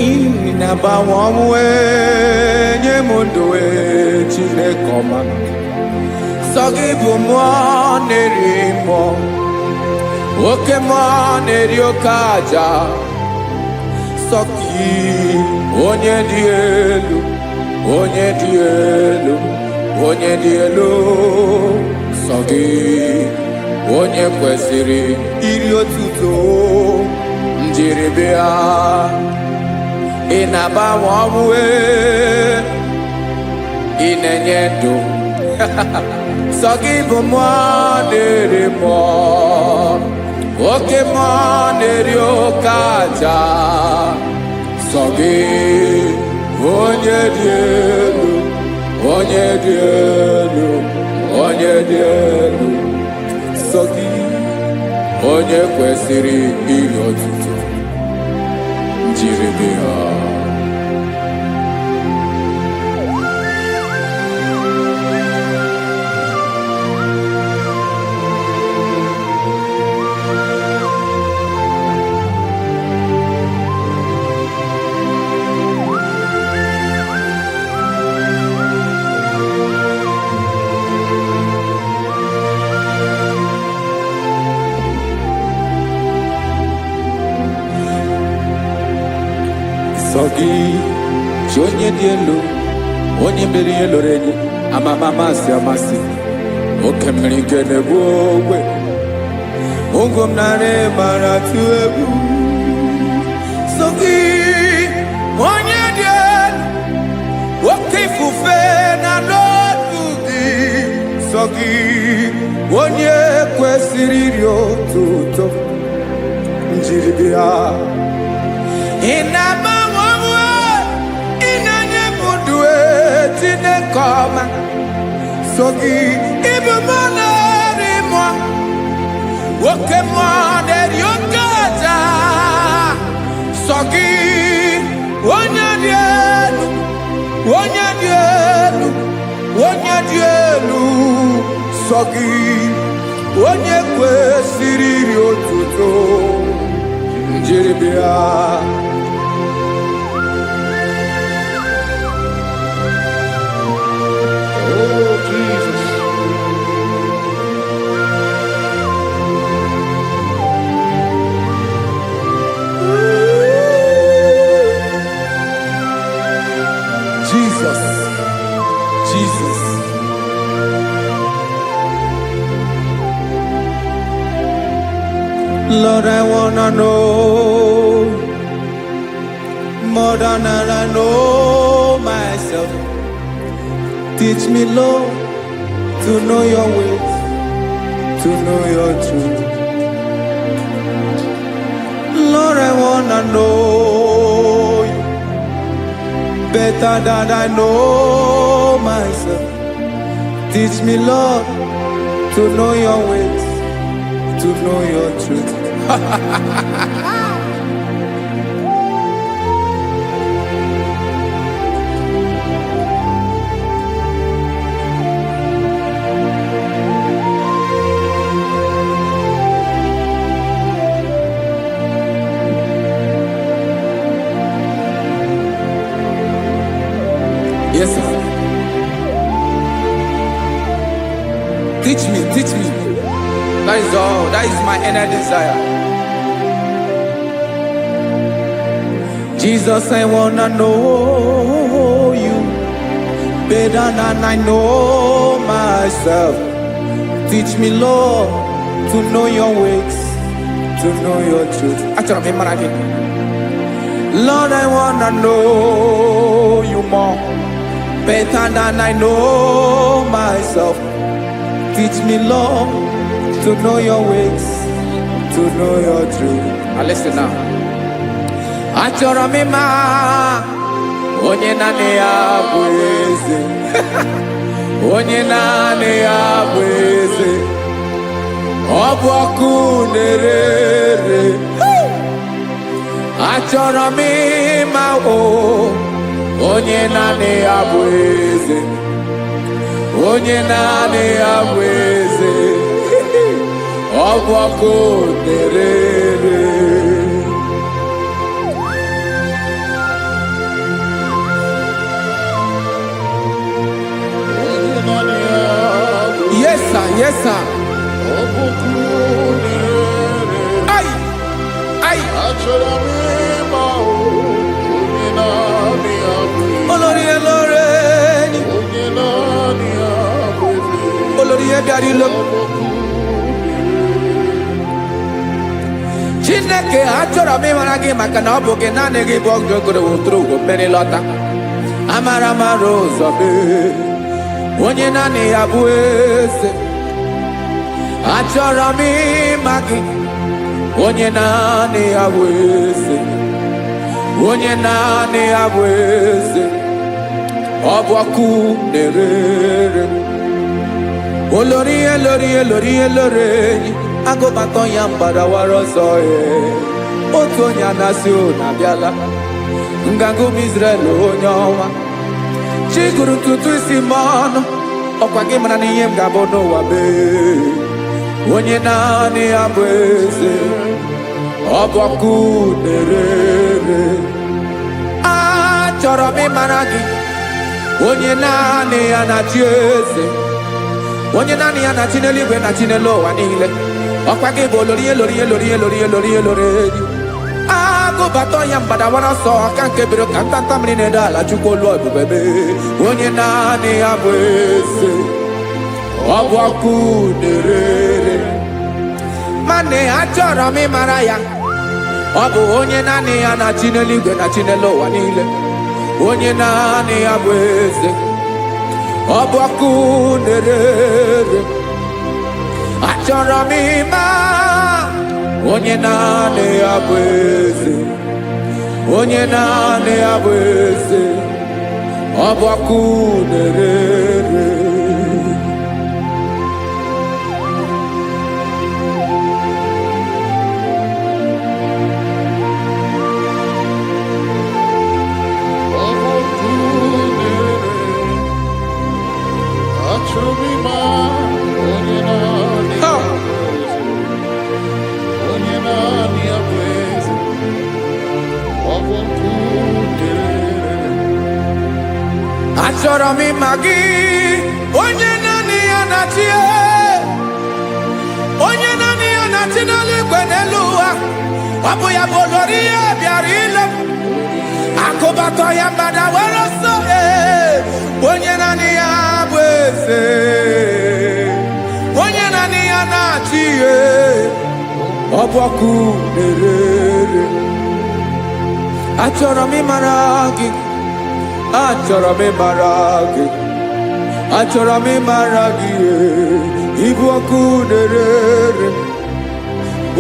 Ị na-agbanwe ọnwụ, ee, nye m ndụ, ee, Chineke ọma. Sọ gị bụ mmụọ na-eri mmụọ, oke mmụọ na-eri oke aja. Sọ gị onye dị elu, onye dị elu, onye dị elu. Sọ gị onye kwesịrị iri otuto njiribịa. Ị na-agbanwe ọnwụ, ee, ị na-enye ndụ. Sọ gị bụ mmụọ na-eri mmụọ, oke mmụọ na-eri oke aja. Sọ gị onye dị elu, onye dị elu, onye dị elu. Sọ gị onye kwesịrị iri otuto njiribịa. Sọ gị chi onye dị elu, onye mere ihe lụrụ enyi amama amasị amasị, oke mmiri nke na-egbu ogbe ogo m narị mara tụ egwu. Sọ gị onye dị elu, oke ifufe na n'otu gị. Sọ Sọ gị onye kwesịrị iri otuto njiri bịa. Ị na-agbanwe onwe, ị na-enye m ndụ e, Chineke ọma. So gị ịbụ mụ na-eri mmụọ, oke mmụọ na-eri oke aja. Sọ gị onye dị elu, onye dị elu, onye dị elu. Sọ gị onye kwesịrị iri otuto njiri bịa. Oh, Jesus. Jesus, Jesus. Lord, I wanna know more than I know myself. Teach me, Lord, to know your ways, to know your truth. Lord, I wanna know you better than I know myself. Teach me, Lord, to know your ways, to know your truth. Yes, sir. Teach me, teach me. That is all. That is my inner desire. Jesus, I wanna know you better than I know myself. Teach me, Lord, to know your ways, to know your truth. Achọrọ m ịmara gị. Lord, I wanna know you more, better than I know myself. Teach me, Lord, to know your ways, to know your truth. Now listen now. Achọrọ m ịma onye naanị ya bụ eze, onye naanị ya bụ eze. Ọ bụ ọkụ na-ere ere. Achọrọ m ịma o onye naanị ya bụ eze, onye naanị ya bụ eze. Ọ bụ ọkụ na-ere ere. Onye naanị ya bụ Yes, sir. Yes, sir. ọkụ na-ere. Ai, ai. Achọrọ m ịma o, onye naanị ya bụ eze. Olórí elóore ni. Onye naanị ya bụ eze. Olórí bịara ilo. Ọkụ Chineke, achọrọ m ịmara gị maka na ọ bụ gị, naanị gị bụ ọgụgụrụ wụtụrụ ugo mmeri lọta. Amara mara ụzọ mee, onye naanị ya bụ eze. Achọrọ m ịma gị, onye naanị ya bụ eze, onye naanị ya bụ eze. Ọ bụ ọkụ na-ere ere. Olórí elórí elórí elórí enyi agụbatọ ya mgbadawara ọsọ ee. Otu onye anasị unu abịala nganga ụmụ Israel, onye ọnwa chi gụrụ ntutu isi m ọnụ. Ọkwa gị mara na ihe m ga-abụ n'ụwa mee, onye naanị ya bụ eze. Ọ bụ ọkụ na-ere ere. Achọrọ m ịmara gị, onye naanị ya na-achị eze, onye naanị ya na-achị n'eluigwe na chi n'elu ụwa niile. Ọkwa gị bụ olori elori elori elori elori elori enyi agụbata ya mgbadawara ọsọ aka nke bere ka ntanta mmiri na-ede ala. Chukwu olu ebube mee, onye naanị ya bụ eze. Ọ bụ ọkụ na-ere ere. Mana achọrọ m ịmara ya. Ọ bụ onye naanị ya na-achị n'eluigwe na chi n'elu ụwa niile, onye naanị ya bụ eze. Ọ bụ ọkụ na-ere. Achọrọ m ịma onye naanị ya bụ eze, onye naanị ya bụ eze. Ọ bụ ọkụ na-ere. Achọrọ m ịma onye naanị Ha! ya bụ eze, onye naanị ya bụ eze, ọ bụ ọkụ na-ere. Achọrọ m ịma gị, onye naanị ya na-achị, onye naanị ya na-achị n'eluigwe n'elu ụwa. Ọ bụ ya bụ olori ihe bịara ile m akụbatọ ya mmadụ were ọsọ. Ee, onye naanị ya bụ eze, onye naanị ya na-achị. Ihe ọ bụ ọkụ na-ere. Achọrọ m ịmara gị, achọrọ m ịmara gị, achọrọ m ịmara gị. Ee, ịbụ ọkụ na-ere.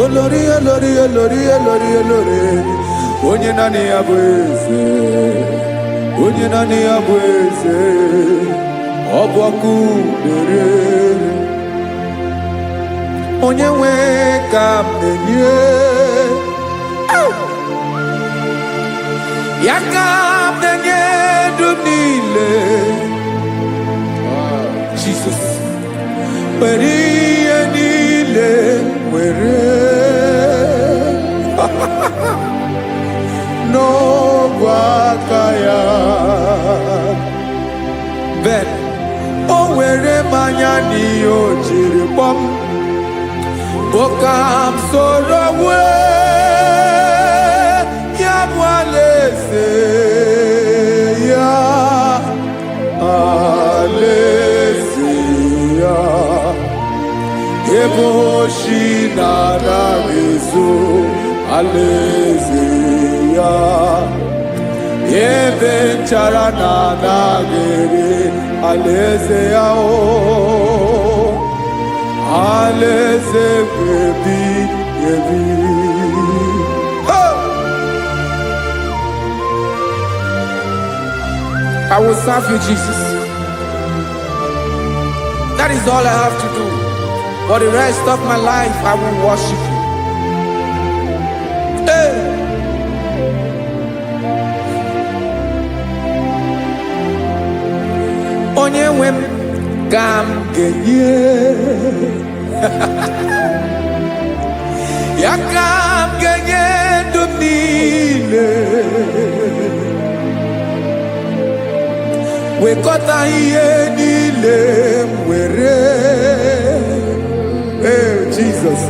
Olori, olori, olori, olori, olori, onye naanị ya bụ eze, onye naanị ya bụ eze. Ọ bụ ọkụ na-ere. Onye nwe ka m na-enye ya, ka m na-enye ndụ m niile. Jesus, were ihe niile, were n'ogwe aka ya. Ben o were mmanya n'ihe o jiri kpọm bụ ka m soro wee ya bụ alaeze ya, alaeze ya, ebe oshi na-anaghị ezo, alaeze ya, ebe nchara na-anaghị ere, alaeze ya o, alaeze ebi ebi. Hey! I will serve you, Jesus. That is all I have to do. For the rest of my life, I will worship you. Hey! Onye nwe m ka m ga-enye ya, ka m ga-enye ndụ m niile. Wekọta ihe niile m were. Ee, Jizọs,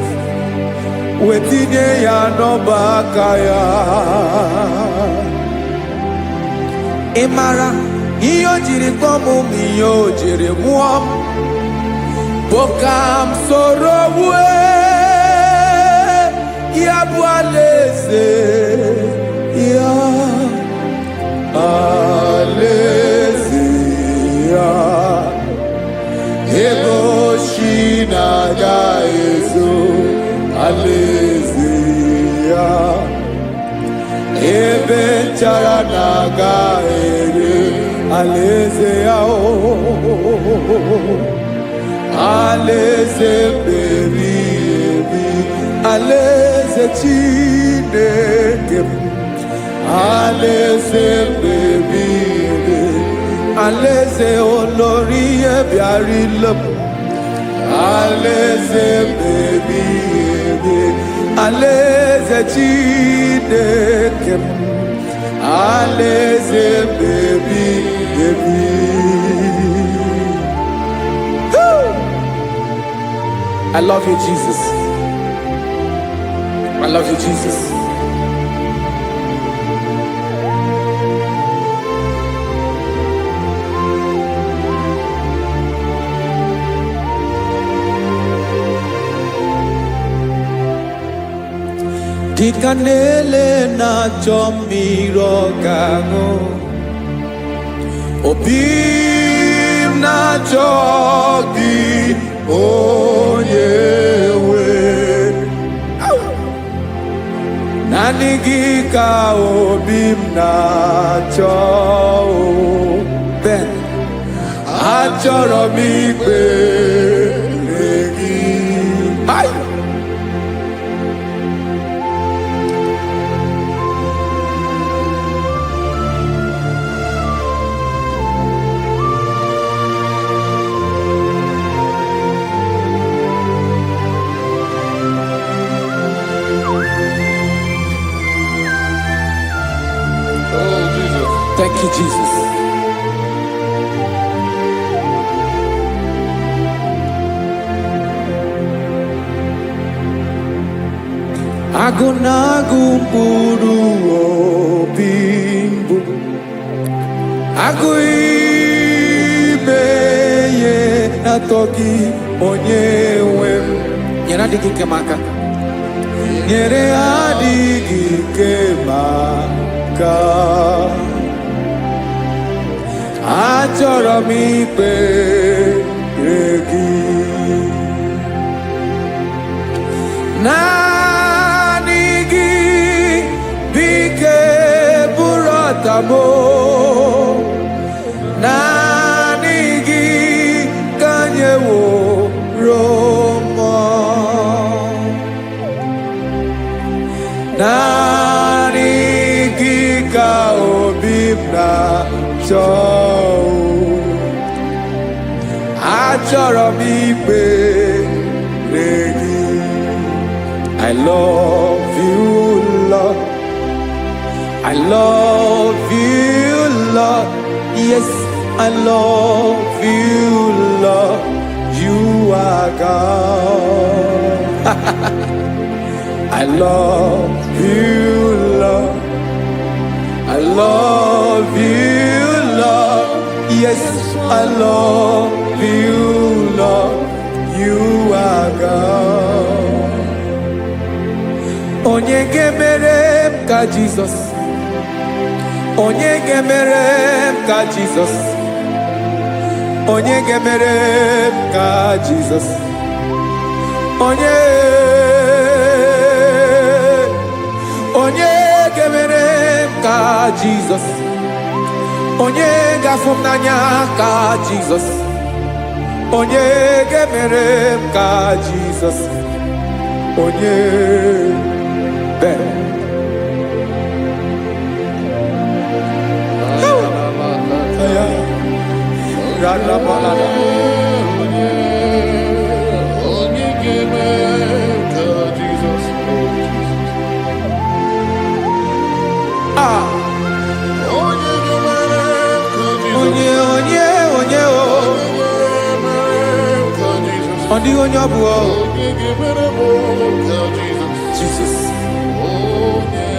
wetinye ya n'ọba aka ya. Ị mara ihe o jiri kpọọ m ma ihe o jiri mụọ m bụ ka m soro wue ya bụ alaeze ya, alaeze ya, ebe oshi na-aga ezo, alaeze ya, ebe nchara na-aga ere, alaeze ya o, alaeze meri ebi, alaeze Chineke m, alaeze meri ebi, alaeze olori ihe bịara ile m, alaeze meri ebi, alaeze Chineke m, alaeze meri ebi. Woo! I love you, Jesus. I love you, Jesus. Dịka na-ele na-achọ mmiri ọ ga-aṅụ, obi m. na-achọ gị, onye nwe. Naanị gị ka obi m na-achọ o. Ben, achọrọ m ikpere gị. Hai! Oh, Jesus. Thank you, Jesus. Agụ na-agụ mkpụrụ obi mbụ, agụ ime ihe na-atọ gị, onye nwe m. Nyere adịghị ike m aka. Nyere adịghị ike m aka. Achọrọ m ikpere gị. Naanị gị bike bụrụ ọtamo. Naanị gị ka nyeworo mmụọ. Naanị gị ka obi m na-achọ. Achọrọ m ikpere gị. I love you, Lord. I love you, Lord. Yes, I love you, Lord. You are God. I love you, Lord. I love you, Lord. Yes, I love you, Lord. You are God. Onye ga-emere m ka Jizọs? Onye ga-emere m ka Jizọs? Onye ga-emere m ka Jizọs? Onye, onye ga-emere m ka Jizọs? Onye ga-afụ m n'anya ka Jizọs? Onye ga-emere m ka Jizọs? Onye be ya Radabalada. Onye ga-eme ka Jizọs, oh Jesus. Ah, Onye ga-emere ka Jizọs. Onye, onye, onye o. Onye ga-emere ka Jizọs. Ọ dịghị onye ọ bụ o. Onye ga-emere m ka Jizọs. Jizọs. Onye.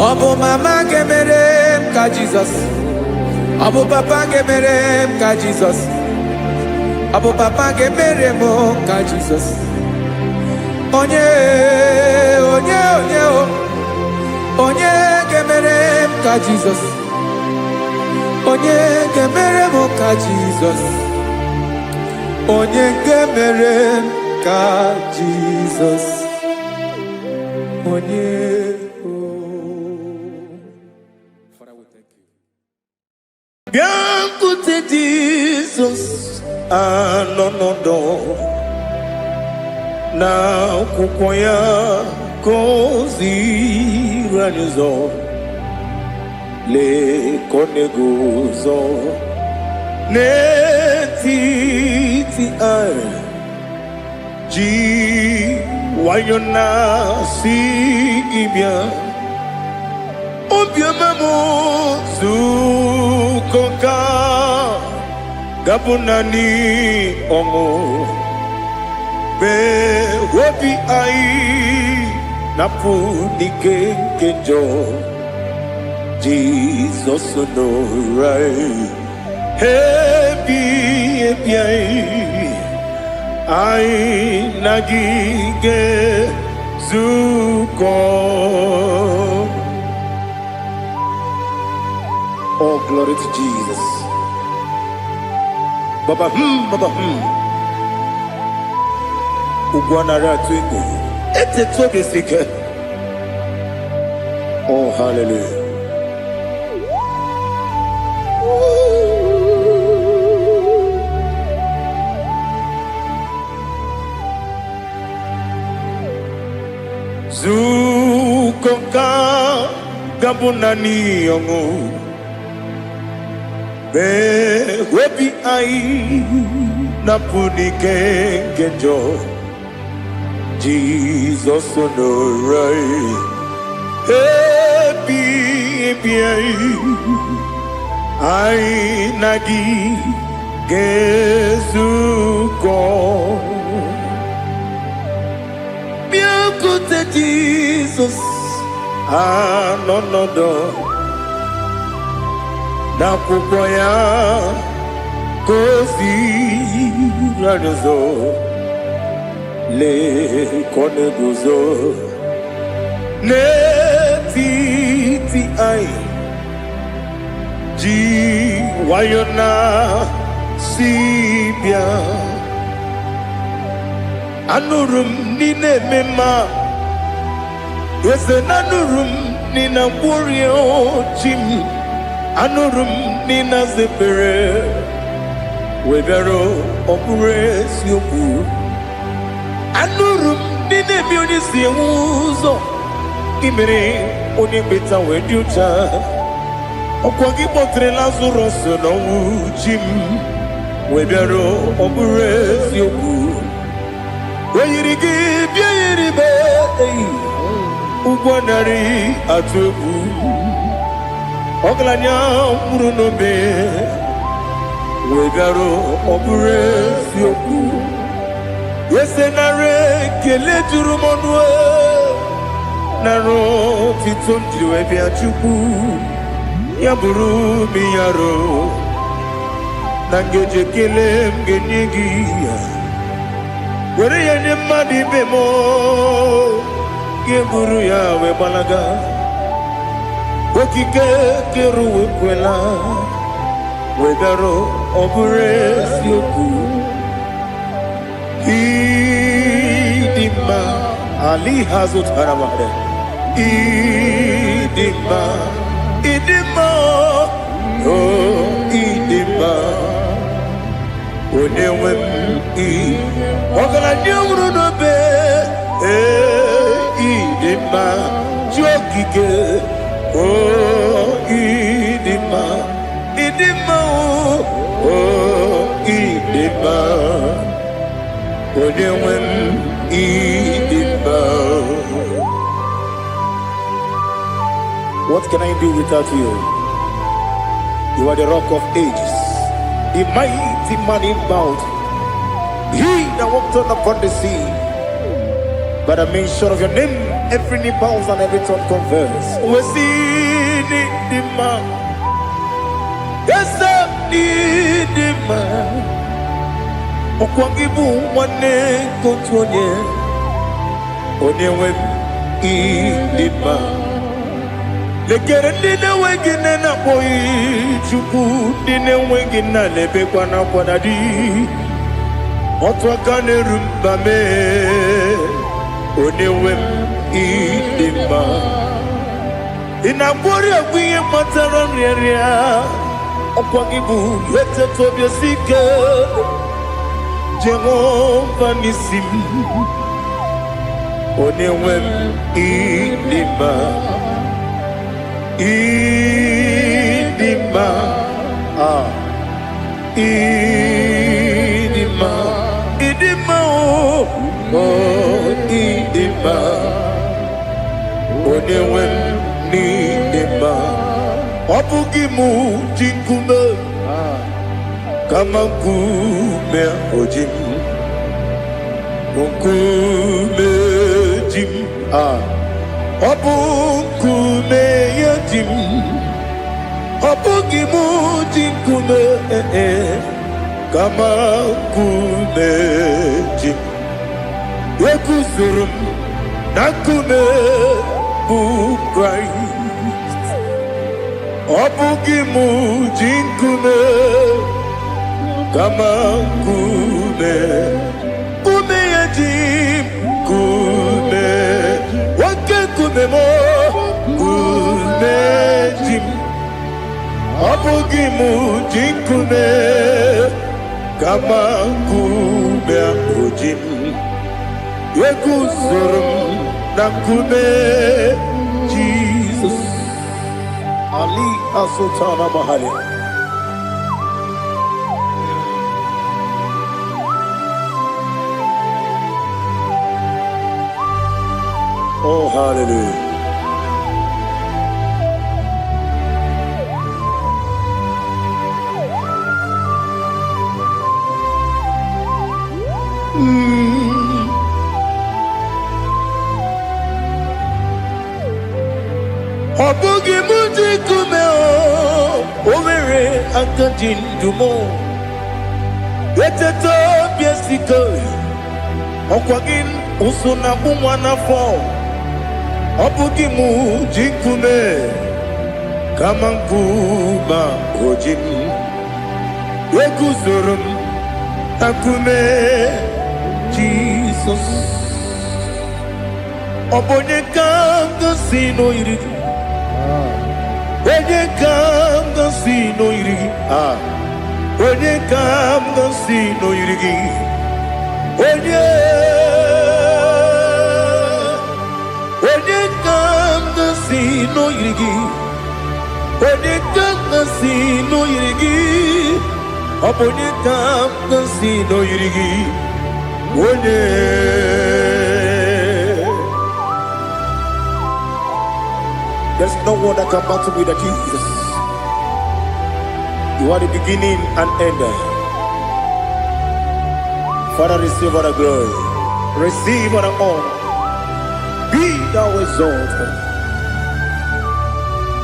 Ọ bụ mama ga-emere m ka Jizọs? Ọ bụ papa ga-emere m ka Jizọs? Ọ bụ papa ga-emere m ka Jizọs? Onye, onye, onye o. Onye ga-emere m ka Jizọs? Onye ga-emere m ka Jizọs? Onye ga-emere m ka Jizọs? Onye o. Father, we thank you. Bịakwute Jizọs, anọ n'ọdọ na akwụkwọ ya ka o ziri anyị ụzọ. Lee ka ọ na-eguzo n'etiti anyị, ji nwayọ na-asị gị bịa. Obiọma m, zukọ ka gabụ naanị ọṅụ mee obi anyị napụ n'ike nke njọ. Jizọs nọrọ anyị ebi ebi, anyị anyị na gị ga-ezukọ. Oh, glory to Jesus. Baba baba Ugwu anara atụ egwu. Eteta obi si ike. Oh, hallelujah. Zukọ nka ga-abụ naanị ọṅụ. Mee obi anyị na-apụ n'ike nke njọ. Jizọs nọrọ anyị. Ebi ebi anyị. Anyị na gị ga-ezukọ. Bịakwute Jizọs anọ nọdụ n'akwụkwọ ya ka o ziri anyị ụzọ. Lee ka ọ na-eguzo n'etiti anyị ji nwayọ na si bịa. Anụrụ m n'ị na-eme mma, eze na anụrụ m n'ị na-agwọrị chi m. Anụrụ m n'ị na-aza ekpere wee bịara, ọ bụrụ eziokwu. Anụrụ m n'ị na-eme onye si enwe ụzọ gị mere onye kpeta wee dị ụcha. Ọkwa gị kpọtere Lazarọs n'ọnwụ, chi m, wee bịara, ọ bụrụ eziokwu. O yiri gị bịa yiri be eyi ụgwọ narị atụ egwu. Ọgaranya nwụrụ n'obe wee bịara, ọ bụrụ eziokwu. Eze, nara ekele juru m ọnụ, nara otito m jiri wee bịa. Chukwu, ya bụrụ m yaro na ngeji ekele m ga-enye gị ya, were ya nye mmadụ ibe m, ga-eburu ya wee gbalaga. Okike kere uwe kwela wee bịara, ọ bụrụ eziokwu. Ịdị mma ali ha zụtara mmadụ. Ịdị mma, ịdị mma, o ịdị mma, onye nwe m. Ị ọgaranya nwụrụ n'obe, ee, ịdị mma, chi okike, o ịdị mma, ịdị mma, o ịdị mma, onye nwe m, ịdị mma. What can I do without you? You are the Rock of Ages, the mighty man in battle, he that walked on upon the sea. By the mention of your name, every knee bows and every tongue confess. We see the man. Yes, the man. Ọkwa gị bụ nwanne nke otu onye, onye nwe m, ịdị mma. Lekere ndị na-enweghị nne na-akpọghị Chukwu, ndị na-enweghị nna na-ebekwa n'akwa na di. Otu aka na-eru mba mee, onye nwe m, ịdị mma. Ị na-agwọrị egwu ihe kpatara nrịarịa. Ọkwa gị bụ eteta obi esi ike, Jehova n'isi m, onye nwe m, ịdị mma, ịdị mma, ah, ịdị mma, ịdị mma, o oh, ịdị mma, onye nwe m, n'ịdị mma. Ọ bụghị mụ ji nkume, kama nkume o ji m, nkume ji m, ah, ọ bụ nkume ya ji m. Ọ bụghị mụ ji nkume, eh, eh, kama nkume ji m. Eguzoro m na nkume bụ Kraịst. Ọ bụghị mụ ji nkume. Kama nkume, nkume ya ji m, nkume, oke nkume m, nkume ji m. Ọ bụghị m ji nkume, kama nkume ahụ ji m. Eguzoro m na nkume Jizọs. Ali Asultana Mahali. Oh, hallelujah. Ọ bụghị m ji nkume o, o nwere aka ji ndụ m. Eteta obi esike, ọkwa gị ụsụ na akpụ nwa n'afọ. Ọ bụghị m ji nkume, kama nkume o ji m. Eguzoro m na nkume Jizọs. Ọ bụ onye ka m gosi n'oyiri gị? Onye ka m gosi n'oyiri gị? Ah. Onye ka m gosi n'oyiri gị? Onye? Onye ka m gosi n'oyiri gị? Onye ka m gosi n'oyiri gị? Ọ bụ onye ka m gosi n'oyiri gị? Onye? There's no one that can battle with the Jesus. You are the beginning and end. Father, receive all the glory. Receive all the honor. Be thou exalted.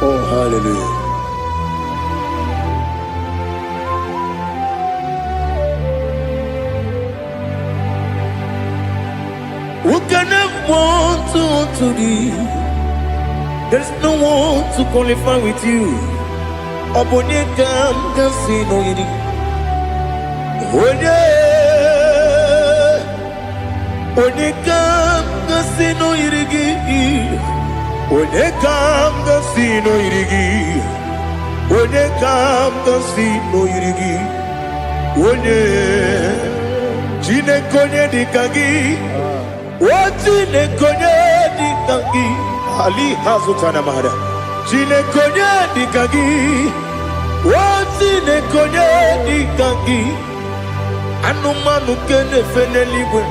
Oh, hallelujah. Who can have one to thee? There's no one to qualify with you. Ọ bụ onye ka m ga-asị n'oyiri? Onye? Onye ka m ga-asị n'oyiri gị? Onye ka m ga-asị n'oyiri gị? Onye ka m ga-asị n'oyiri gị? Onye? Chineke, onye dị ka gị? O Chineke, onye dị ka gị? Ali hazụtana mara. Chineke, onye dị ka gị? O Chineke, onye dị ka gị? Anụmanụ nke na-efe n'eluigwe,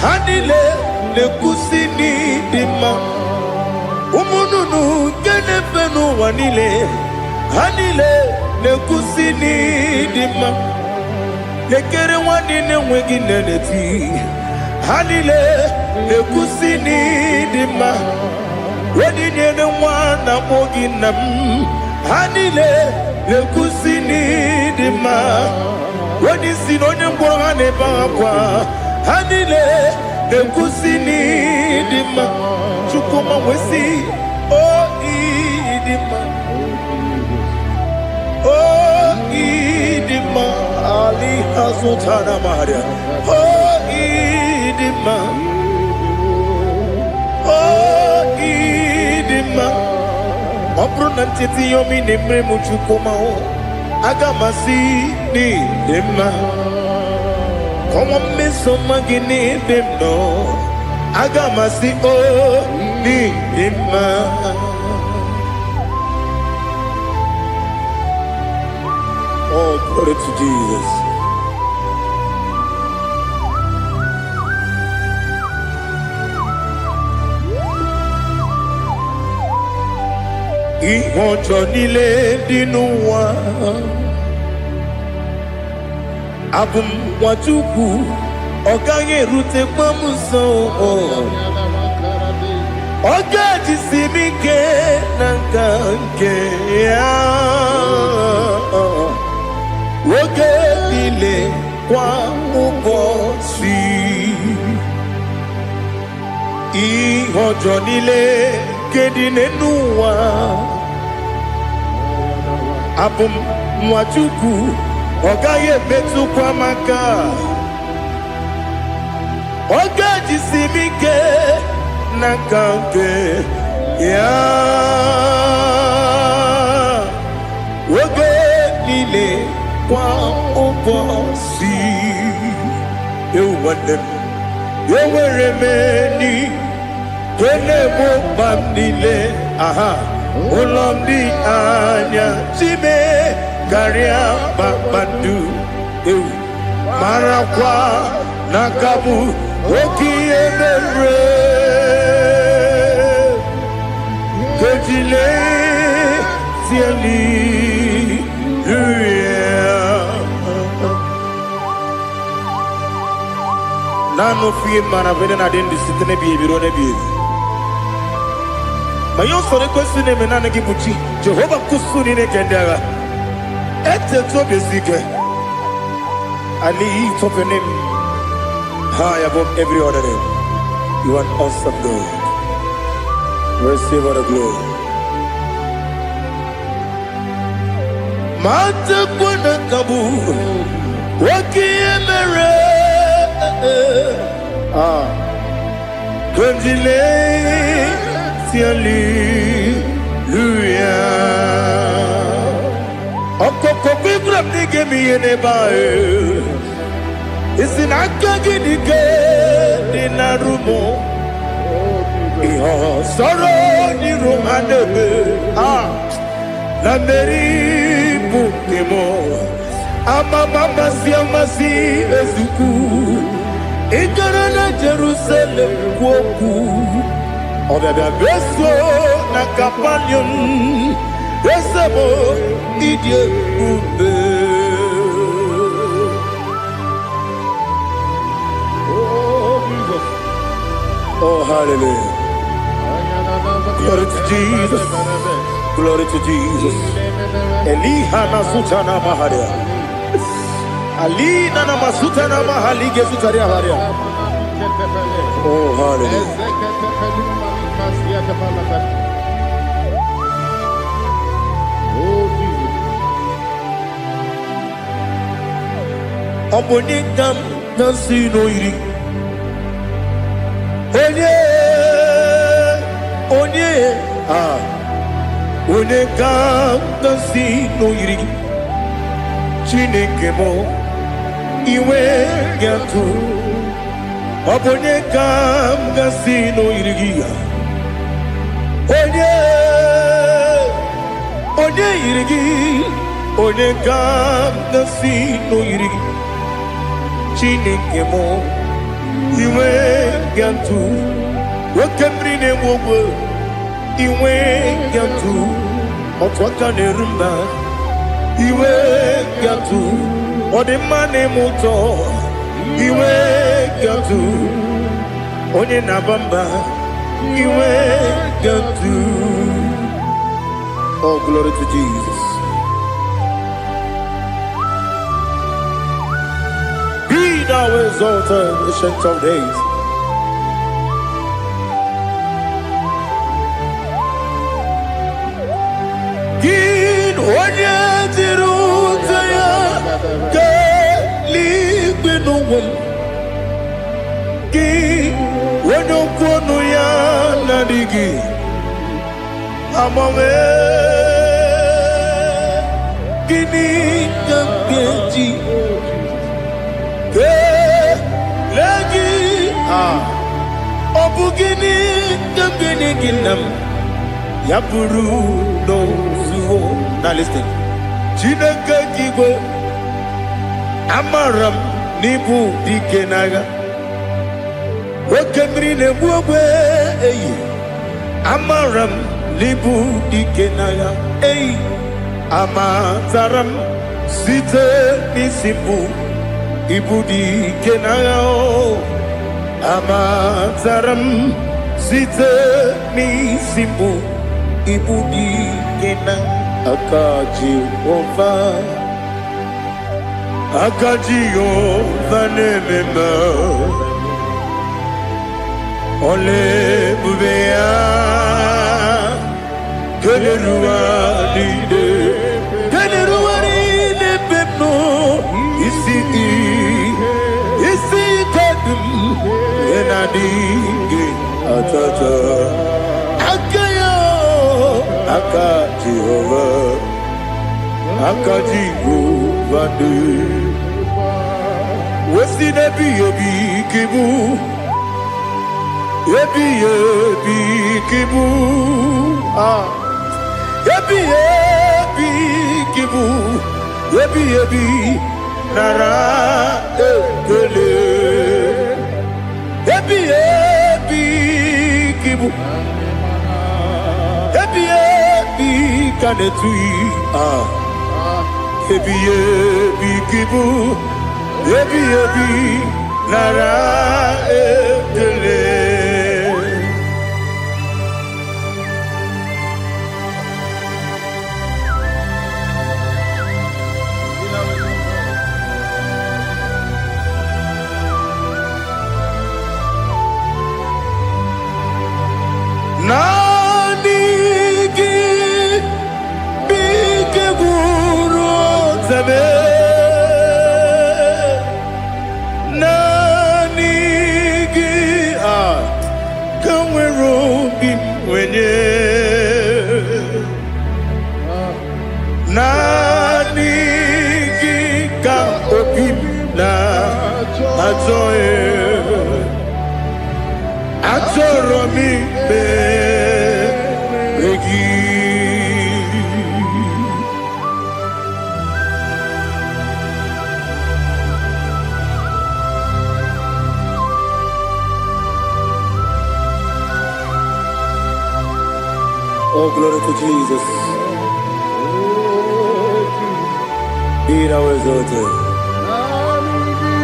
ha niile na-ekwusi n'ịdị mma. Ụmụ nnụnụ nke na-efe n'ụwa niile, ha niile na-ekwusi n'ịdị mma. Lekere nwa niile enweghị nne na-eti, ha niile na-ekwusi n'ịdị mma. Onye nyere nwa na-akpọ gị nna m, ha niile na-ekwusi n'ịdị mma. Onye isi na onye ngwọrọ, ha na-ebe akwa, ha niile na-ekwusi n'ịdị mma. Chukwuma nwesị o ịdị mma, o ịdị mma. Ali azụtara maria. O ịdị mma, o ịdị mma. Ọ bụrụ na ncheta ihe ọma ị na-emere m, Chukwuma, aga m asị n'ịdị mma. Kọnwa mmeso ọma gị n'ebe m nọ, aga m asị o n'ịdị mma. Oh, glory to Jesus. Ihe ọjọọ niile dị n'ụwa, abụ m Nwachukwu, ọ gaghị erutekwa m nso. Ọ ga-ejisi m ike na nka nke ya oge niile, kwa ụbọchị. Ihe ọjọọ niile nke dị n'ụwa, abụ m Nwachukwu. Ọ gaghị emetụkwa m aka. Ọ ga-ejisi m ike n'aka nke ya oge niile, kwa ụbọchị. Ewu nwanne m, enwere m enyi nke na-egbo mkpa m niile. Aha ụlọ m dị anya chime karịa kpakpando. Ewu, marakwa na aka bụ oke ihe mere kejile tieli. Naanị ofu ihe mara bụ na-adị ndụ site n'ebighị ebi ruo n'ebighị ebi. Ma ihe usoro ekwesị na-eme, naanị gị bụ chi Jehova nkusu niile nke ndị agha. Eteta obi esi ike. I lift up your name high above every other name. You are an awesome God. Receive all the glory. Ma tekwa na kabụ oke ihe mere. Ah, hallelujah. Ọkụkọ gwegwara m na ị ga-eme ihe n'ebe ahụ. Isi na aka gị dị ike dị na rumo. Ihe ọsọrọ n'iru ha na-eme. Ah, na mmeri bụ nke m. Amama amasị amasị ezukwu. Ị gara na Jerusalem kwuo okwu. Ọbịabịa beso na Kapanium. Eze m, ịdị ebube. Oh, Jesus. Oh, hallelujah. Glory to Jesus. Glory to Jesus. Eliha na sutana maharia. Alina na masutana mahalige sutaria haria. Oh, hallelujah. Oh, Jesus. Ọ bụ onye ka m na-asị n'oyiri? Onye, onye, ah, onye ka m na-asị n'oyiri gị? Chineke m, iwe ga-atụ. Ọ bụ onye ka m ga-asị n'oyiri gị? Onye, onye yiri gị? Onye ka m ga-asị n'oyiri gị? Chineke m, iwe ga-atụ. Oke mmiri na-egbu ogwe, iwe ga-atụ. Otu aka na-eru mba, iwe ga-atụ. Ọ dị mma na-eme ụtọ, iwe ga-atụ. Onye na-aba mba, iwe ga-atụ. Oh, glory to Jesus. Be thou exalted, Ancient of Days. Gị onye jiri ute ya kelee n'ụwa m. Gị onye okwu ọnụ ya na-adịghị agbanwe, gịnị ka m ga-eji kelee gị? Ah, ọ bụ gịnị ka m ga-enye gị, nna m, ya bụrụ n'ozuo na? Listen, Chineke gị igwe, amara m n'ịbụ dike n'agha. Oke mmiri na-egbu ogbe eyi, amara m n'ịbụ dike n'agha eyi. Amatara m site n'isi mbụ, ịbụ dike n'agha o. Amatara m site n'isi mbụ, ịbụ dike na aka Jehova. Aka Jehova na-eme mma. Ọla ebube ya keneruwa niile, keneruwa niile ebe m nọ. Adịghị atata aka ya, aka Jehova, aka Jehova dị wesi n'ebighị ebi ka ịbụ, ebighị ebi ka ịbụ, ah, ebighị ebi ka ịbụ, ebighị ebi, nara ekele. Ebighị ebi ka ịbụ, ebighị ebi ka na-etughị, ah, ebighị ebi ka ịbụ, ebighị ebi, nara ekele. Naanị gị bụ ike gwụrụ ọzọme. Naanị gị a ka nwere obi m nwenye. Naanị gị ka obi m na-achọ. Achọrọ m ikpere gị. Oh, glory to Jesus. Be thou exalted. Naanị gị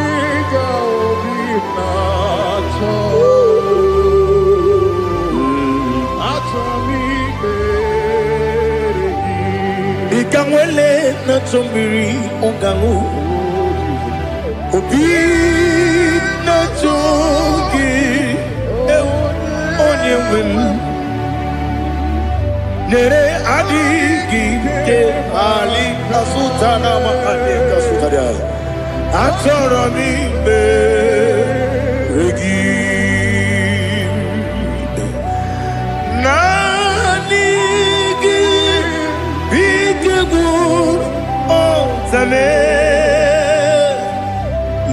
ka obi m na-achọ. Achọ m ikpere gị. Dịka nwele na-achọ mmiri ọ ga-aṅụ, obi na-achọ gị, ewu, onye nwe m. Nyere adịghị ike ali kasụta na makadị kasụtara. Achọrọ m ikpere gị. Naanị gị bụ ike gwụrụ ọzame.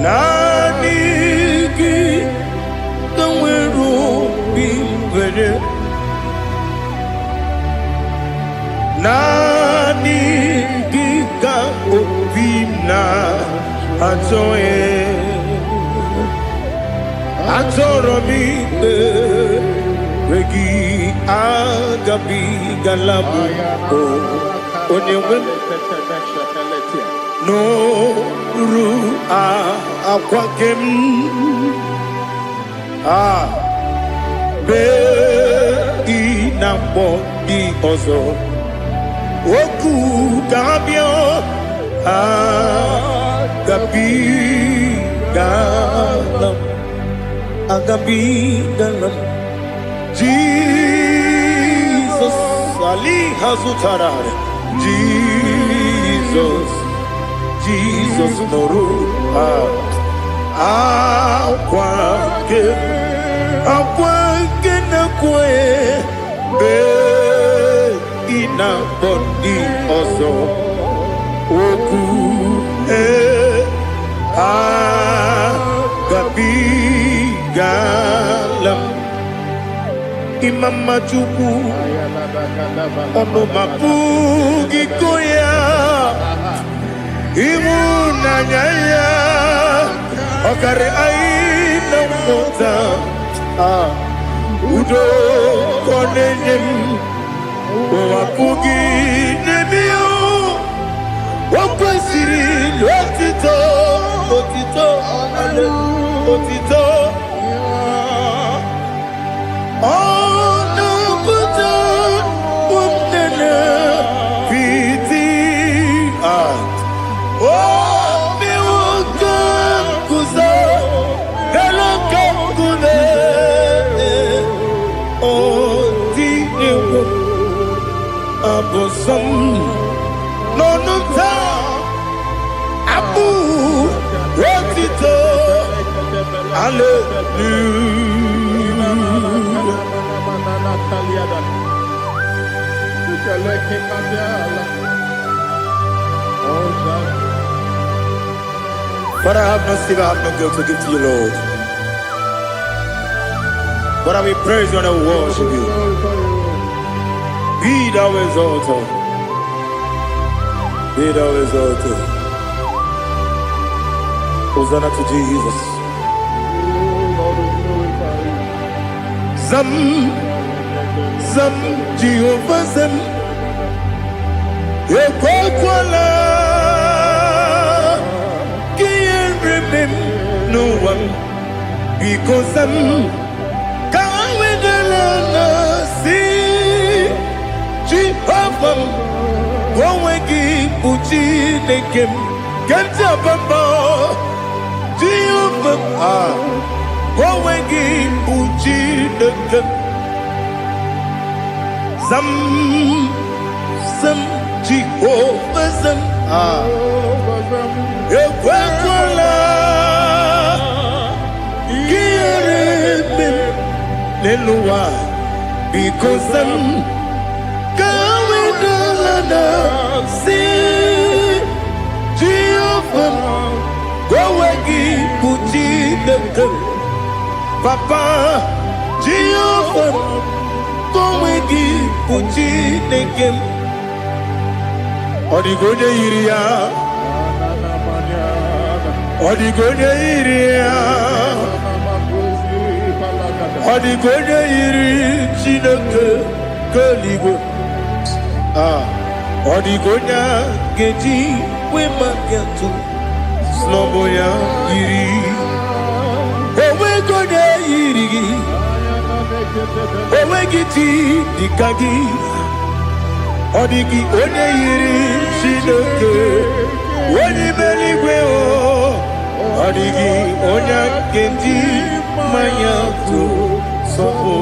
Naanị gị ka nwere obi nwere. Naanị gị ka obi m na-achọ. Achọrọ m ikpere gị. Agabigala m onye nwe m n'oru akwa nke m a bee ị na mkpọ dị ọzọ okwu ga-abịa. Agabigala m, agabigala m. Jizọs ali ha zụtara. Jizọs, Jizọs nụrụ akwa nke, akwa nke na-ekwe bee ị na-akpọ ndị ọzọ okwu ee agabigala m. Ịma mma Chukwu, ọnụ ma pụghị ịkọ ya. Ịhụnanya ya ọkarị anyị na mmụta. Ah, udo ka ọ na-enye m, ụwa pụghị n'ebe ya. O kwesịrị otito, otito, otito. Ọ na-apụta ụmụnne piti. Ah, o mewo ka m guzo elu ka nkume. O tinyewo abụ nsọ m n'ọnụ m taa, abụ otito. Hallelujah. Father, I have no silver, I have no gold to give to you, Lord. But I will praise you and I will worship you. Be thou exalted. Be thou exalted. Hosanna to Jesus. Zam, Zam, Jehovah Zam. Ekwekwala ka ihe reme m n'ụwa m. Biko zam, ka wedala na si Jehova m, onwe gị bụ Chineke m. Ka m ji aba mba, Jehova m, ah, onwe gị bụ Chineke m. Zam, zam, Jehova zam, ah, ekwekwala ka ihere eme m n'elu ụwa. Biko zam, ka wedala na si Jehova m, onwe gị bụ Chineke m. Papa, Jehova m, onwe gị bụ Chineke m. Ọ dịghị onye yiri ya. Ọ dịghị onye yiri ya. Ọ dịghị onye yiri Chineke nke eluigwe. Ah, ọ dịghị onye a ga-eji wee maka atụ sị ya yiri. Onweghị onye yiri gị. Onweghị chi dịka gị. Ọ dịghị onye yiri Chineke onye ime eluigwe o. Ọ dịghị onye a ga-eji mmanya tụ sọpụ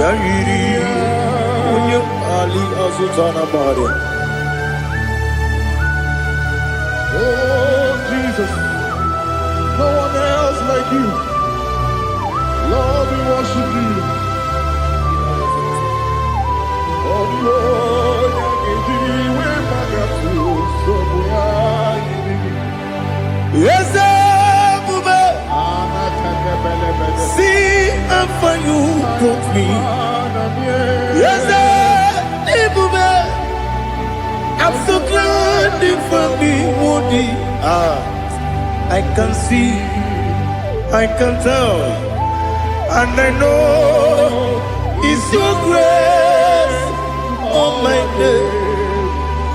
ya yiri onye ali azụta na mmadụ. Oh, Jesus, no one else like you. Lord, we worship you. Oh, Lord, Eze ebube, see how far you brought me. Eze ebube, I'm so glad you found me worthy. Ah, I can see, I can tell, and I know it's your grace on my day.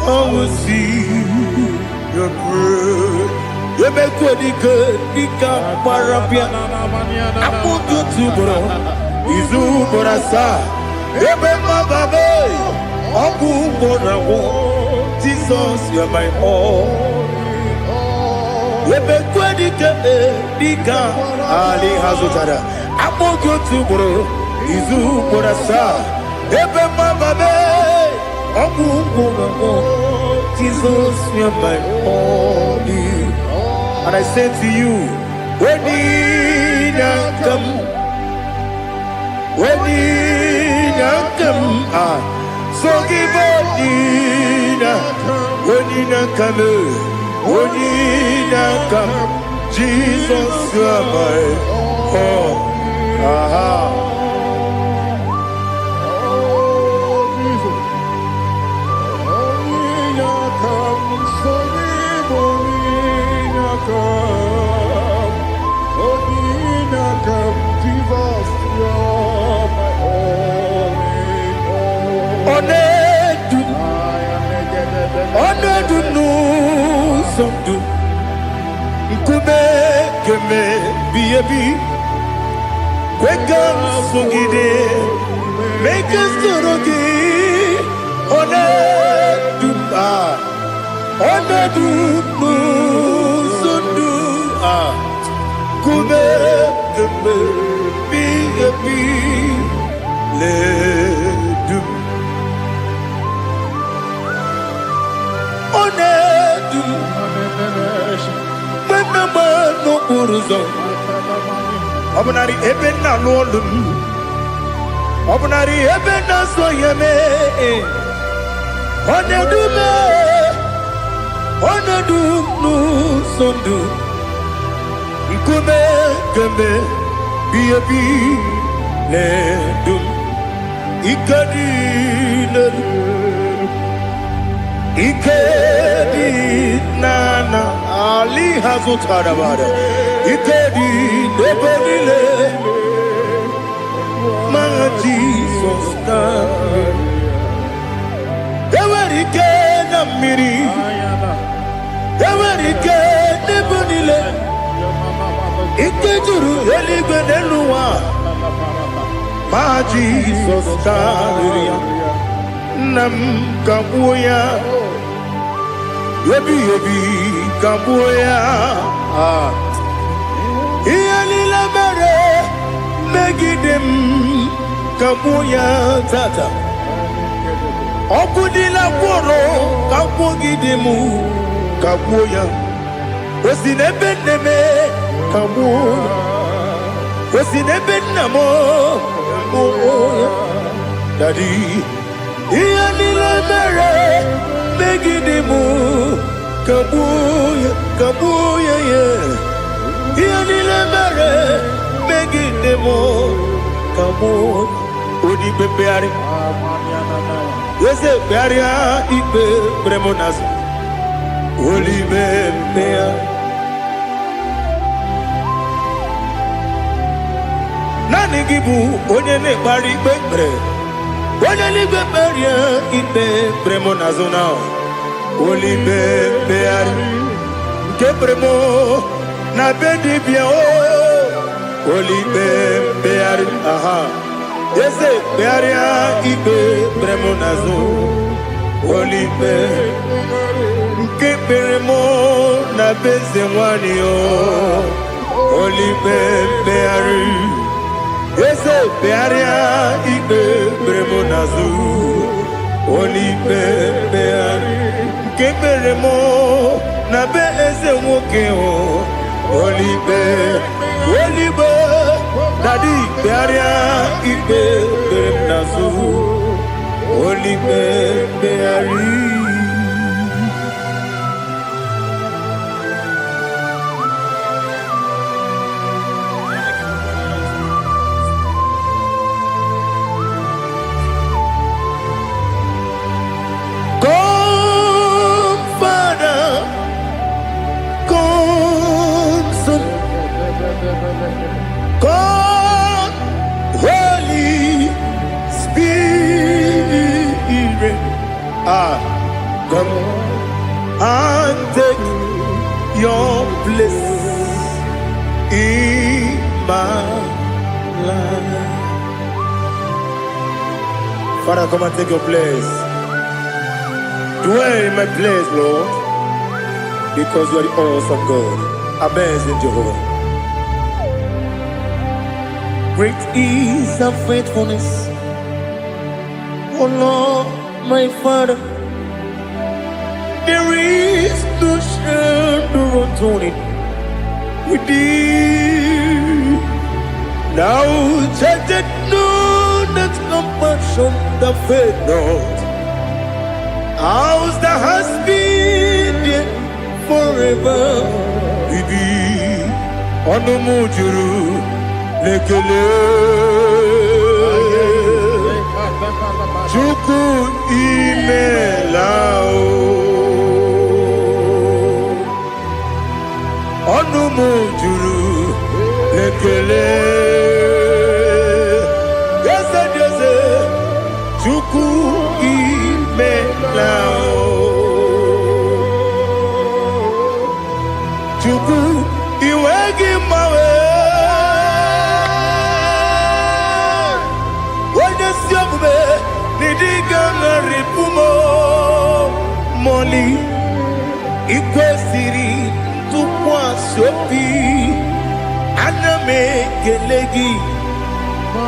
I will see your grace. Emekwedike dịka gbara bịa akpụkpọ otu ugboro izu ugboro asaa ebe mmababe ọgwụ ugboro agwụ. Jizọs, you're my all. Emekwedike dịka ali ha zụtara akpụkpọ otu ugboro izu ugboro asaa ebe mmababe ọgwụ ugboro agwụ. Jizọs, you're my all. And I say to you, when come, when come, ah, so give Onina, Onina come, Onina come, Jesus, you are my all. Aha. Oh, Jesus. Jesus, you're my only hope. Onedu, I am onedu n'ụzọ ndụ, nkume keme bi ebi, kwe ka m sogide, mee ka m soro gị, onedu, ah, onedu n'ụzọ ndụ, ah, nkume keme bi ebi, ledu m. Onedu, mgbe m n'okporo ụzọ. Ọ bụnarị ebe nna alụ ọlụ m, ọ bụnarị ebe nna so ihe mee. Ọ na-edu m, ọ na-edu m n'ụzọ ndụ. Nkume kemgbe bi ebi na-edu m. Ike dị n'elu, ike dị n'ala ali ha zụtara bara. Ike dị n'ebe niile ma Jizọs ka enwere ike na mmiri, enwere ike n'ebe niile. Ike juru eluigwe n'elu ụwa ma Jizọs karịrị ya. Nna m, ka gbuo ya ebighị ebi, ka gbuo ya. Ah. Ihe niile mere megide m, ka gbuo ya tata. Ọkụ dịla gwọrọ ka gwogide m, ka gbuo ya. O si n'ebe nne m, ka gbuo ya. O si n'ebe nna m, ka gbuo ya. Daddy, ihe niile mere megide m, ka gbuo ya, ka gbuo ya ya. Ihe niile mere megide m, ka gbuo. Onye ikpe mkpegharị, eze kpegharịa ikpe kpere m n'azụ. Olibe mkpegharị. Naanị gị bụ onye na-ekpegharị ikpe kpere. Onye eluigwe, kperie ikpe kpere m n'azụ na olibe mkpegharị nke kpere m na be dibịa o. Olibe mkpegharị, aha, eze kpegharịa ikpe kpere m n'azụ. Olibe nke kpere m na be eze nwanyị o. Olibe mkpegharị, eze kpegharịa ikpe kpere m n'azụ. Olibe mkpegharị nke kpere m na be eze nwoke o. Olibe, olibe, daddy, kpegharịa ikpe kpere m n'azụ. Olibe mkpegharị. Come, Father, come, Son, come, Holy Spirit. Ah, come and take your place in my life. Father, come and take your place. Dwell in my place, Lord, because you are the awesome God, amazing Jehovah. Great is thy faithfulness, O Lord, my Father. There is no shadow of turning with thee. Thou changest not thy compassions, they fail not. As thou hast been there forever, baby. Ọnụ m juru n'ekele. Chukwu, imela o. Ọnụ m juru n'ekele. Eze dị eze, Chukwu, imela o. Chukwu, iwe gị mgbanwe. Onye si omume n'ịdị ga-aṅarịpụ m mọli. Ikwesịrị ntụkwasị obi, ana m ekele gị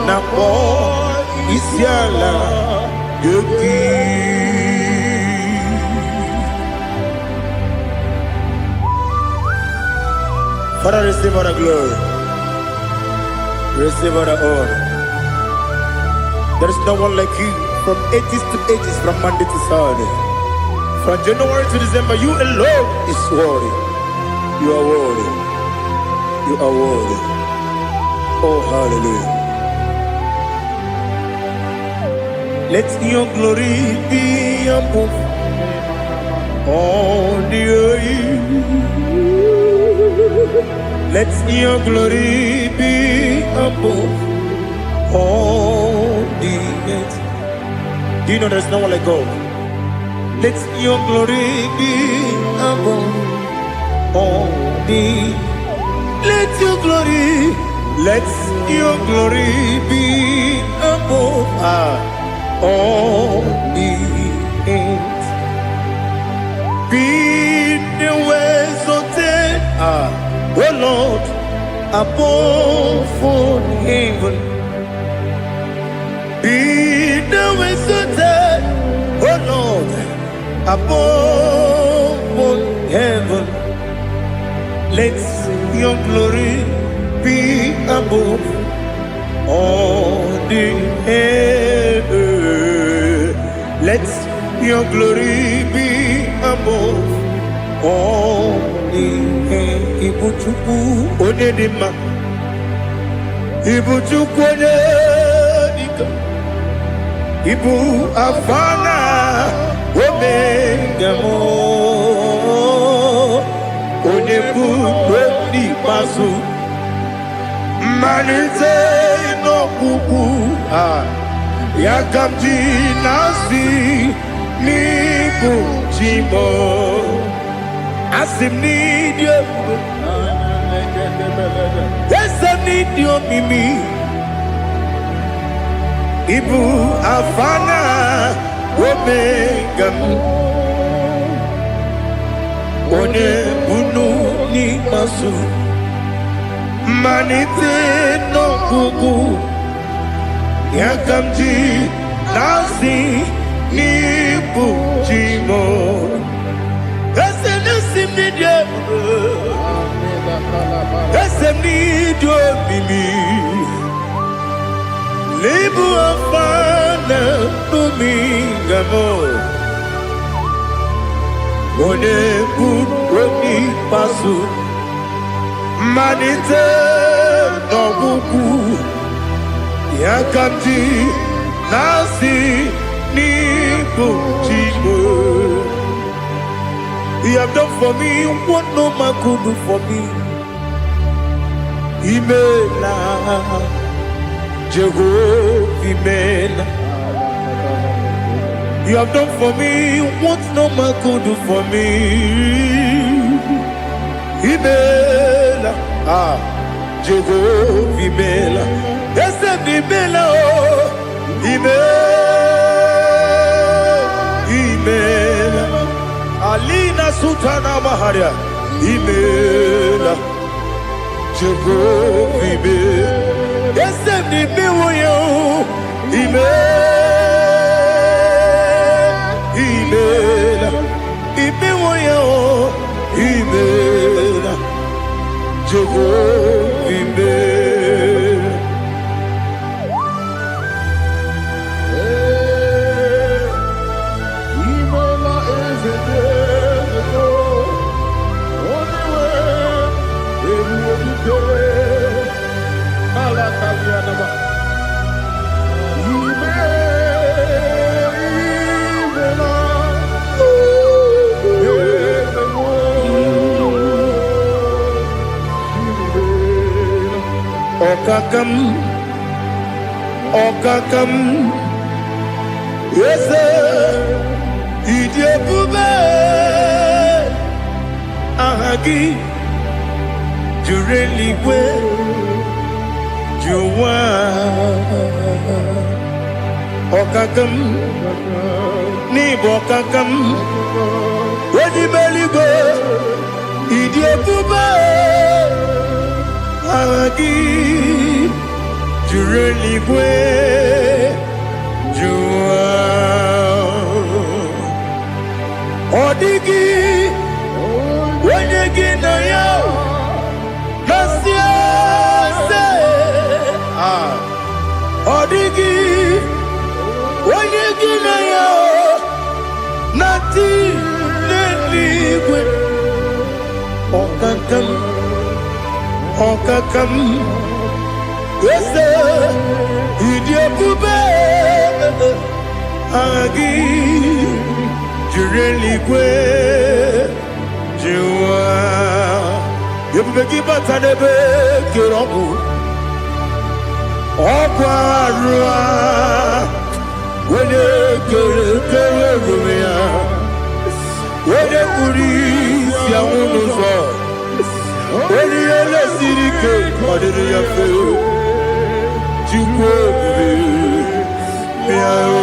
na kpọọ isi ala gị. Father, receive all the glory. Receive all the honor. There is no one like you from ages to ages, from Monday to Saturday. From January to December, you alone is worthy. You are worthy. You are worthy. Oh, hallelujah. Let your glory be above all the earth. Let your glory be above all the earth. Do you know there's no one like God? Let your glory be above all the. Let your glory be above all the earth. Be thou exalted, O Lord, above all heaven. Be thou exalted, O Lord, above all heaven. Let your glory be above all the earth. Let your glory be above all the earth. Ibu Chukwu onye dị mma. Ibu Chukwu onye dike. Ibu Alfa na Omega m. Onye bụ n'ikpeazụ. Mmalite n'ọgwụgwụ a ya ka m ji na-asị n'ịbụ chi m. Asị m n'ịdị ebube, eze m n'ịdị omimi. Ịbụ Alfa na Omega m, onye bunu n'ikpeazụ, mmalite n'ọgwụgwụ, ya ka m ji na-asị n'ịbụ chi m. Eze na-esi m n'ịdị ebube, eze m n'ịdị omimi. N'ịbụ Alfa na Omega m, onye bụ onye ikpeazụ, mmalite n'ọgwụgwụ, ya ka m ji na-asị n'ịbụ chi m. You have done for me what no man could do for me. Imela, Jehovah, Imela. You have done for me what no man could do for me. Imela, ah, Jehovah, Imela. Eze m, Imela, oh, Imela, Imela. Alina Sultana Maharia, Imela, Jehovah, Imela. Eze m, imewo ya, oh, Imela, Imela, imewo ya, oh, Imela, Jehovah, Imela. Imela eze dị eze, onye nwe eruo dike ala kalianaba. Ime imela eze m, imela. Ọkaka m, ọkaka m, eze, ịdị ebube, aha gị juru eluigwe ju ụwa. Ọkaka m, n'ịbụ ọkaka m, onye ime eluigwe, ịdị ebube, aha gị juru eluigwe ju ụwa. Ọ dịghị onye gị na ya na-asị eze. Ọkaka m, eze, ịdị ebube, aha gị jiri eluigwe jụwa. Ebube gị bata n'ebe kere ọgwụ ọgwụ arụ a, onye kere kere ebube ya, onye kpuru isi anwụ n'ụzọ, onye ihe lesiri ike ọ dịrị ya mfe. Chukwu ebube, bịa o.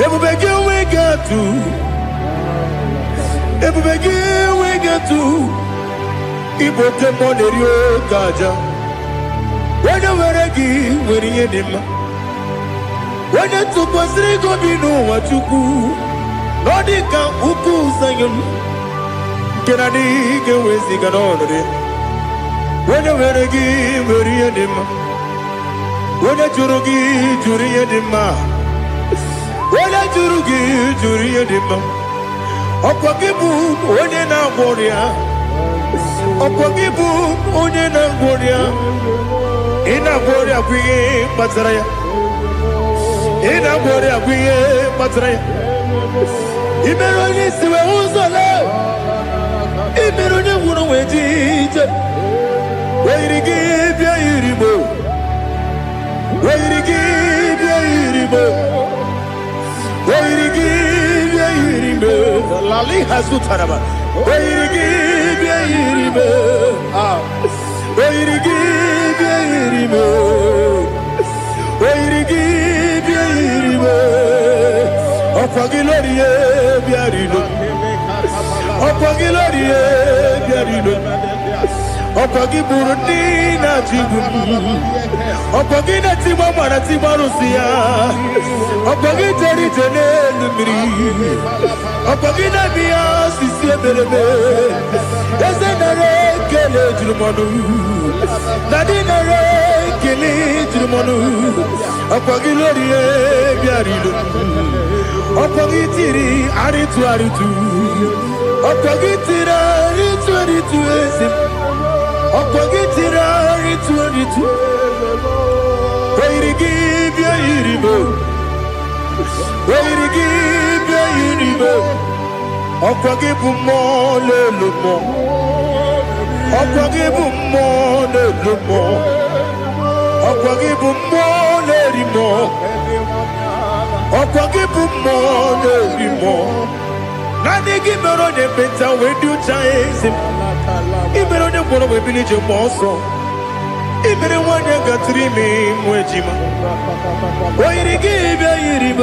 Ebube gị enweghị atụ, ebube gị enweghị atụ. Ịbụ oke mmụọ na-eri oke aja. Onye nwere gị nwere ihe dị mma. Onye tụkwasịrị gị obi n'ụwa, Chukwu, na ọ dị ka ukwu Zayọn nke na adịghị ga-eweziga n'ọnọdụ ya. Onye nwere gị nwere ihe dị mma. Onye jụrụ gị jụrụ ihe dị mma. Onye jụrụ gị jụrụ ihe dị mma. Ọkwa gị bụ onye na-agwọ ọrịa. Ọkwa gị bụ onye na-agwọ ọrịa. Ị na-agwọ ọrịa bụ ihe kpatara ya. Ị na-agwọ ọrịa bụ ihe kpatara ya. Ị mere onye isi wee ụzọ lee. Ị mere onye gwụrụ wee ji ije. Oyiri gị bịa yiri mo. Oyiri gị bịa yiri mo. Oyiri gị bịa yiri mo. Lali hazutaraba. Oyiri gị bịa yiri mo. Ah. Oyiri gị bịa yiri mo. Oyiri gị bịa yiri mo. Ọkwa gị lórí e bịa rilo. Ọkwa gị lórí e bịa rilo. Ọkwa gị gburu ndị na-achịgbu m. Ọkwa gị na-etigbu mara tigbu arụsị ya. Ọkwa gị jere ije n'elu mmiri. Ọkwa gị na-eme ya osisi emereme. Eze, nara ekele juru m ọnụ. Daddy, nara ekele juru m ọnụ. Ọkwa gị lórí e bịara ilo. Ọkwa gị tiri arịtụ arịtụ. Ọkwa gị tiri arịtụ arịtụ, eze m. Ọkwa gị tiri arịtụ arịtụ. Oyiri gị bịa yiri m. Oyiri gị bịa yiri m. Ọkwa gị bụ mmụọ n'elu mmụọ. Ọkwa gị bụ mmụọ n'elu mmụọ. Ọkwa gị bụ mmụọ na-eri mmụọ. Ọkwa gị bụ mmụọ na-eri mmụọ. Naanị gị mere onye ekpenta wee dị ụcha, eze m. Ị mere onye ngwọrọ wee bili ije mgbe ọsọ. Ị mere nwaanyị gatụrụ ime mụ ejima. O yiri gị bịa yiri m.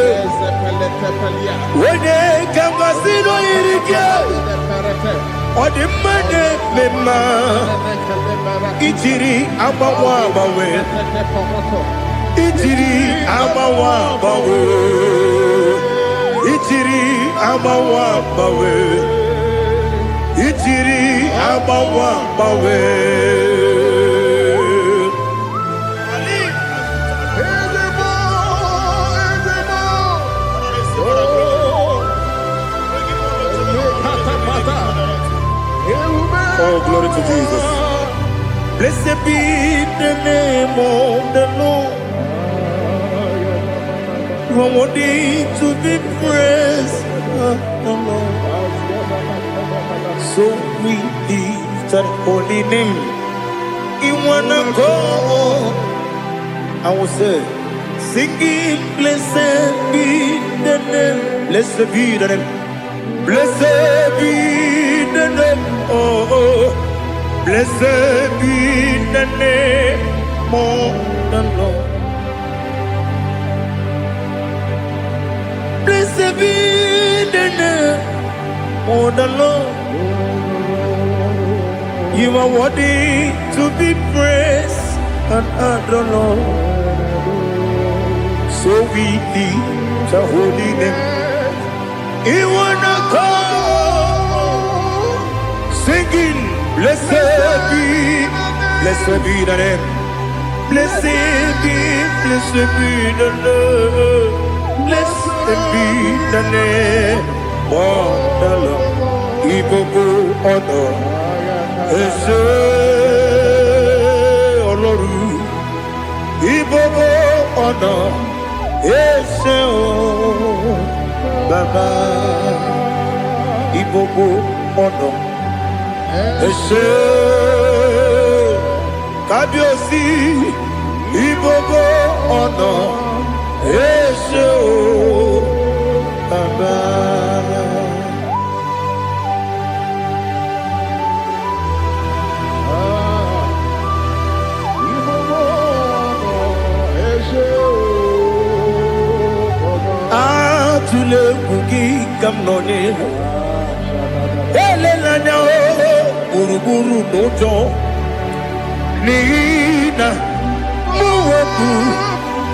Onye ka m gasị na o yiri gị. Ọ dị mma na-eme mma. Ijiri agbanwe agbanwe. Ijiri agbanwe agbanwe. Ijiri agbanwe agbanwe. Ijiri agbanwe agbanwe. Eze mmụọ, eze mmụọ. Oh, katakata. Ebube. Oh, glory to Jesus. Blessed be the name of the Lord. You are worthy to be praised, oh Lord. So we lift that holy name. In one accord, I will say, singing, blessed be the name. Blessed be the name. Blessed be the name. Oh. Blessed be the name of the Lord. Blessed be the name of the Lord. You are worthy to be praised and adored, Lord. So we lift the holy name. You wanna come singing, Blessed be, blessed be the name. Blessed be, blessed be the Lord. Blessed be the name of the Lord. Ìgbogbo ọ̀nà ẹ ṣé Ọlọ́run. Ìgbogbo ọ̀nà ẹ ṣé o Bàbá. Ìgbogbo ọ̀nà ẹ ṣé Kábíyèsí. Ìgbogbo ọ̀nà ẹ ṣé o Bàbá. Atụla egwu gị ka m nọ n'ihu. Elela anya o gburugburu n'ụjọ n'ihi na mụ bụ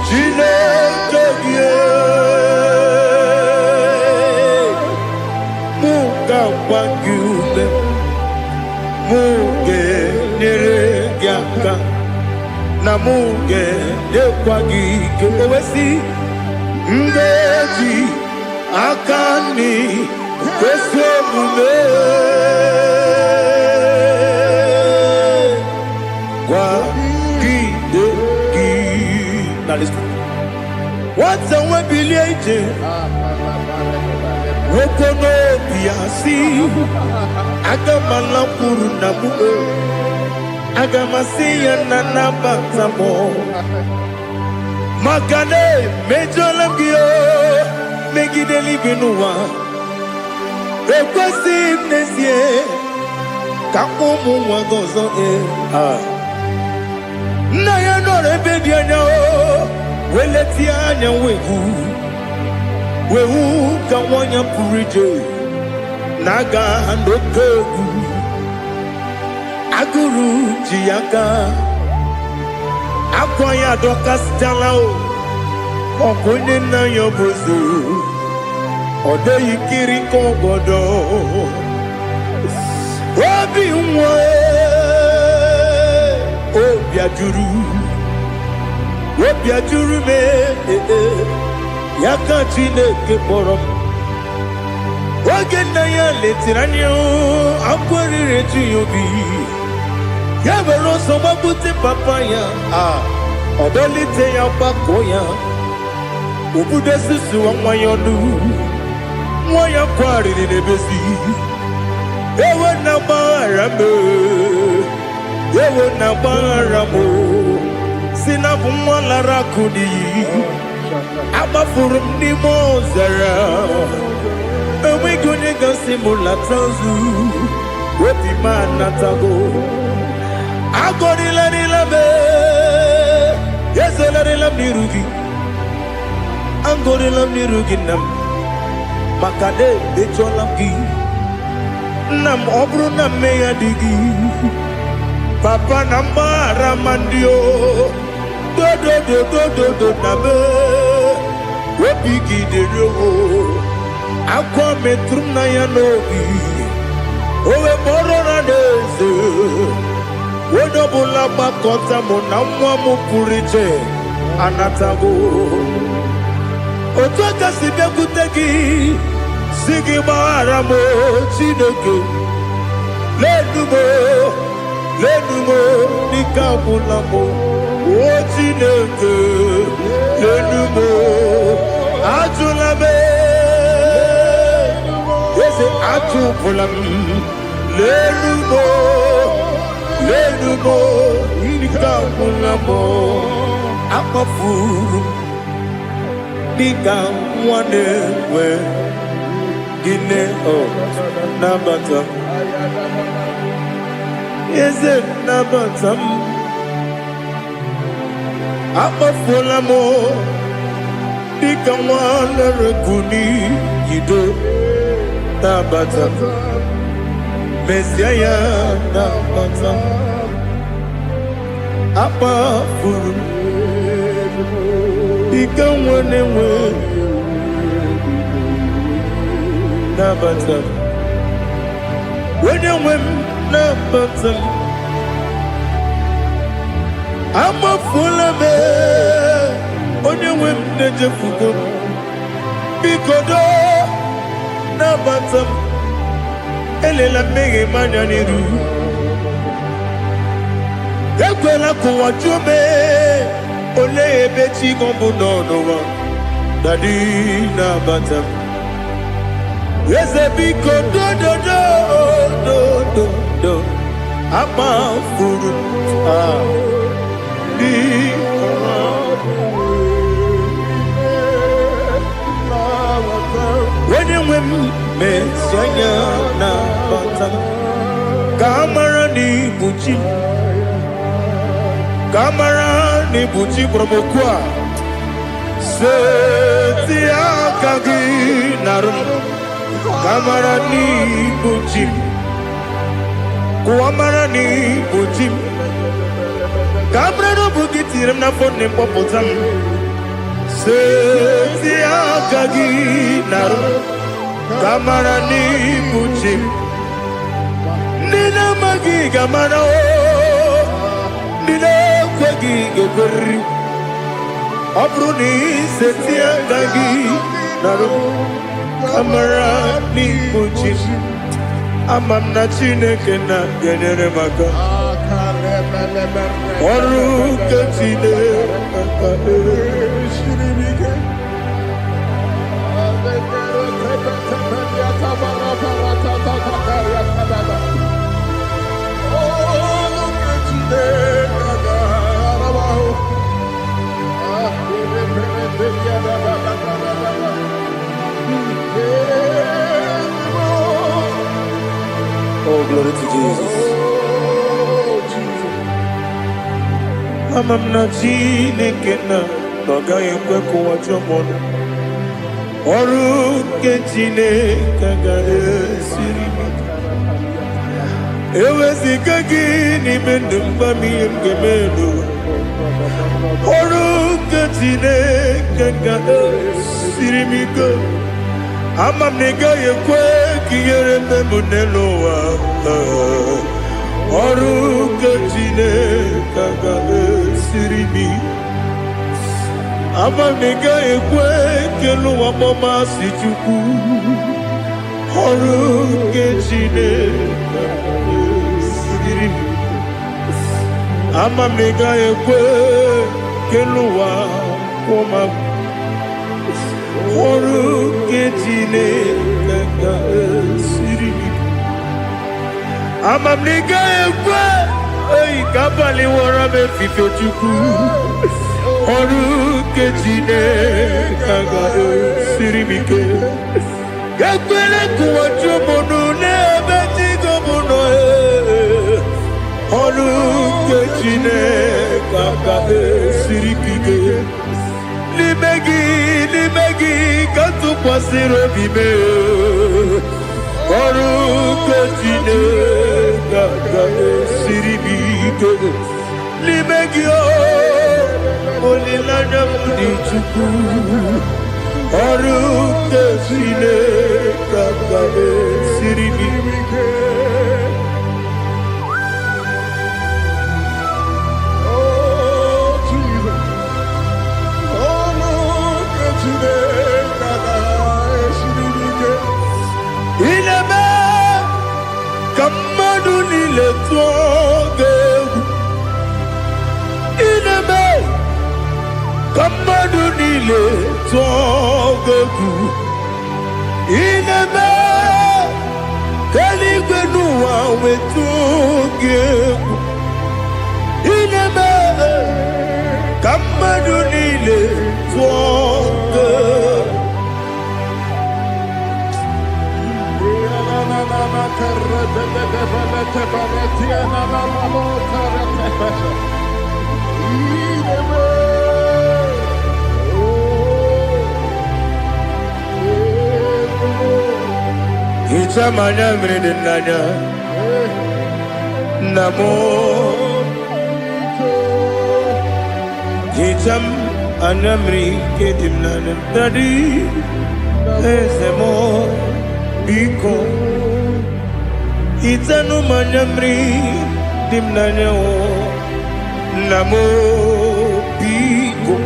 Chineke gị. Mụ ga-agba gị ume, mụ ga-enyere gị aka, na mụ ga-enyekwa gị ike. O wee sị, m ga-eji aka nri kwesị omume kwagide gị. Now listen. Nwata nwe bilie ije nwoke n'obi ya si aga m alakwuru nna m o, aga m asị ya na nabata m maka na emejọla m gị o megide eluigwe n'ụwa. Ekwesịghị m n'ezie ka mkpọ ụmụ nwa gị ọzọ ee. Ah. Nna ya nọrọ ebe dị anya o wee letie anya wee hụ wee hụ ka nwa ya pụrụ ije na-aga n'oke egwu agụrụ ji ya aka akwa ya adọkasịchala o ọkụ onye nna ya bụ eze ọ dịghị kiri ka ọgọdọ obi nwa obi ajụrụ obi ajụrụ m ee ya ka Chineke kpọrọ m oge nna ya letere anya akwa riri eju ya obi ya were ọsọ gbagbute papa ya a ọ dọlite ya gbakọ ya obudo susuwa nwa ya ọnụ nwa ya kwarịrị n'ebezi ewo na gbaghara m ewo na gbaghara m si na bụ nwa lara akụ n'iyi agbafuru m n'ime ọzara enweghị onye gasị m lata nzu obi m anatago agọrịlarịla m ezolarịla m n'iru gị agọrịla m n'iru gị nna m maka na emejọla m gị nna m ọ bụrụ na mmehie dị gị papa na mgbaghara ma ndị o dodododododo na m obi gị dịrị o akwa metụrụ m na ya n'obi o wee kpọrọ na n'eze onye ọbụla gbakọta mụ na nwa m pụrụ iche anatago otu aka si bịakwute gị si gị gbaghara m Chineke lenu m lenu m n'ike agwụla m o Chineke lenu m ajụla m eze ajụpụla m lenu m lenu m ike agwụla m akpafuru m dịka nwa na-enwe gịnị ọ nabata eze nabata m akpafuola m dịka nwa lere n'iyido nabata m mezie ya nabata m akpafuru m dịka nwa na-enwe nabata m onye nwe m. Nabata m. Amafuola m, onye nwe m na-ejefugo m. Biko doo, nabata m. Elela mmehie m anya n'iru. Ekwela ka ụwa jụọ m, olee ebe chi gị bụ nọ n'ụwa? Daddy, nabata m. Eze, biko dododo dododo, amafuru m, ah, biko. Onye nwe m, mesi anya nabata m, ka a mara na ibu chi m, ka a mara na ibu chi kpọrọ m okwu a. Seti aka gị narụ m, ka a mara na ibu chi m, ka ụwa mara na ibu chi m, ka a mara na ọ bụ gị tinyere m n'afọ nne m, kpọpụta m. Seti aka gị narụ m, ka a mara na ibu chi m. Ndị na-amaghị ga-amara o, ndị na-ekweghị ga-ekweriri. Ọ bụrụ na iseti aka gị narụ m, ka mara n'ibu chi m. Ama m na Chineke na ga-enyere m aka. Ọrụ nke Chineke. Oh, glory to Jesus. Ama m na Chineke na ọ gaghị ekwe ka ụwa jụọ m ọnụ. Ọrụ nke Chineke agaghị esiri m ike. Eweziga gị n'ime ndụ m, gwa m ihe m ga-eme n'ụwa. Ọrụ nke Chineke ga-esiri m ike. Ama m na ị gaghị ekwe ka ihere mme m n'elu ụwa. Ọrụ nke Chineke ga-esiri m ike. Ama m na ị gaghị ekwe ka elu ụwa kpọmasị Chukwu. Ọrụ nke Chineke ga-esiri m ike. Ama m na ị gaghị ekwe ka elu ụwa kwụọ m. Ọrụ nke Chineke ga-esiri m ike. Ama m na ị gaghị ekwe eyi ka abalị wọrọ m efife. Chukwu, ọrụ nke Chineke ga-esiri m ike. Ekwele ka ụwa jụọ m ọnụ n'ebe chi gị bụ nọ. Ọrụ nke Chineke ga-esiri m ike. N'ime gị, n'ime gị ka m tụkwasịrị obi m. Ọrụ nke Chineke ga-esiri m ike. N'ime gị o, olileanya m dị. Chukwu, ọrụ nke Chineke ga-esiri m ike. Oh, Jesus. Ọrụ nke Chineke ga-esiri m ike. Ị na-eme ka mmadụ niile tụọ gị egwu. Ị na-eme ka mmadụ niile tụọ gị egwu. Ị na-eme ka eluigwe n'ụwa wetụọ gị egwu. Ị na-eme ka mmadụ niile tụọ gị egwu. Hichaa m anya mmiri dị n'anya, nna m. Hichaa m anya mmiri nke dị m n'anya. Daddy, eze m, biko. Hichanụ m anya mmiri dị m n'anya o. Nna m o, biko.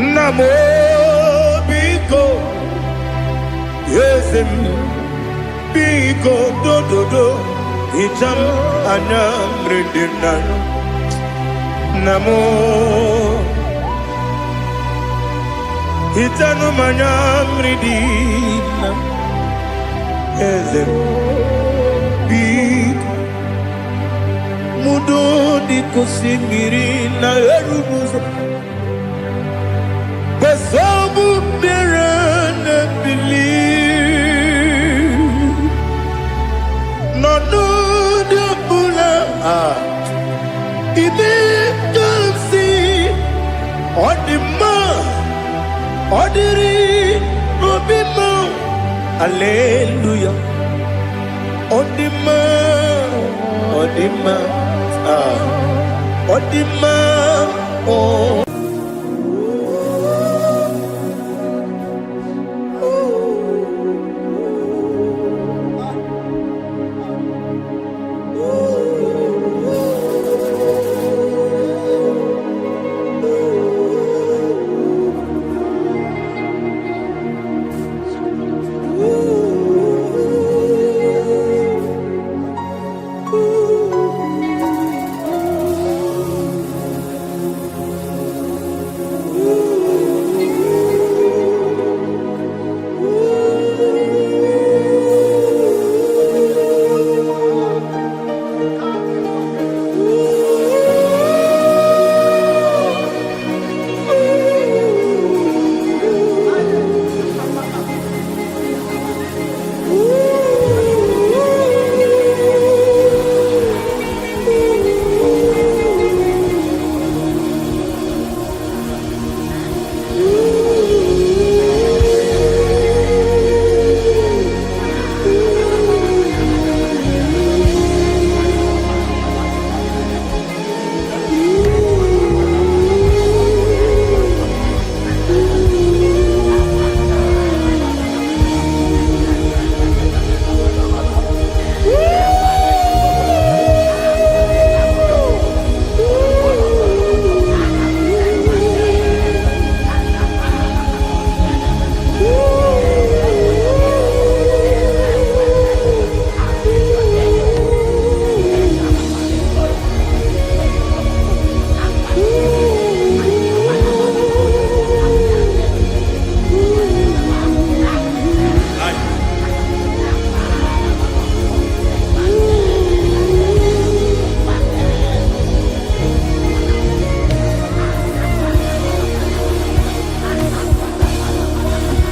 Nna m o, biko. Eze m, biko, dododo. Hicha m anya mmiri dị m n'anya. Nna m o, hichanụ m anya mmiri dị na eze m, biko. Mudo dịka osimiri na-eru n'ụzọ kwesị mmiri na-ebili n'ọnọdụ ọbụla a ime ka m si ọ dị mma, ọ dịrị n'obi m. Aleluya, ọ dị mma, ọ dị mma, ah, ọ dị mma, ọ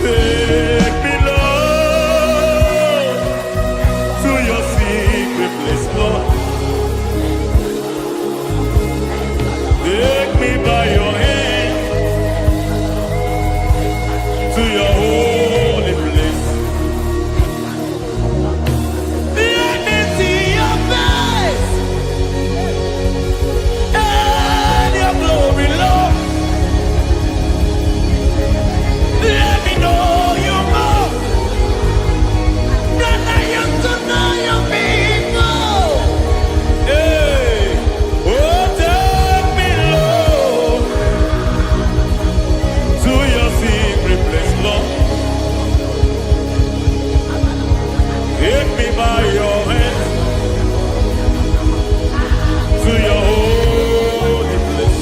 Take me, Lord, to your secret place, Lord. Take me by your hand to your holy place. Let me see your face and your glory, Lord. Let me know you more than I used to know you before. Hey, oh, take me, Lord, to your secret place, Lord. Take me by your hand to your holy place.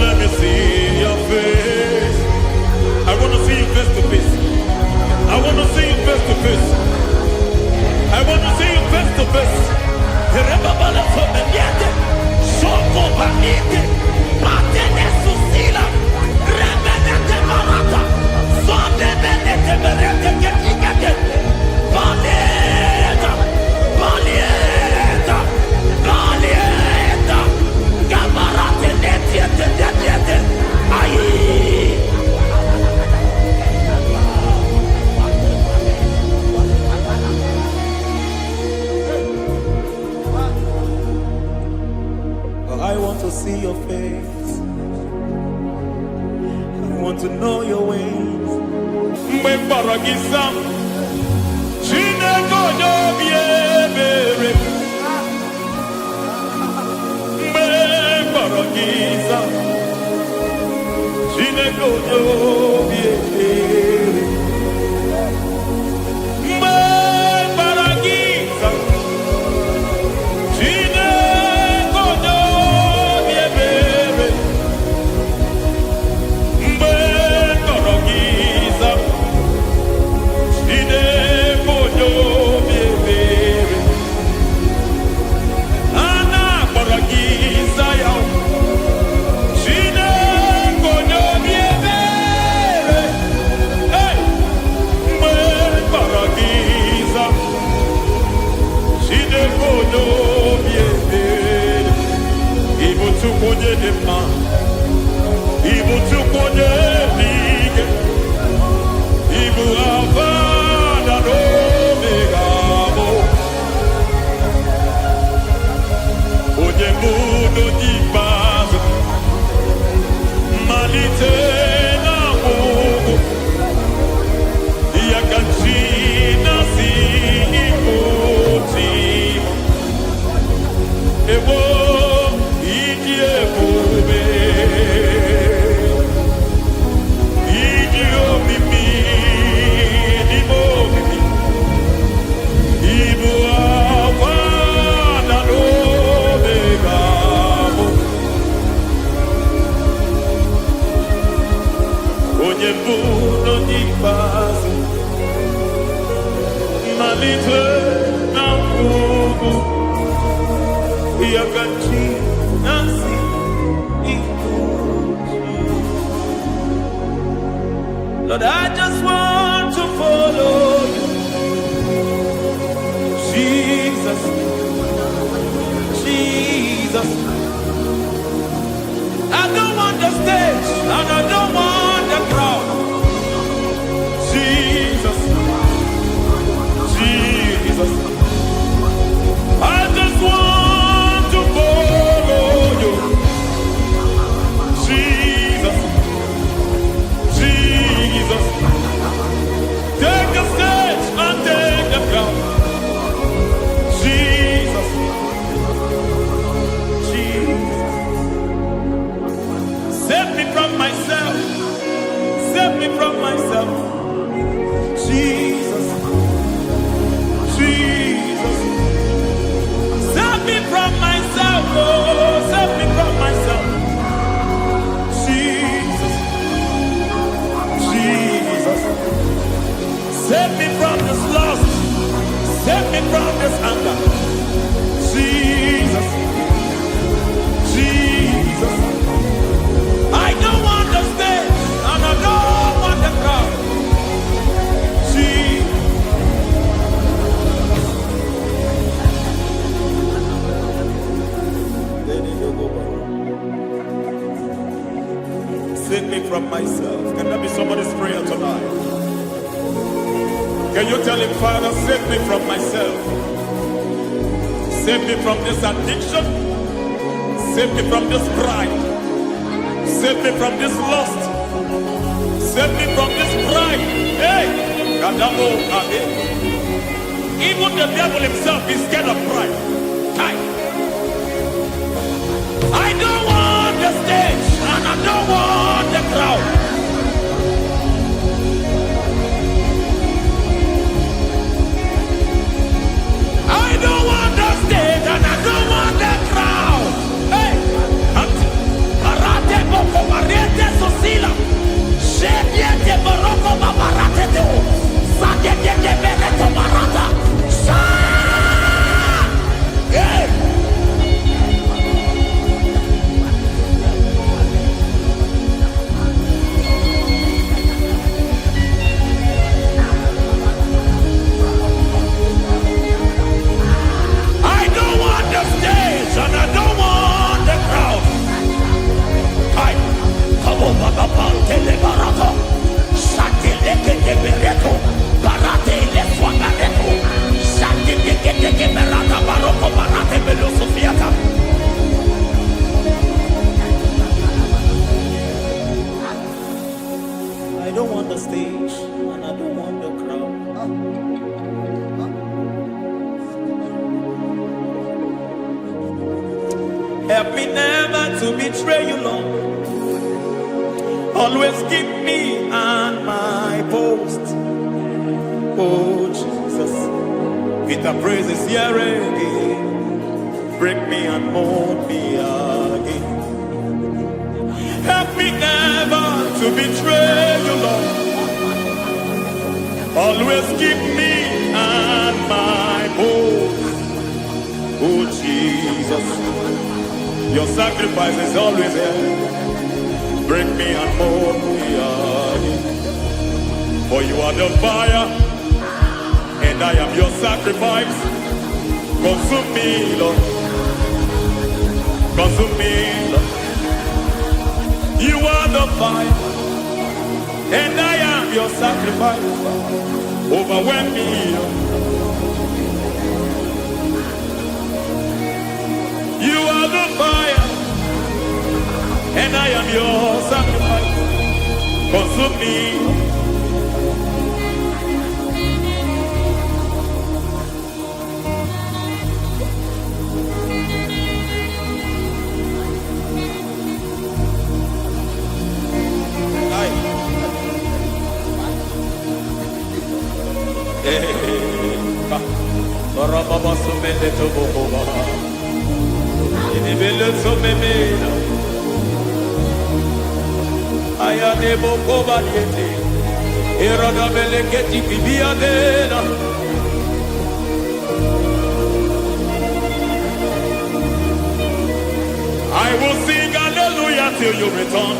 Let me see your face. I want to see you face to face. I want to see you face to face. I want to see you face to face. Ayi! I want to see your face. I want to know your ways. Mgbe m kpọrọ gị, za m. onye obi ebere, mgbe m kpọrọ gị za. Chineke onye obi ebere, mgbe m kpọrọ gị za. Chineke onye obi ebere, mgbe m kpọrọ gị za. Chineke onye obi ebere, a na-akpọrọ gị za ya. Chineke onye obi ebere, hey! Mgbe m kpọrọ gị za. Chineke onye obi ebere, ị bụ Chukwu onye dị mma, ị bụ Chukwu onye dị ike, ị bụ Alfa na Omega bụ onye mbụ na onye ikpeazụ, mmalite na ọgwụgwụ, ya ka chi na-asị ịbụ chi. Ewo, ịdị ebube, ịdị omimi n'ime omimi, ịbụ Alfa na Omega bụ onye mbụ na onye ikpeazụ, mmalite na ọgwụgwụ, ya ka chi na-asị ịbụ chi. Lord, I just want to follow you. Jesus, Jesus. I don't want the stage and I don't want the crowd. Jesus, Jesus. I just want to follow you. Jesus, Jesus. Take the stage and take the crown. Jesus, Jesus. Save me from myself. Save me from myself. Jesus, Jesus. Save me from myself. Oh, save me from myself. Jesus, Jesus. Save me from this lust. Save me from this anger. Jesus, Jesus. I don't want the stage and I don't want the crowd. Jesus. Save me from myself. Can that be somebody's prayer tonight? Can you tell him, "Father, save me from myself? Save me from this addiction. Save me from this pride. Save me from this lust. Save me from this pride." Hey, Kadamo Abe. Even the devil himself is scared of pride. Kai. I don't want the stage and I don't want the crowd. I don't want the stage and I don't want the crowd. Hey, Karate boko mariete sosila. Shebiete boroko babarate teo. Sagete bereto barata. Sa! Hey! Help me never to betray you, Lord. Always keep me on my post. Oh, Jesus. Peter praises here again. Break me and mold me again. Help me never to betray you, Lord. Always keep me on my post. Oh, Jesus. Your sacrifice is always here. Break me and mold me again. For you are the fire, and I am your sacrifice. Consume me, Lord. Consume me, Lord. You are the fire, and I am your sacrifice. Overwhelm me, Lord. You are the fire, and I am your sacrifice. Consume me. Aye. Eh, Rababa sumele tobokoba. Inibele somemena. Ayane bokoba diete. Erada beleketi kibiadena. I will sing hallelujah till you return.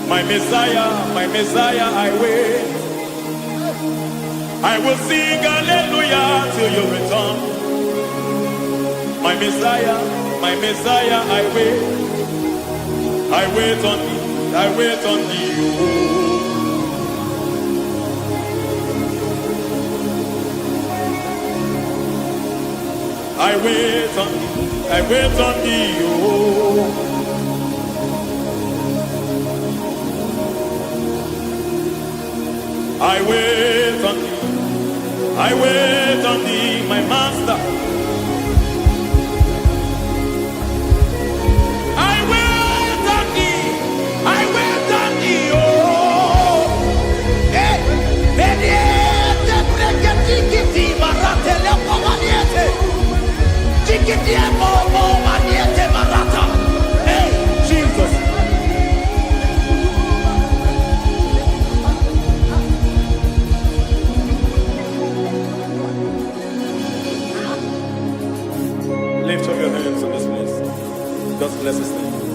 My Messiah, I wait. I will sing hallelujah till you return. My Messiah, I wait. I wait on thee, I wait on thee. Oh. I wait on thee, I wait on thee. Oh. I wait on thee, I wait on thee, my master. I wait on thee, I wait on thee, oh. Eh, Beniete breketi marate lepo maniete. Tikiti mo mo maniete marata. Hey, Jesus. Lift up your hands in this place. Just bless his name.